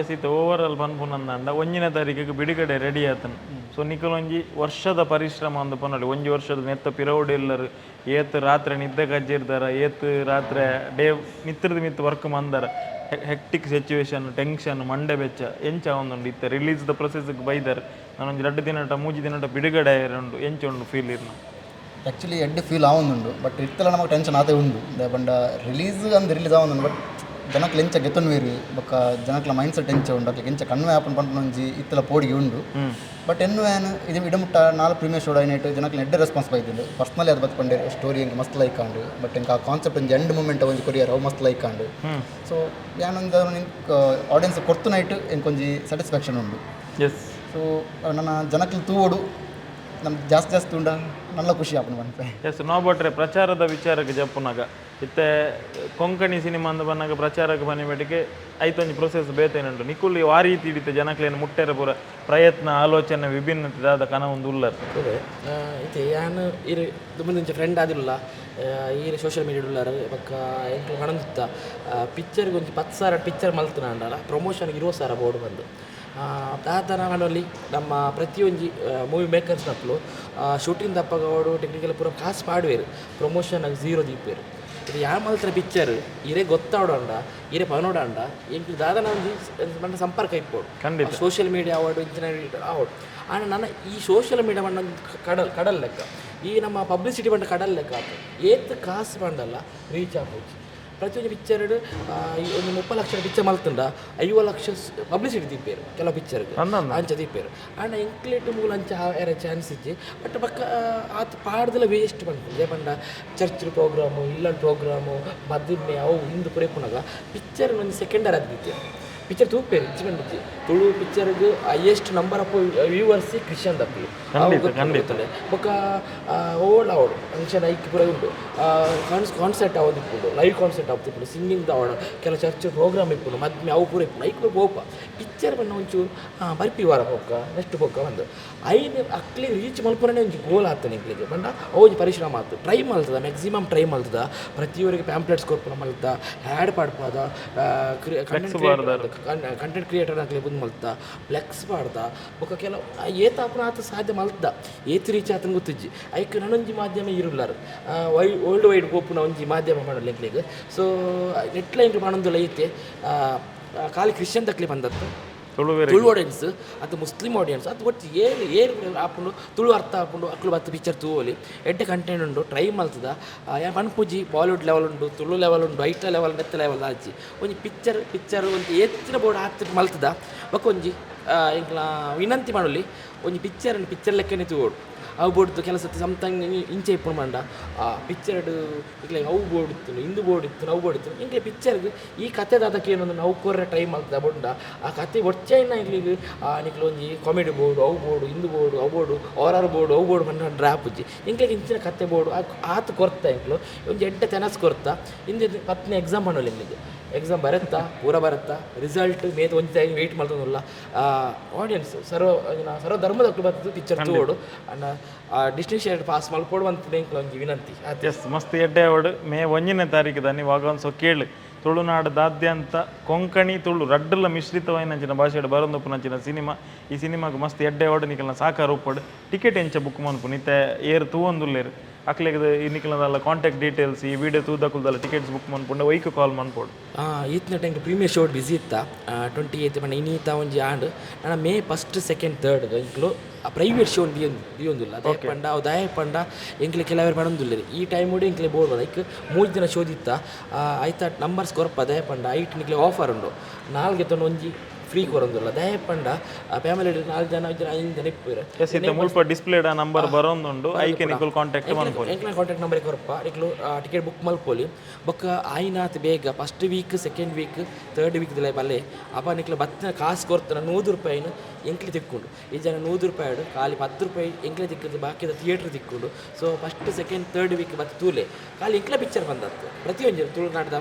ಎಸ್, ಇತ್ತೆ ಓವರ್ ಆಲ್ ಪನ್ಪುನಂದಾಂಡ 1ನೇ ತಾರೀಕಿಗೆ ಬಿಡುಗಡೆ ರೆಡಿ ಆತನ. ಸೊ ನಿಕಲೊಂಜಿ ವರ್ಷದ ಪರಿಶ್ರಮ ಅಂದ್ ಪನೊಲಿ. ಒಂಜಿ ವರ್ಷದ ನೆತ್ತ ಪಿರವುಡು ಎಲ್ಲರು ಏತ್ ರಾತ್ರೆ ನಿದ್ದೆ ಕಜ್ಜಿರ್ದಾರ, ಏತ್ ರಾತ್ರೆ ಡೇ ಮಿತ್ರದ ಮಿತ್ತು ವರ್ಕ್ ಮಂದಾರ, ಹೆಕ್ಟಿಕ್ ಸಿಚುವೇಶನ್, ಟೆನ್ಷನ್, ಮಂಡೆ ಬೆಚ್ಚ ಎಂಚ ಆವೊಂದುಂಡು? ಇತ್ತೆ ರಿಲೀಸ್ ದ ಪ್ರೊಸೆಸ್ ಬೈದರ್, ನಾನೊಂಜಿ 2 ದಿನಟ 3 ದಿನಟ ಬಿಡುಗಡೆ ಉಂಡು, ಎಂಚ ಉಂಡು ಫೀಲ್ ಇರ್ನ? ಆ್ಯಕ್ಚುಲಿ ಎಡ್ಡೆ ಫೀಲ್ ಆವೊಂದುಂಡು, ಬಟ್ ಇತ್ತಲ ನಮಗೆ ಟೆನ್ಷನ್ ಆತೇ ಉಂಡು. ದಾಯೆ ಪಂಡ ರಿಲೀಸ್ ಅಂದ್ ರಿಲೀಸ್ ಆವೊಂದುಂಡು, ಬಟ್ ಜನಕ್ಲು ಎಂಚ ಗೆತೊನ್ವೇರು, ಬೊಕ್ಕ ಜನಕ್ಲ ಮೈಂಡ್ ಸೆಟ್ ಎಂಚ ಉಂಡು, ಅಕ್ಲೆಗ್ ಎಂಚ ಕನ್ವೆ ಆಪುಂಡು ಪನ್ಪುನ ಒಂಜಿ ಇತ್ತಲ ಪೋಡಿಗೆ ಉಂಡು. ಬಟ್ ಎನ್ನುವೇನು ಇದು ಇಡಮುಟ್ಟ ನಾಲ್ ಪ್ರೀಮಿಯರ್ ಶೋ ಐನೇಟ್ ಜನಕ್ಲ ಎಡ್ಡೆ ರೆಸ್ಪಾನ್ಸ್ ಬೈದುಂಡು. ಪರ್ಸ್ನಲಿ ಅದು ಬತ್ ಪಂಡೆ ಸ್ಟೋರಿ ಎಂಕ್ ಮಸ್ತ್ ಲೈಕ್ ಆಂಡ್, ಬಟ್ ಎಂಕ್ ಆ ಕಾನ್ಸೆಪ್ಟ್ ಒಂಜಿ ಎಂಡ್ ಮೂಮೆಂಟ್ ಒಂಜಿ ಕೊರಿಯರ್ ಅವು ಮಸ್ತ್ ಲೈಕ್ ಆಂಡ್. ಸೊ ಯಾನೊಂದು ಆಡಿಯನ್ಸ್ ಕೊರ್ತು ನೈಟ್ ಎಂಕೊಂಜಿ ಸ್ಯಾಟಿಸ್ಫ್ಯಾಕ್ಷನ್ ಉಂಡು. ಸೊ ನನ್ನ ಜನಕ್ಲು ತೂವೊಡು, ನಮ್ಗೆ ಜಾಸ್ತಿ ಜಾಸ್ತಿ ಉಂಡ നല്ല ಖುಷಿ ಆಪುಂಡು ಪನ್ಪೆ. ಎಸ್, ನೋ ಭಟ್ರೆ, ಪ್ರಚಾರದ ವಿಚಾರಕ್ಕೆ ಜಪ್ಪುನಾಗ ಇತ್ತೆ ಕೊಂಕಣಿ ಸಿನಿಮಾ ಅಂದ್ ಬನ್ನಗ ಪ್ರಚಾರಕ್ಕೆ ಬನ್ನಿ ಐತೊಂಜಿ ಪ್ರೊಸೆಸ್ ಬೇತೇನುಂಟು. ನಿಕುಲು ಆ ರೀತಿ ಹಿಡಿತ ಜನಕ್ಲೇನು ಮುಟ್ಟೆರ ಪೂರ ಪ್ರಯತ್ನ, ಆಲೋಚನೆ, ವಿಭಿನ್ನತೆ ದಾದ ಕನ ಒಂದು ಉಲ್ಲರ್? ಅದೇ, ಇತ್ತೆ ಯಾನ್ ಇರು ದುಂಬುದಿಂಚ ಫ್ರೆಂಡ್ ಆದಿಲ್ಲ. ಈರ್ ಸೋಷಿಯಲ್ ಮೀಡಿಯಾ ಉಲ್ಲಾರ. ಬೊಕ್ಕ ಎಂಕ್ಲು ಪನೊಂದಿತ್ತ, ಪಿಕ್ಚರ್ಗೆ ಒಂಜಿ 10,000 ಪಿಕ್ಚರ್ ಮಲ್ತನಾಂಡಲ ಪ್ರಮೋಷನ್ಗೆ 20,000 ಬೋಡು ಬಂದು. ದಾದನ ಮನೋಲಿ, ನಮ್ಮ ಪ್ರತಿಯೊಂಜಿ ಮೂವಿ ಮೇಕರ್ಸ್ನಕ್ಲು ಶೂಟಿಂಗ್ ದಪ್ಪಗವಡು ಟೆಕ್ನಿಕಲ್ ಪೂರ ಕಾಸು ಪಾಡುವೆರು, ಪ್ರಮೋಷನ್ ಝೀರೋ ದೀಪೇರು. ಇದು ಯಾ ಮಲ್ತ್ರ ಪಿಕ್ಚರ್ ಇರೆ ಗೊತ್ತಾವಡಂಡ, ಇರೆ ಪನೋಡಂಡ, ಎಂಕ್ಲು ದಾದನ ಒಂಜಿ ಪಂಡ ಸಂಪರ್ಕ ಇಪ್ಪೊಡು. ಸೋಷಿಯಲ್ ಮೀಡಿಯಾ ಆವಡು, ಇಂಚಿನ ಆವಡು. ಆಂಡ ನನ್ನ ಈ ಸೋಷಿಯಲ್ ಮೀಡಿಯಾ ಪಂಡ ಒಂಜಿ ಕಡಲ್ ಕಡಲ್ ಲೆಕ್ಕ, ಈ ನಮ್ಮ ಪಬ್ಲಿಸಿಟಿ ಪಂಡ ಕಡಲ್ ಲೆಕ್ಕ ಆತು. ಏತ್ ಕಾಸು ಪಂಡಲ್ಲ ರೀಚ್ ಆಪುಜಿ. ಪ್ರತಿಯೊಂಜಿ ಪಿಕ್ಚರ್ಡ್ ಒಂದು 30 ಲಕ್ಷ ಪಿಕ್ಚರ್ ಮಲ್ತುಂಡ 50 ಲಕ್ಷ ಪಬ್ಲಿಸಿಟಿ ದೀಪೇರು ಕೆಲವು ಪಿಕ್ಚರ್ಗೆ. ಅಂಚ ದೀಪೇರು. ಆಂಡ ಎಂಕ್ಲೇಟ್ ಮೂಲ ಅಂಚ ಏರ ಚಾನ್ಸ್ ಇಜ್ಜಿ. ಬಟ್ ಬೊಕ್ಕ ಆತ್ ಪಾಡ್ದಲ ವೇಸ್ಟ್ ಪನ್ಪುಂಡು. ಪಂಡ ಚರ್ಚ್ ಪ್ರೋಗ್ರಾಮು, ಇಲ್ಲನ್ ಪ್ರೋಗ್ರಾಮು, ಮದಿಮೆ ಅವು ಇಂದು ಪೂರ ಪಿಕ್ಚರ್ ಒಂಜಿ ಸೆಕೆಂಡರ್ ಆದಿತ್ತೆ. ಪಿಕ್ಚರ್ ತೂಪೇರು ಇಜ್ಜಿ ಪಂಡಿಜ್ಜಿ. ತುಳು ಪಿಕ್ಚರ್ಗ್ highest number of viewers Christian ದಕ್ಕುಲು. ಗೊತ್ತುಂಡೆ. ಬೊಕ್ಕ ಓಲ್ ಆವಡು, ಫಂಕ್ಷನ್ ಐಕ್ ಪೂರ ಉಂಡು. ಕಾನ್ಸರ್ಟ್ ಆವೊಂದಿಪ್ಪುಂಡು, ಲೈವ್ ಕಾನ್ಸರ್ಟ್ ಆವೊಂದಿಪ್ಪುಂಡು, ಸಿಂಗಿಂಗ್ ಆವಡು, ಕೆಲವು ಚರ್ಚ್ ಪ್ರೋಗ್ರಾಮ್ ಇಪ್ಪುಂಡು, ಮದ್ಮೆ ಅವು ಪೂರ ಇಪ್ಪುಂಡು. ಐಕ್ ಪೂರ ಪೋಪ. ಪಿಕ್ಚರ್ ಪಂಡ ಒಂಚೂರು ಬರ್ಪಿ ವಾರ ಪೋಕ, ನೆಕ್ಸ್ಟ್ ಪೋಕ ಒಂದು ಐನ್ ಅಕ್ಲೆಗ್ ರೀಚ್ ಮಲ್ಪುನನೇ ಒಂಜಿ ಗೋಲ್ ಆತನೆ ಎಂಕ್ಲೆಗ್. ಪಂಡ ಅವು ಒಂಜಿ ಪರಿಶ್ರಮ ಆತು. ಟ್ರೈ ಮಲ್ತದ, ಮ್ಯಾಕ್ಸಿಮಮ್ ಟ್ರೈ ಮಲ್ತದ. ಪ್ರತಿಯೊರಿಗೆ ಪ್ಯಾಂಪ್ಲೆಟ್ಸ್ ಕೊರ್ಪುನ ಮಲ್ತ, ಆ್ಯಡ್ ಪಾಡ್ಪಾದ, ಕಂಟೆಂಟ್ ಕ್ರಿಯೇಟರ್ ಅಕ್ಲೆ ಬಂದು ಮಲ್ತ, ಫ್ಲೆಕ್ಸ್ ಪಾಡ್ದ. ಬೊಕ್ಕ ಕೆಲವು ಏತ್ ಆಪುನ ಆತ ಸಾಧ್ಯ ಮಲ್ತ. ಏತ್ ರೀಚ್ ಆತನ ಗೊತ್ತಿಜ್ಜಿ. ಐಕ್ ನನೊಂಜಿ ಮಾಧ್ಯಮ ಇರುಲ್ಲಾರ್ ವರ್ಲ್ಡ್ ವೈಡ್ ಪೋಪುನ ಒಂಜಿ ಮಾಧ್ಯಮ ಪಂಡಲ್ಲ ಎಂಕ್ಲೆಗ್. ಸೊ ನೆಟ್ಲ ಎಂಕ್ಲು ಪನೊಂದುಲ್ಲ, ಐತೆ ಖಾಲಿ ಕ್ರಿಶ್ಚಿಯನ್ ದಕ್ಲೆ ಬಂದತ್ತು. ತುಳುವೆರೆ ತುಳು ಆಡಿಯನ್ಸ್ ಅದು, ಮುಸ್ಲಿಂ ಆಡಿಯನ್ಸ್ ಅದು, ಒಟ್ಟು ಏರು ಏರು ಆಪುಂಡು, ತುಳು ಅರ್ಥ ಆಪುಂಡು, ಅಕ್ಲು ಬತ್ತು ಪಿಕ್ಚರ್ ತೂವೊಲಿ. ಎಡ್ಡೆ ಕಂಟೆಂಟ್ ಉಂಡು, ಟ್ರೈ ಮಲ್ತದ. ಯಾ ಪನ್ಪುಜಿ ಬಾಲಿವುಡ್ ಲೆವೆಲ್ ಉಂಡು, ತುಳು ಲೆವೆಲ್ ಉಂಡು, ಐಟ ಲೆವೆಲ್, ನೆತ್ತ ಲೆವೆಲ್ ಆಜಿ. ಒಂಜಿ ಪಿಕ್ಚರ್ ಪಿಕ್ಚರ್ ಒಂಜಿ ಏತ್ತಿನ ಬೋರ್ಡ್ ಆತ್ ಮಲ್ತದ. ಬೊಕ್ಕ ಒಂಜಿ ಎಂಕ್ಲ ವಿನಂತಿ ಮಾಡೋಲಿ, ಒಂಜಿ ಪಿಕ್ಚರ್ ಪಿಕ್ಚರ್ ಲೆಕ್ಕನೆ ತೂವೊಡು. ಅವು ಬೋರ್ಡ್ದು ಕೆಲಸ ಸಮಥಿಂಗ್ ಇಂಚ ಇಪ್ಪುಂಡು ಪಂಡ ಆ ಪಿಕ್ಚರ್ಡ್ ಇಕ್ಲೆ ಅವು ಬೋರ್ಡ್ ಇತ್ತು, ಇಂದು ಬೋರ್ಡ್ ಇತ್ತು, ಅವು ಬೋರ್ಡ್ ಇತ್ತು. ಎಂಕ್ಲೆ ಪಿಕ್ಚರ್ಗ್ ಈ ಕತೆ ದಾದಕ್ಕೆ ಏನೊಂದು ನಾವು ಕೊರ್ರೆ ಟ್ರೈ ಮಲ್ತದ ಬೊಂಡ ಆ ಕತೆ ಒಚ್ಚೈನ ಎಂಕ್ಲೆಗ್ ನಿಕ್ಲು ಒಂಜಿ ಕಾಮಿಡಿ ಬೋರ್ಡು, ಅವು ಬೋರ್ಡು, ಇಂದು ಬೋರ್ಡು, ಅವು ಬೋರ್ಡು, ಹಾರರ್ ಬೋರ್ಡು, ಅವು ಬೋರ್ಡು ಪಂಡ ಡ್ರಾಪುಜಿ. ಎಂಕ್ಲೆಗ್ ಇಂಚಿನ ಕತೆ ಬೋರ್ಡು ಆತ್ ಕೊರ್ತ. ಎಂಕ್ಲು ಒಂಜಿ ಎಡ್ಡೆ ತೆನಸ್ ಕೊರ್ತ. ಇಂದು 10ನೇ ಎಕ್ಸಾಮ್ ಪಂಡೋಲಿ. ಎಂಕ್ಲೆಗ್ ಎಕ್ಸಾಮ್ ಬರುತ್ತಾ, ಪೂರ ಬರುತ್ತಾ. ರಿಸಲ್ಟ್ ಮೇತ್ ಒಂಜಿ ಟೈಮ್ ವೆಯ್ಟ್ ಮಲ್ತೊಂದುಲ್ಲ. ಆಡಿಯನ್ಸ್ ಸರ್ವ ಸರ್ವ ಧರ್ಮದಕ್ಲು ಬರ್ತದೆ ಪಿಕ್ಚರ್ ತೂವೊಡು. ಅಂಡ ಡಿಸ್ಟಿಂಕ್ಷನ್ ಪಾಸ್ ಮಲ್ಪೊಡು ಅಂತ ಎಂಕ್ಲ ಒಂಜಿ ವಿನಂತಿ ಆತ್. ಎಸ್, ಮಸ್ತ್ ಎಡ್ಡೆ ಅವಡು. ಮೇ 1ನೇ ತಾರೀಕು ದಾನಿ ವಾಗನ್ಸೊ ಕೇಳು. ತುಳುನಾಡದಾದ್ಯಂತ ಕೊಂಕಣಿ ತುಳು ರಡ್ಡಲ ಮಿಶ್ರಿತವಾಯಿನಂಚಿನ ಭಾಷೆಡ್ ಬರೊಂದುಪ್ಪುನಂಚಿನ ಸಿನಿಮಾ. ಈ ಸಿನಿಮಾಗ್ ಮಸ್ತ್ ಎಡ್ಡೆ ಅವಡು, ನಿಕಲ್ನ ಸಾಕಾರ ಉಪ್ಪಡು. ಟಿಕೆಟ್ ಎಂಚ ಬುಕ್ ಮನ್ಪು? ನಿತ್ತೆ ಏರ್ ತೂವೊಂದುಲ್ಲೇರು, ಅಕ್ಲೆಗ್ ಈ ನಿಕಲ್ನದಲ್ಲ ಕಾಂಟ್ಯಾಕ್ಟ್ ಡೀಟೇಲ್ಸ್, ಈ ವಿಡಿಯೋ ತೂದಕುಲ್ದಲ್ಲ ಟಿಕೆಟ್ಸ್ ಬುಕ್ ಮನ್ಪುಂಡ ಒಯ್ಕ್ ಕಾಲ್ ಮನ್ಪೊಡು? ಈತ್ನ ಟೈಮ್ ಪ್ರೀಮಿಯರ್ ಶೋ ಬಿಸಿ ಇತ್ತ. 28 ಪಂಡ ಇನ್ನೀತ ಒಂಜಿ ಆಂಡ್. ನನ ಮೇ ಫಸ್ಟ್, ಸೆಕೆಂಡ್, ಥರ್ಡ್ ಎಂಕ್ಲು ಪ್ರೈವೇಟ್ ಶೋ ದಿಯೊಂದು ದಿಯೊಂದುಲ್ಲ. ದಾಯೆ ಪಂಡ ಅವು ದಾಯೆ ಪಂಡ ಎಂಕ್ಲೆ ಕೆಲವರು ಪಡೊಂದುಲ್ಲೆರ್. ಈ ಟೈಮ್ ಎಂಕ್ಲೆ ಬೋರ್ಡ್ ಐಕ್ 3 ದಿನ ಶೋ ದಿತ್ತ. ಐತ ನಂಬರ್ಸ್ ಕೊರ್ಪ. ದಾಯೆ ಪಂಡ ಐಟ್ ನಿಕ್ಲೆ ಆಫರ್ ಉಂಡು, ನಾಲ್ಗೆ ತೊಂಡು ಒಂಜಿ ಫ್ರೀ ಕೊರೊಂದುಲ್ಲ. ದಾಯೆ ಪಂಡ ಫ್ಯಾಮಿಲಿ ನಾಲ್ ಜನ, ಐದು ಜನ, ಐದು ಜನ ಇಪ್ಪುವೆರ್. ಎಸ್, ಇತ್ತೆ ಮುಲ್ಪ ಡಿಸ್ಪ್ಲೇಡ್ ನಂಬರ್ ಬರೋಂದುಂಡು, ಐಕೆ ನಿಕುಲು ಕಾಂಟ್ಯಾಕ್ಟ್ ಮನ್ಪೊಲಿ. ಎಂಕ್ಲ ಕಾಂಟ್ಯಾಕ್ಟ್ ನಂಬರ್ ಕೊರಪ, ನಿಕ್ಲು ಟಿಕೆಟ್ ಬುಕ್ ಮಲ್ಪೊಲಿ. ಬೊಕ್ಕ ಆಯಿನಾತ್ ಬೇಗ first week, second week, third week ದಿಲ ಬಲ್ಲೆ. ಅಪ ನಿಕ್ಲು ಬತ್ತಿನ ಕಾಸು ಕೊರ್ತನ 100 ರೂಪಾಯಿನ ಎಂಕ್ಲೆ ತಿಕ್ಕುಂಡು. ಈ ಜನ 100 ರೂಪಾಯಿ ಖಾಲಿ 10 ರೂಪಾಯಿ ಎಂಕ್ಲೆ ತಿಕ್ಕುದು, ಬಾಕಿದ ಥಿಯೇಟ್ರ್ ತಿಕ್ಕುಂಡು. So first, second, third week ಬತ್ತು ತೂಲೆ. ಖಾಲಿ ಎಂಕ್ಲ ಪಿಕ್ಚರ್ ಬಂದತ್ತು, ಪ್ರತಿಯೊಂಜಿ ತುಳುನಾಡ್ದ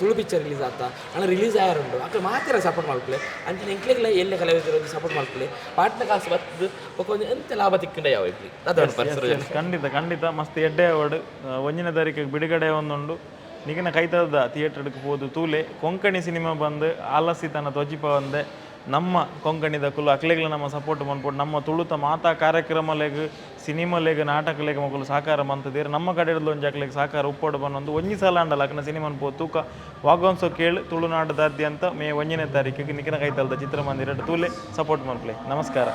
ತುಳು ಪಿಕ್ಚರ್ ರಿಲೀಸ್ ಆತ ಅಣ್ಣ ರಿಲೀಸ್ ಆಯಾರುಂಡು, ಅಕ್ಲು ಮಾತ್ರ ಸಪೋರ್ಟ್ ಮಲ್ಪುಲೆ. ಅಂಚನೆ ಎಂಕ್ಲೆಗ್ಲ ಎಲ್ಲೆ ಕಲಾವಿದರು ಸಪೋರ್ಟ್ ಮಲ್ಪುಲೆ. ಪಾಟ್ನ ಕಾಸು ಬತ್ತದು ಬೊಕ್ಕ ಒಂಜಿ ಎಂತ ಲಾಭ ತಿಕ್ಕುಂಡ ಯಾವ ಇಡ್ಲಿ ಅದೊಂದು ಪರ್ಸರ್. ಖಂಡಿತ ಖಂಡಿತ, ಮಸ್ತ್ ಎಡ್ಡೆ ಅವಾರ್ಡ್. 1ನೇ ತಾರೀಕಿಗೆ ಬಿಡುಗಡೆ ಒಂದುಂಡು. ನಿಗನ ಕೈತದ ಥಿಯೇಟರ್ಗೆ ಪೋದು ತೂಲೆ. ಕೊಂಕಣಿ ಸಿನಿಮಾ ಬಂದು ಆಲಸಿ ತನ್ನ ತ್ವಜಿಪ ಬಂದೆ ನಮ್ಮ ಕೊಂಕಣಿದ ಕುಲು ಅಕ್ಲೆಗ್ಲ ನಮ್ಮ ಸಪೋರ್ಟ್ ಮನ್ಪೊಡು. ನಮ್ಮ ತುಳುತ ಮಾತಾ ಕಾರ್ಯಕ್ರಮಲೆಗ್, ಸಿನಿಮಾಲೆಗ್, ನಾಟಕಲೆಗ್ ಮೊಕುಲು ಸಹಕಾರ ಮಂತದೇರು. ನಮ್ಮ ಕಡೆಡ್ದು ಒಂಜಿ ಅಕ್ಲೆಗ್ ಸಹಕಾರ ಉಪ್ಪೊಡು ಬನ್ನೊಂದು ಒಂಜಿ ಸಲ ಅಂಡಲ ಅಕ್ನ ಸಿನಿಮಾನ್ ಪೋ ತೂಕ. ವಾಗ್ವಂಸೋ ಕೇಳು ತುಳುನಾಡದಾದ್ಯಂತ ಮೇ 1ನೇ ತಾರೀಕಿಗೆ ನಿಖಿನ ಕೈತಲ್ದ ಚಿತ್ರಮಂದಿರ ತೂಲೆ, ಸಪೋರ್ಟ್ ಮನ್ಪುಲೆ. ನಮಸ್ಕಾರ.